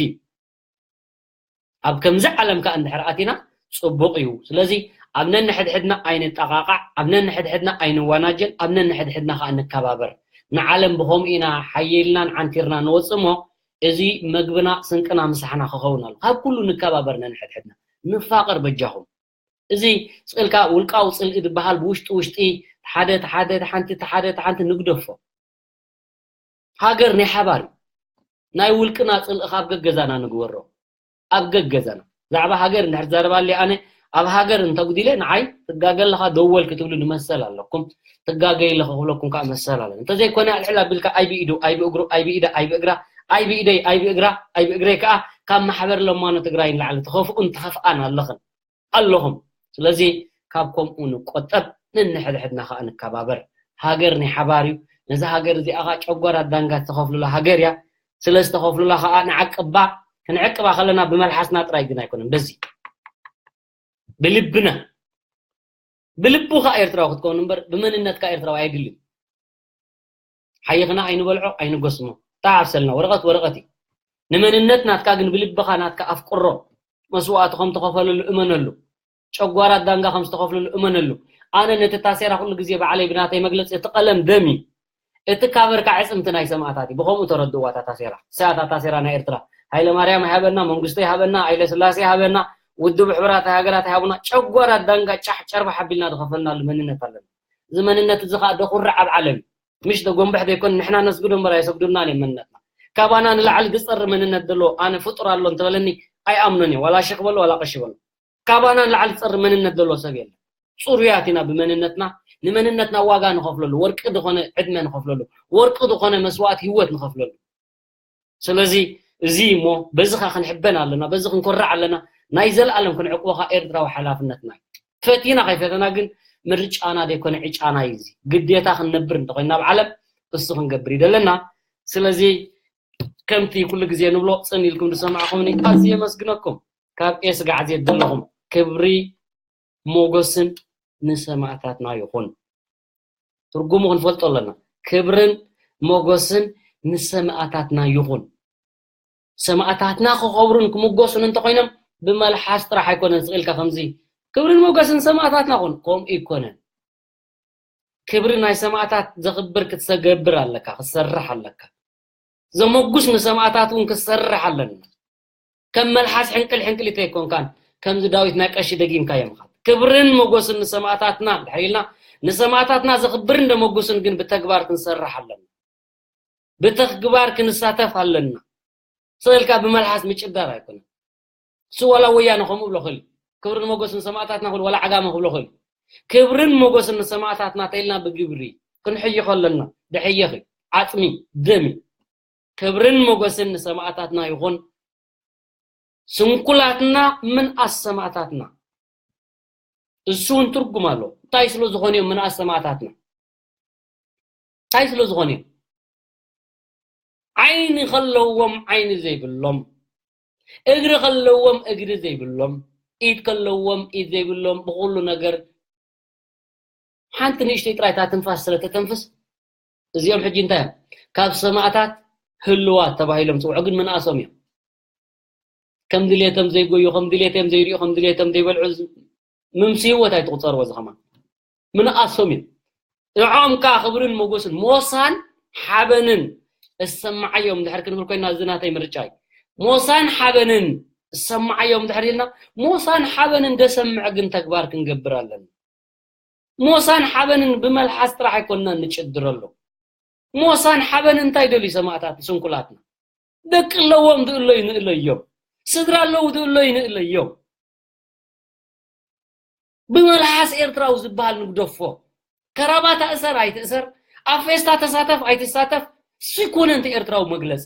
ኣብ ከምዚ ዓለም ከኣ እንድሕር ኣቲና ጽቡቕ እዩ። ስለዚ ኣብ ነንሕድሕድና ኣይንጠቓቓዕ፣ ኣብ ነንሕድሕድና ኣይንወናጀል፣ ኣብ ነንሕድሕድና ከኣ ንከባበር። ንዓለም ብኸምኡ ኢና ሓይልናን ዓንቲርና ንወጽእ እሞ እዚ መግብና ስንቅና ምሳሕና ክኸውን ኣሎ። ካብ ኩሉ ንከባበር ነንሕድሕድና ንፋቐር በጃኹም። እዚ ስቕልካ ውልቃዊ ጽልኢ ዝበሃል ብውሽጢ ውሽጢ ሓደ ሓደ ሓንቲ ሓደ ሓንቲ ንግደፎ። ሃገር ናይ ሓባር እዩ ናይ ውልቅና ጽልኢ ካብ ገገዛና ንግበሮ ኣብ ገገዛና ዛዕባ ሃገር እንድሕር ዛረባለ ኣነ ኣብ ሃገር እንተጉዲለ ንዓይ ትጋገ ኣለኻ ደወል ክትብሉ ንመሰል ኣለኩም ትጋገይ ኣለኹ ክብለኩም ከዓ መሰል ኣለ እንተዘይኮነ ኣልዕል ኣቢልካ ኣይብኢዱ ኣይብእግሩ ኣይብኢዳ ኣይብእግራ ኣይብኢደይ ኣይብእግራ ኣይብእግረይ ከዓ ካብ ማሕበር ለማኖ ትግራይ ንላዕሊ ትኸፍኡን ትኸፍኣን ኣለኽን ኣለኹም ስለዚ ካብ ከምኡ ንቆጠብ ነንሕድሕድና ከዓ ንከባበር ሃገር ናይ ሓባር እዩ ነዛ ሃገር እዚኣ ከዓ ጨጓራ ዳንጋ ዝተኸፍሉላ ሃገር እያ ስለ ዝተኸፍሉላ ከዓ ንዓቅባ ክንዕቅባ ከለና ብመልሓስና ጥራይ ግን ኣይኮነን በዚ ብልብና ብልቡ ከዓ ኤርትራዊ ክትከውን እምበር ብመንነትካ ኤርትራዊ ኣይድልን ሓይኽና ኣይንበልዖ ኣይንጎስሞ ተዓብሰልና ወረቐት ወረቐት እዩ ንመንነት ናትካ ግን ብልብኻ ናትካ ኣፍቅሮ መስዋእቲ ከም ተኸፈለሉ እመነሉ ጨጓራት ዳንጋ ከም ዝተኸፍለሉ እመነሉ ኣነ ነቲ ታሴራ ኩሉ ግዜ ባዕለይ ብናተይ መግለፂ፣ እቲ ቀለም ደም እዩ። እቲ ካቨር ከዓ ዕፅምቲ ናይ ሰማእታት እዩ። ብኸምኡ ተረድእዋ እታ ታሴራ። እሳያት እታ ታሴራ ናይ ኤርትራ። ሃይለ ማርያም ይሃበና፣ መንግስቱ ይሃበና፣ ሃይለ ስላሴ ይሃበና፣ ውድብ ሕቡራት ሃገራት ይሃቡና። ጨጓራ ዳንጋ ጫሕ ጨርባሕ ኣቢልና ዝኸፈልናሉ መንነት ኣለና። እዚ መንነት እዚ ከዓ ደኹርዕ ኣብ ዓለም እዩ። ምሽ ደጎንበሕ ዘይኮን፣ ንሕና ነስግዶ እምበር ኣይሰግዱልናን እዮም መንነትና። ካባና ንላዕሊ ዝፀሪ መንነት ዘለዎ ኣነ ፍጡር ኣሎ እንተበለኒ ኣይኣምኖን እየ። ዋላ ሸኽ በሎ ዋላ ቀሺ በሎ። ካባና ንላዕሊ ዝፀሪ መንነት ዘለዎ ሰብ የለን። ፅሩያት ኢና ብመንነትና። ንመንነትና ዋጋ ንኸፍለሉ፣ ወርቂ ዝኾነ ዕድመ ንኸፍለሉ፣ ወርቂ ዝኾነ መስዋእቲ ህይወት ንኸፍለሉ። ስለዚ እዚ እሞ በዚ ኸ ክንሕበን ኣለና፣ በዚ ክንኮርዕ ኣለና። ናይ ዘለኣለም ክንዕቅቦ ኸ ኤርትራዊ ሓላፍነትና እዩ። ፈቲና ከይፈተና ግን ምርጫና ዘይኮነ ዕጫና እዩ። እዚ ግዴታ ክንነብር እንተኮይና ኣብ ዓለም እሱ ክንገብር እዩ ዘለና። ስለዚ ከምቲ ኩሉ ግዜ ንብሎ፣ ጽን ኢልኩም ዝሰማዕኹምኒ ኣዝየ የመስግነኩም። ካብ ኤስጋዕ ዜድ ዘለኹም፣ ክብሪ ሞገስን ንሰማእታትና ይኹን። ትርጉሙ ክንፈልጦ ኣለና። ክብርን ሞገስን ንሰማእታትና ይኹን። ሰማእታትና ክኸብሩን ክምጎሱን እንተኾይኖም ብመልሓስ ጥራሕ ኣይኮነን ስቕ ኢልካ ከምዚ ክብርን ሞገስን ሰማእታትና ኹን። ከምኡ ኣይኮነን። ክብሪ ናይ ሰማእታት ዘኽብር ክትገብር ኣለካ፣ ክትሰርሕ ኣለካ። ዘመጉስ ንሰማእታት እውን ክትሰርሕ ኣለና። ከም መልሓስ ሕንቅል ሕንቅሊት ኣይኮንካን፣ ከምዚ ዳዊት ናይ ቀሺ ደጊምካዮ ምኻድ። ክብርን ሞጎስን ንሰማእታትና እንድሕር ኢልና፣ ንሰማእታትና ዘኽብርን ዘመጉስን ግን ብተግባር ክንሰርሕ ኣለና። ብተግባር ክንሳተፍ ኣለና። ስቕ ኢልካ ብመልሓስ ምጭዳር ኣይኮነን። እሱ ዋላ ወያነ ከምኡ ብሎ ኽእል። ክብርን ሞጎስን ሰማእታትና ክብል ዋላ ዓጋመ ክብሎ ኽእል። ክብርን ሞጎስን ንሰማእታትና ተኢልና ብግብሪ ክንሕይኾ ኣለና። ደሕየኺ፣ ዓጽሚ፣ ደሚ። ክብርን ሞገስን ንሰማእታትና ይኹን። ስንኩላትና ምንኣስ ሰማእታትና። እሱ እውን ትርጉም ኣለዎ። እንታይ ስለ ዝኾኑ እዮም ምንኣስ ሰማእታትና? እንታይ ስለ ዝኾኑ እዮም? ዓይኒ ከለዎም ዓይኒ ዘይብሎም፣ እግሪ ከለዎም እግሪ ዘይብሎም፣ ኢድ ከለዎም ኢድ ዘይብሎም፣ ብኹሉ ነገር ሓንቲ ንእሽተይ ጥራይ እታ ትንፋስ ስለ ተተንፍስ፣ እዚኦም ሕጂ እንታይ እዮም? ካብ ሰማእታት ህልዋት ተባሂሎም ጽውዑ፣ ግን ምንኣሶም እዮም። ከም ድሌቶም ዘይጎዩ፣ ከም ድሌቶም ዘይሪኡ፣ ከም ድሌቶም ዘይበልዑ ዝ-፣ ምምስ ህይወት ኣይትቑጸርዎ። እዚ ከማን ምንኣሶም እዮም። ንዕኦም ከኣ ክብርን ሞጎስን፣ ሞሳን ሓበንን እሰማዓዮም እንድሕር ክንብል ኮይና፣ እዚ ናተይ ምርጫ እዩ። ሞሳን ሓበንን እሰማዓዮም እንድሕር ኢልና፣ ሞሳን ሓበንን ደሰምዕ ግን ተግባር ክንገብር ኣለና። ሞሳን ሓበንን ብመልሓስ ጥራሕ ኣይኮንና ንጭድረሉ። ሞሳን ሓበን እንታይ ደልዩ ሰማእታት ስንኩላትና? ደቂ ኣለዎም ድእለዩ ንእለዮም። ስድራ ኣለዉ ድእለዩ ንእለዮም። ብመልሓስ ኤርትራዊ ዝበሃል ንግደፎ። ከራባታ እሰር ኣይትእሰር፣ ኣብ ፌስታ ተሳተፍ ኣይትሳተፍ፣ እሱ ኣይኮነን እቲ ኤርትራዊ መግለጺ።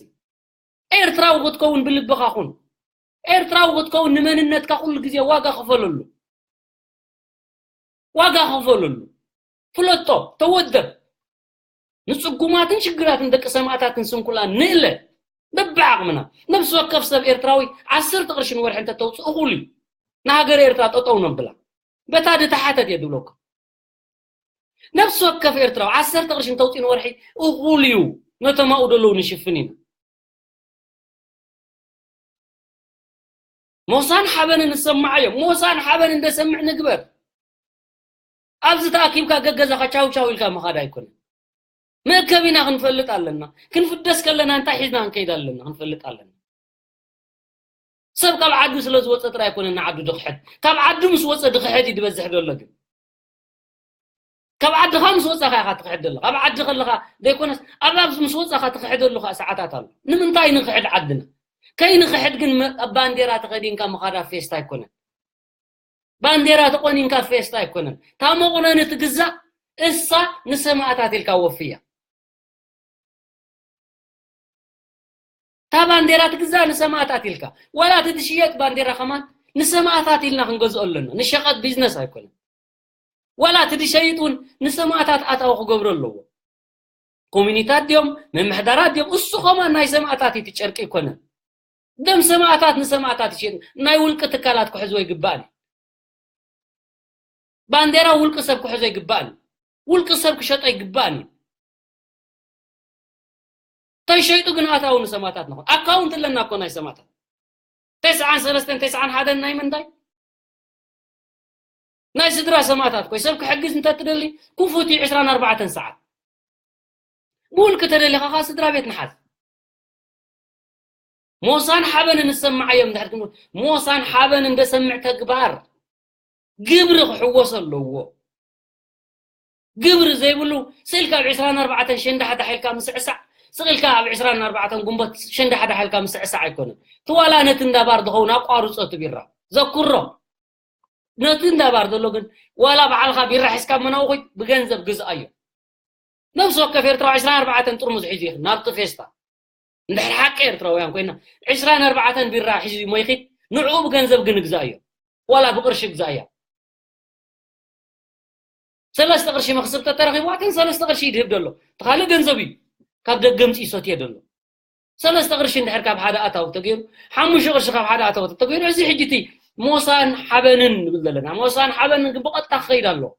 ኤርትራዊ ክትከውን ብልብኻ ኩን። ኤርትራዊ ክትከውን ንመንነትካ ኩሉ ግዜ ዋጋ ክፈለሉ። ዋጋ ክፈለሉ። ፍለጦ፣ ተወደብ። ንጽጉማትን ሽግራትን ደቂ ሰማእታትን ስንኩላን ንእለ። በብዓቕምና። ነፍሲ ወከፍ ሰብ ኤርትራዊ ዓሰርተ ቅርሺ ንወርሒ እንተተውጽእ እኹል እዩ። ንሃገረ ኤርትራ ጠጠው ነብላ። በታ ድተሓተት እየ ዝብለኩም። ነፍሲ ወከፍ ኤርትራዊ ዓሰርተ ቅርሺ እንተውጽእ ንወርሒ እኹል እዩ። ነቶም ኣብኡ ዘለዉ ንሽፍን ኢና። ሞሳን ሓበንን ንሰማዓዮ። ሞሳን ሓበንን ደሰምዕ ንግበር። ኣብዚ ተኣኪብካ ገገዛኻ ቻው ቻው ኢልካ ምኻድ ኣይኮነን። መእከቢና ክንፈልጥ ኣለና። ክንፍደስ ከለና እንታይ ሒዝና ክንከይድ ኣለና፣ ክንፈልጥ ኣለና። ሰብ ካብ ዓዱ ስለ ዝወጸ ጥራይ ኣይኮነን ንዓዱ ድኽሕድ። ካብ ዓዱ ምስ ወጸ ድኽሕድ እዩ ዝበዝሕ ዘሎ ግን። ካብ ዓድኻ ምስ ወጻኻ ኢኻ ትኽሕድ ዘለኻ። ኣብ ዓዲ ከለኻ ዘይኮነስ ኣብ፣ ኣብ ምስ ወጻኻ ትኽሕደሉ ኸኣ ሰዓታት ኣሎ። ንምንታይ ንኽሕድ ዓድና? ከይንኽሕድ ግን መ-፣ ኣብ ባንዴራ ተኸዲንካ ምኻድ ኣብ ፌስታ ኣይኮነን። ባንዴራ ተቖኒንካ ፌስታ ኣይኮነን። እታ መቑነኒ ትግዛእ እሳ ንሰማእታት ኢልካ ወፍያ። እታ ባንዴራ ትግዛእ ንሰማእታት ኢልካ። ዋላ እቲ ትሽየጥ ባንዴራ ከማን ንሰማእታት ኢልና ክንገዝኦ ኣለና። ንሸቐጥ ቢዝነስ ኣይኮነን። ዋላ እቲ ዝሸይጥ እውን ንሰማእታት ኣታዊ ክገብሮ ኣለዎ። ኮሚኒታት ድዮም፣ ምምሕዳራት ድዮም፣ እሱ ከማን ናይ ሰማእታት እዩ፣ እቲ ጨርቂ ኣይኮነን። ደም ሰማእታት ንሰማእታት ይሸይጥ። ናይ ውልቂ ትካላት ክሕዝዎ ይግባእን እዩ። ባንዴራ ውልቂ ሰብ ክሕዞ ይግባእን እዩ። ውልቂ ሰብ ክሸጦ ይግባእን እዩ። ተሸይጡ ግን ኣታዊ ንሰማእታት ንኾን። ኣካውንት ኣለና እኮ ናይ ሰማእታት። ተስዓን ሰለስተን፣ ተስዓን ሓደን ናይ ምንታይ? ናይ ስድራ ሰማእታት ኮይ ሰብ ክሕግዝ እንተ ትደሊ ክፉት እዩ ዕስራን ኣርባዕተን ሰዓት። ብውልቂ ተደሊኻ ኸዓ ስድራ ቤት ንሓዝ። ሞሳን ሓበንን እሰማዓዮም እንድሕር ትብሉ፣ ሞሳን ሓበንን ደሰምዕ ተግባር ግብሪ ክሕወሶ ኣለዎ። ግብሪ ዘይብሉ ስእልካ ኣብ ዕስራን ኣርባዕተን ሸንዳሕዳሕ ኢልካ ምስዕሳዕ፣ ስእልካ ኣብ ዕስራን ኣርባዕተን ግንቦት ሸንዳሕዳሕ ኢልካ ምስዕሳዕ ኣይኮነን። ትዋላ ነቲ እንዳባር ዝኸውን ኣቋርጾ እቲ ቢራ ዘኩሮ ነቲ እንዳባር ዘሎ ግን ዋላ በዓልካ ቢራ ሒዝካ መናውኹይ ብገንዘብ ግዝኣዮ። ነብሲ ወከፍ ኤርትራዊ ዕስራን ኣርባዕተን ጥርሙዝ ሒዙ ይኽድ ናብቲ ፌስታ። እንድሕር ሓቂ ኤርትራውያን ኮይና ዕስራን ኣርባዕተን ቢራ ሒዙ ሞ ይኽድ ንዕኡ ብገንዘብ ግን ግዛእዮ። ዋላ ብቅርሺ ግዛእያ። ሰለስተ ቅርሺ መኽስብ ተተረኺብዋ እተን ሰለስተ ቅርሺ ይድህብ ዘሎ። እቲ ካልእ ገንዘብ እዩ። ካብ ደገ ምጽኢ ሰትዮ ዘሎ። ሰለስተ ቅርሺ እንድሕር ካብ ሓደ ኣታዊ ተገይሩ፣ ሓሙሽተ ቅርሺ ካብ ሓደ ኣታዊ ተገይሩ፣ እዚ ሕጂ እቲ ሞሳን ሓበንን ንብል ዘለና። ሞሳን ሓበንን ግን ብቐጥታ ክኸይድ ኣለዎ።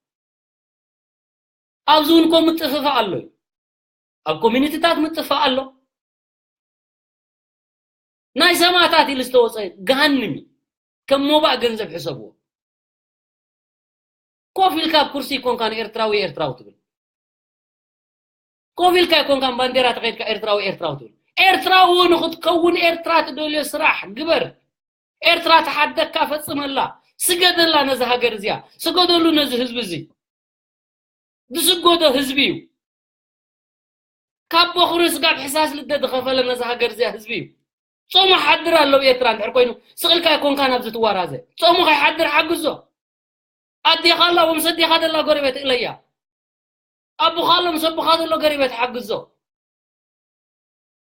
ኣብዚ እውን እኮ ምጥፍፋእ ኣሎ እዩ። ኣብ ኮሚኒቲታት ምጥፋእ ኣሎ። ናይ ሰማእታት ኢሉ ዝተወፀ ገሃንም እዩ። ከም ሞባእ ገንዘብ ሕሰብዎ። ኮፍ ኢልካ ኣብ ኩርሲ ይኮንካ ንኤርትራዊ ኤርትራዊ ትብል። ኮፍ ኢልካ ይኮንካ ባንዴራ ተኸይድካ ኤርትራዊ ኤርትራዊ ትብል። ኤርትራዊ ንኽትከውን ኤርትራ ትደልዮ ስራሕ ግበር። ኤርትራ ተሓደካ ፈጽመላ። ስገደላ ነዚ ሃገር እዚኣ። ስገደሉ ነዚ ህዝቢ እዚ። ዝስገዶ ህዝቢ እዩ። ካብ በኹሪ ስጋብ ሕሳስ ልደ ዝኸፈለ ነዚ ሃገር እዚኣ ህዝቢ እዩ። ጾሙ ሓድር ኣሎ ኣብ ኤርትራ እንድሕር ኮይኑ ስቕልካ ኣይኮንካ ናብዚ ትዋራዘ። ጾሙ ከይሓድር ሓግዞ። ኣዴኻ ኣላ ወምስ ኣዴኻ ዘላ ጎረቤት እለያ። ኣቦኻ ኣሎ ምስ ኣቦኻ ዘሎ ጎረቤት ሓግዞ።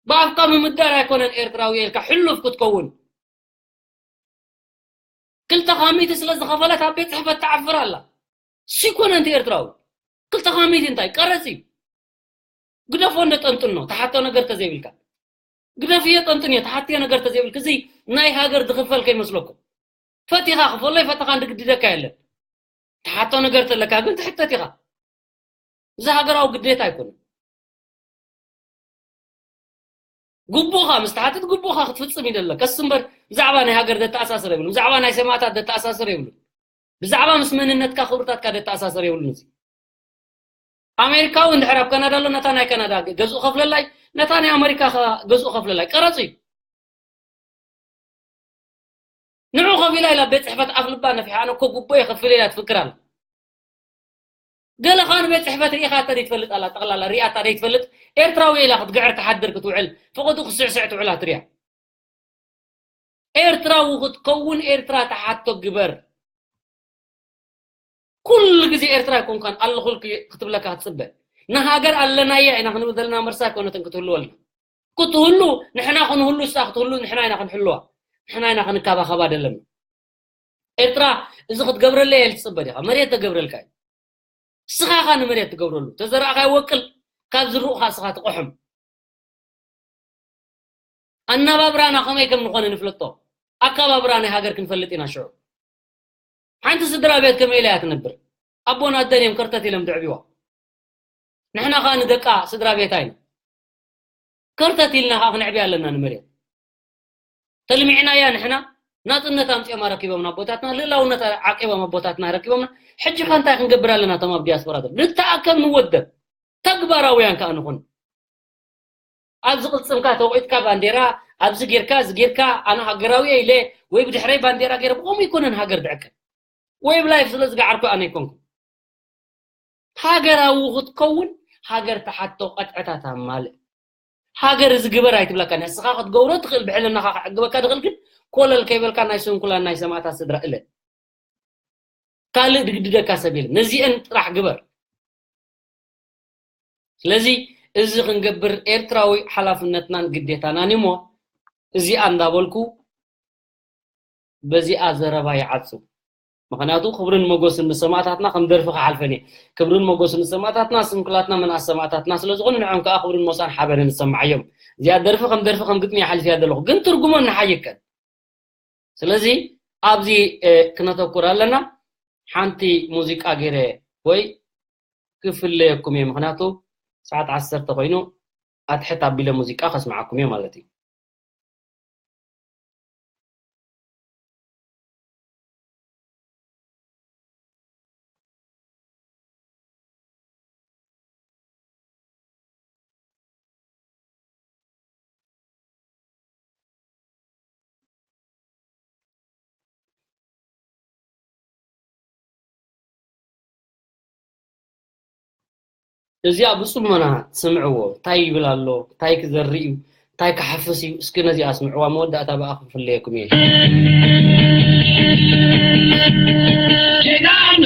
ብኣፍካ ምምዳር ኣይኮነን ኤርትራዊ ኢልካ ሕሉፍ ክትከውን። ክልተ ኻሚቲ ስለ ዝኸፈለት ኣብ ቤት ጽሕፈት ትዓፍር ኣላ። ሲኮነ እንተ ኤርትራዊ ክልተ ኻሚቲ እንታይ ቀረጽ እዩ? ግደፎ እንደ ጠንጥኖ ተሓቶ ነገር ተዘይብልካ ግደፍዮ ጠንጥንዮ ተሓትዮ ነገር ተዘይብልክ እዚ ናይ ሃገር ዝኽፈል ከይመስለኩም። ፈቲኻ ክፈሎ ይፈተኻ እንድግድደካ የለን። ተሓቶ ነገር ተለካ ግን ትሕተት ኢኻ። እዚ ሃገራዊ ግዴታ ኣይኮነን። ግቡእኻ ምስ ተሓትት ግቡእኻ ክትፍጽም እዩ ዘለካ። እስ እምበር ብዛዕባ ናይ ሃገር ዘተኣሳስር የብሉን። ብዛዕባ ናይ ሰማእታት ዘተኣሳስር የብሉን። ብዛዕባ ምስ መንነትካ ክብርታትካ ዘተኣሳስር የብሉን። እዚ ኣሜሪካዊ እንድሕር ኣብ ካናዳ ኣሎ ነታ ናይ ካናዳ ገዝኡ ከፍለላይ፣ ነታ ናይ ኣሜሪካ ገዝኡ ከፍለላይ ቀረጽ እዩ። ንዑ ከፊላ ኢላ ቤት ጽሕፈት ኣፍልባ ነፊሓ ኣነ እኮ ጉቦ የኸፍል ኢላ ትፍክር ኣላ። ገለ ኻን ቤት ጽሕፈት ርኢኻ እታ ዘይትፈልጥ ኣላ ጠቕላላ ርኢያታ ዘይትፈልጥ ኤርትራዊ ኢላ ክትግዕር ትሓድር ክትውዕል ፍቕዱ ክስዕስዕ ትውዕላ ትርያ። ኤርትራዊ ክትከውን ኤርትራ ተሓቶ ግበር። ኩሉ ግዜ ኤርትራ ኣይኮንካን ኣለኹልኪ ክትብለካ ክትጽበ። ንሃገር ኣለናያ ኢና ክንብል ዘለና መርሳ ኣይኮነትን ክትህልወልና። ክትህሉ ንሕና ክንህሉ እሳ ክትህሉ ንሕና ኢና ክንሕልዋ። ንሕና ኢና ክንከባኸባ ዘለና። ኤርትራ እዚ ክትገብረለይ እየ ትጽበ ዲኻ? መሬት ተገብረልካ እዩ። ንስኻ ኢኻ ንመሬት ትገብረሉ። ተዘራእካ ይወቅል፣ ካብ ዝርኡኻ ንስኻ ትቆሕም። ኣናባብራና ከመይ ከም ንኾነ ንፍለጦ። ኣካባብራ ናይ ሃገር ክንፈልጥ ኢና ሽዑ። ሓንቲ ስድራ ቤት ከመይ ኢላ እያ ትነብር? ኣቦን ኣደን እዮም ከርተት ኢሎም ዘዕብዋ። ንሕና ኸኣ ንደቃ ስድራ ቤታ ኢና። ከርተት ኢልና ኸኣ ክነዕብያ ኣለና ንመሬት። ተልሚዕናያ ንሕና ናጽነት ኣምጺኦም ኣረኪቦምና ኣቦታትና፣ ልእላውነት ዓቂቦም ኣቦታትና ኣረኪቦምና። ሕጂ ኸ እንታይ ክንገብር ኣለና እቶም ኣብ ዲያስፖራ ዘለዉ? ንተኣከብ ንወደብ። ተግባራውያን ከኣ ንኹን። ኣብዚ ቅልጽምካ ተወቒጥካ ባንዴራ፣ ኣብዚ ጌርካ፣ እዚ ጌርካ፣ ኣነ ሃገራዊ እየ ኢለ ወይ ብድሕረይ ባንዴራ ገይረ ብኸምኡ ኣይኮነን ሃገር ዝዕቀን። ወይ ብላይፍ ስለ ዝገዓርኩ ኣነ ኣይኮንኩ። ሃገራዊ ክትከውን ሃገር ትሓቶ ቀጥዕታት ኣማልእ። ሃገር እዚ ግበር ኣይትብለካ። ንስኻ ክትገብሮ ትኽእል ብሕልናኻ ክዕግበካ ትኽእል ግን ኮለል ከይበልካ ናይ ስንኩላን ናይ ሰማእታት ስድራ እለ። ካልእ ድግድደካ ሰብ የለን። ነዚአን ጥራሕ ግበር። ስለዚ እዚ ክንገብር ኤርትራዊ ሓላፍነትናን ግዴታናን እሞ እዚኣ እንዳበልኩ በዚኣ ዘረባ ይዓጹ። ምኽንያቱ ክብርን መጎስን ንሰማእታትና ከም ደርፊ ክሓልፈን እየ። ክብርን መጎስን ንሰማእታትና፣ ስንኩላትና፣ መንኣስ ሰማእታትና ስለ ዝኾኑ ንዕኦም ከኣ ክብርን ሞሳን ሓበንን ዝሰማዓዮም። እዚኣ ደርፊ ከም ደርፊ ከም ግጥሚ ይሓልፍያ ዘለኹ። ግን ትርጉሞን ንሓይከን። ስለዚ ኣብዚ ክነተኩር ኣለና። ሓንቲ ሙዚቃ ገይረ ወይ ክፍለየኩም እየ፣ ምኽንያቱ ሰዓት ዓሰርተ ኮይኑ ኣትሕት ኣቢለ ሙዚቃ ከስምዓኩም እየ ማለት እዩ። እዚኣ ብጽሞና ስምዕዎ። እንታይ ይብል ኣሎ? እንታይ ክዘርእ እዩ? እንታይ ክሓፍስ እዩ? እስኪ ነዚኣ ስምዕዋ። መወዳእታ ብኣ ክፍለየኩም እየ። ጀጋኑ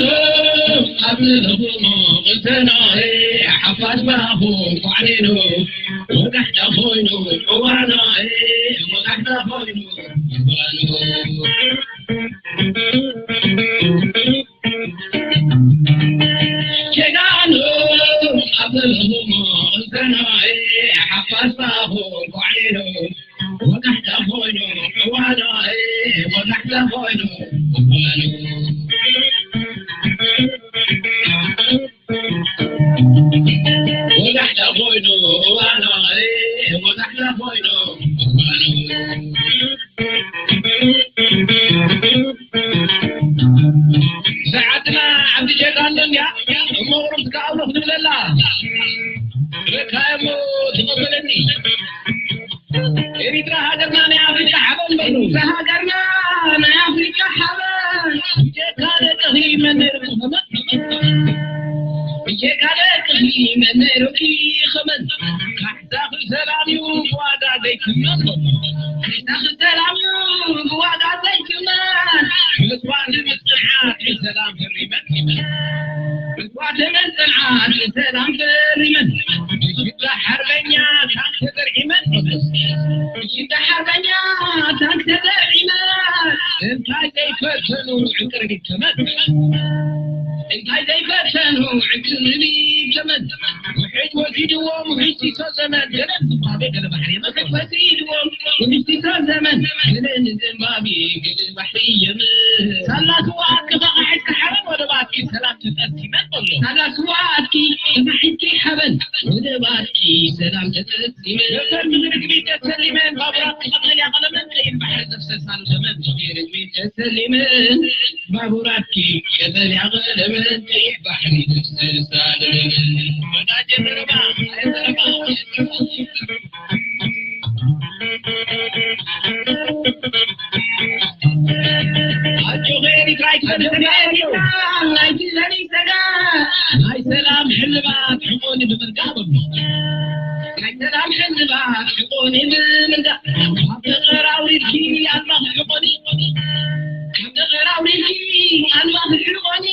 ኣብ ዘለኹሞ ቅንተናይ ሓፋሽ ብኣኹም ኳዕሊኑ ወጋሕታ ኮይኑ እዋናይ ወጋሕታ ኮይኑ እዋኑ ጀጋኑ ኣብ ዘለኹሞ ቅንተናይ ሓፋሽ ብኣኹም ኳዕሊኑ ወጋሕታ ኮይኑ እዋናይ ወጋሕታ ኮይኑ እዋኑ ወጋሕታ ኮይኑ እዋናይ ወጋሕታ ኮይኑ እዋኑ ሰዓትና ዓብዲ ጀጋኑ እንድያ እሞ ቁሩብ ትከኣሎ ክንብለላ ረካየሞ ትቐበለኒ ኤሪትራ ሃገርና ናይ ኣፍሪቃ ሓበን በሉ። ኤሪትራ ሃገርና ናይ ኣፍሪቃ ሓበን። ብጀካ ደቅኺ መን ነይሩ ክኸመን? ብጀካ ደቅኺ መን ነይሩ ክኸመን? ካሕሳኺ ሰላም እዩ ብዋጋ ዘይክመን። ካሕሳኺ ሰላም እዩ ብዋጋ ዘይክመን። መስዋእቲ ምጽንዓት ሰላም ፈሪመን። መስዋእቲ ምጽንዓት ሰላም ፈሪመን። ብሽዳ ሓርበኛ ታንክ ተዘርዒመን። ብሽዳ ሓርበኛ ታንክ ተዘርዒመን። እንታይ ዘይፈተኑ ዕንቅርቢት ተመን። እንታይ ዘይፈተኑ ዕንቅርቢት ተመን። ውሕጅ ወሲድዎም ውሕጅ ሲሶ ዘመን። ገለ ዝባቤ ገለ ባሕሪ የመን። ውሕጅ ወሲድዎም ውሕጅ ሲሶ ዘመን። ገለ ንዝምባቤ ገለ ባሕሪ የመን። ሳላ ስዋ ኣጥቂ ተኻሒድካ ሓበን ወደባትኪ ሰላም ተጠርቲመን ኣሎ። ሳላ ስዋ ኣጥቂ ተኻሒድኪ ሓበን ወደባትኪ ሰላም ተጠርቲመን። ዶክተር ብዝርግቢት ተሰሊመን ባቡራት ቀጠልያ ቀለመን ቀይሕ ባሕሪ ዘፍሰሳሉ ዘመን። ብዝርግቢት ተሰሊመን ባቡራትኪ ቀጠልያ ቀለመን ቀይሕ ባሕሪ ዘፍሰሳሉ ዘመን። ወዳጀ ዘረባ፣ ዘረባ። ኣጆኺ ኤሪትራ ኣይትፈርሲ፣ ኤሪትራ ኣይትዘኒ ሰጋ። ናይ ሰላም ሕልባት ሕቆኒ ብምርጋእ በሉ። ናይ ሰላም ሕልባት ሕቆኒ ብምርጋእ። ካብ ተቐራውሪድኪ ኣድማኺ ሕቆኒ። ካብ ተቐራውሪድኪ ኣድማኺ ሕቆኒ።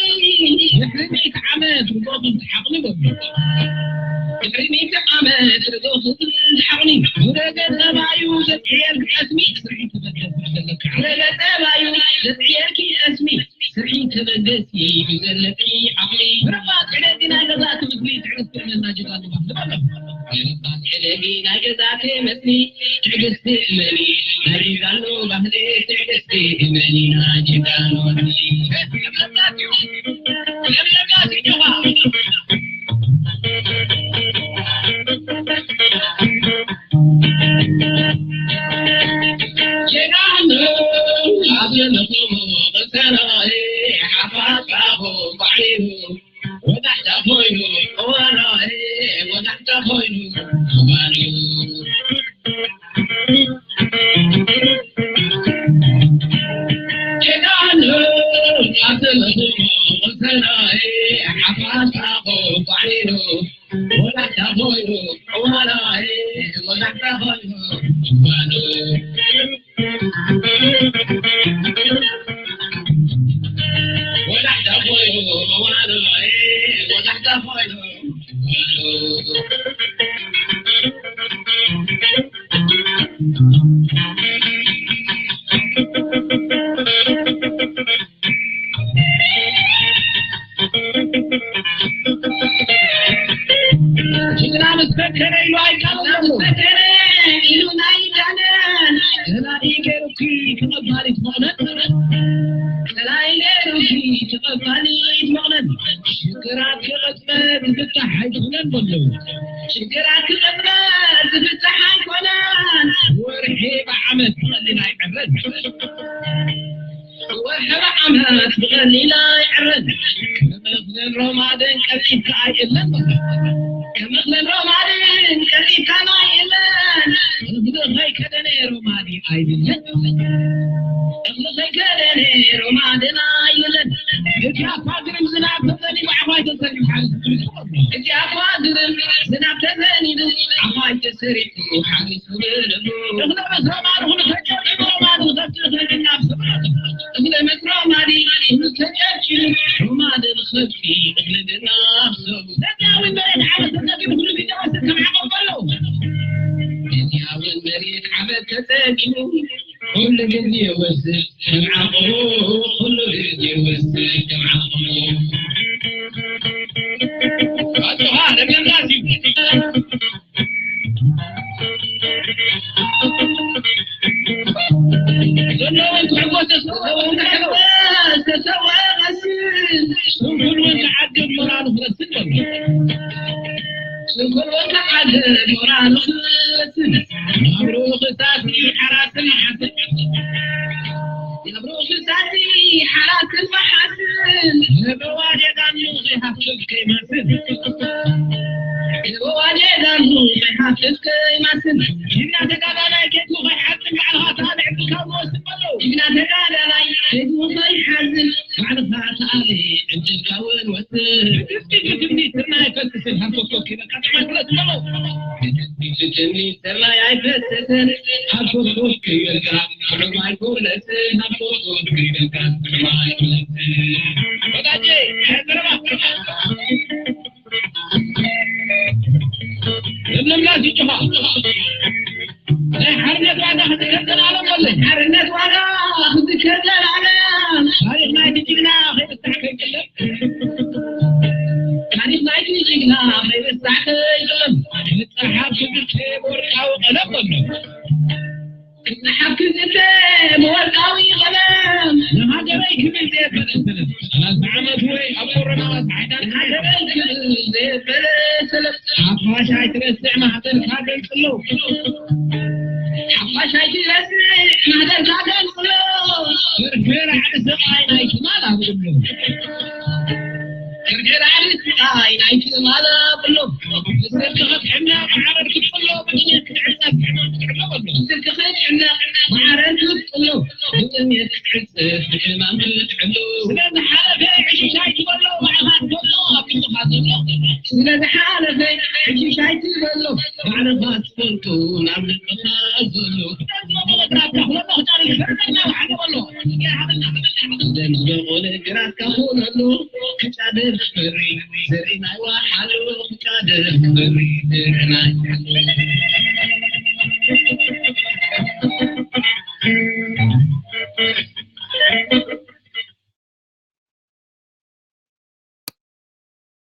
ድሕሪ ሚእቲ ዓመት ርጎ ክትሓቕኒ በሉ። ድሕሪ ሚእቲ ዓመት ርጎ ክትሓቕኒ። ወደ ገጸባዩ ዘጽየልኪ ቀስሚ ስርሒ ተበገሲ ዘለኪ ዓቕሚ። ወደ ገጸባዩ ዘጽየልኪ ቀስሚ ስርሒ ተበገሲ ዘለኪ ዓቕሚ። ምርባጥ ዕደጊ ናይ ገዛእቲ ምስሊ ትዕግስቲ እመና ጀጋኑ ባህሊ በሎ። ምርባጥ ዕደጊ ናይ ገዛእቲ ምስሊ ትዕግስቲ እመኒ ናይ ጀጋኑ ባህሊ ትዕግስቲ እመኒ ናይ ጀጋኑ ባህሊ። ጅግና ምስ ፈከረ ኢሉ ኣይቃለሎ። ምስ ፈከረ ኢሉ ናይ ዳነ። ጸላኢ ገይሩኪ ተቐባሊት መቕለን። ጸላኢ ገይሩኪ ተቐባሊት መቕለን። ሽግራት ክቕጽበት ዝፍታሕ ኣይኮነን በሉ። ሽግራት ክቕጽበት ዝፍታሕ ኣይኮነን። ወርሒ ብዓመት ብቐሊል ኣይዕረን። ወርሒ ብዓመት ብቐሊል ኣይዕረን። ከም እኽልን ሮማድን ቀልጢፍካ ኣይእለን። ከም እኽልን ሮማድን ቀልጢፍካ ኣይእለን። እኽሊ ከይከደነ ሮማዲ ኣይብለን። እኽሊ ከይከደነ ሮማድን ኣይብለን። እቲ ኣፋ ግርም ዝናብ ተዘኒቡ ዓባይ ተሰሪሑ ሓሪሱ። እቲ ኣፋ ግርም ዝናብ ተዘኒቡ ዓባይ ተሰሪሑ ሓሪሱ። እኽለ መስሮ ማሪ ኩሉ ተጨርጭሩ ሮማን ንኸብቲ እኽሊ ድናብ ሰብኣቱ። እኽለ መስሮ ማሪ ኩሉ ተጨርጭሩ ሮማን ንኸብቲ እኽሊ ድናብ ሰብኣቱ። ሰብኣዊ መሬት ዓመት ተጠቂሙ ኩሉ ግዜ ወስድ ከም ዓቐብ በሎ። ሰብኣዊ መሬት ዓመት ተጠቂሙ ኩሉ ግዜ ወስድ ከም ዓቐቡ፣ ኩሉ ግዜ ወስድ ከም ዓቐቡ። ኣጆኻ ለምለም ዳስ እዩ። ዘለዎም ክሕጎስ ተሰወኦም ክሕጎስ ተሰወኦም ስንኩል ወዲ ዓገብ ሞራሉ ክረስን በሎ። ስንኩል ወዲ ዓገብ ሞራሉ ክረስን ናብ ሩኽሳሲ ሓራስን ሓስን ናብ ሩኽሳሲ ሓራስን መሓስን በዋዴ ዳኑ ዘይሃፍትብ ከይመስል በዋዴ ዳኑ ዘይሃፍትብ ከይመስል ጅግና ተጋዳላይ ጌቱ ከይሓዝን ባዕልኻ ተኣለ ዕድልካ እውን ወስድ በሎ። ጅግና ተጋዳላይ ጌቱ ከይሓዝን ባዕልኻ ተኣለ ዕድልካ እውን ወስድ። ብትምኒት ትምኒት ስርናይ ፈስስን ሃንኮኮ ከይበልካ ጥዕማይ ፍለጥ በሎ። ብትምኒት ስርናይ ኣይፈስስን ሃንኮኮ ከይበልካ ጥዕማይ ፍለጥ ሃንኮኮ ከይበልካ ጥዕማይ ፍለጥ። ወዳጄ፣ ዘረባ። ለምለምና ዝጭኻ ናይ ሓርነት ዋጋ ክትከተል ኣለም በለይ። ሓርነት ዋጋ ክትከተል ኣለም። ታሪኽ ናይቲ ጅግና ከይርሳዕ ከይቅለም። ታሪኽ ናይቲ ጅግና ከይርሳዕ ከይቅለም። ክጽሓፍ ክዝተ ብወርቃዊ ቀለም በሎ። ክጽሓፍ ክዝተ ብወርቃዊ ቀለም። ንሃገረይ ክብል ዘየበለ ሰለም። ሰላሳ ዓመት ወይ ኣብ ኮሮና ጻዕዳን ሃገረይ ክብል ዘየበለ ሰለም። ሓፋሽ ኣይትረስዕ ማህደርካ ገንጽሎ። ሓፋሽ ኣይትረስዕ ማህደርካ ገንጽሎ። ፍርፍር ዓዲ ሰብኣይ ናይ ትማል ኣብሎ። ፍርፍር ዓዲ ሰብኣይ ናይ ትማል ኣብሎ። ብስርቂ ክትሕነ ማዕረር ክትጥሎ ብጥሜት ክትዕጸፍ ሕማም ክትዕሎ በሎ። ብስርቂ ክትሕነ ማዕረር ክትጥሎ ብጥሜት ክትዕጸፍ ሕማም ክትዕሎ። ስለ ዝሓለፈ ዕሽሽ ኣይትበሎ ባዕልኻ ትፈልጦ ኣብ ልብኻ ዘሎ። ስለ ዝሓለፈ ዕሽሽ ኣይትበሎ ባዕልኻ ትፈልጦ ናብ ልብኻ ዘሎ። ደም ዝበቆለ ግራትካ ኩነሉ ክጫደር ክፈሪ ዘርኢ ናይ ዋሓሉ ክጫደር ክፈሪ ዘርኢ ናይ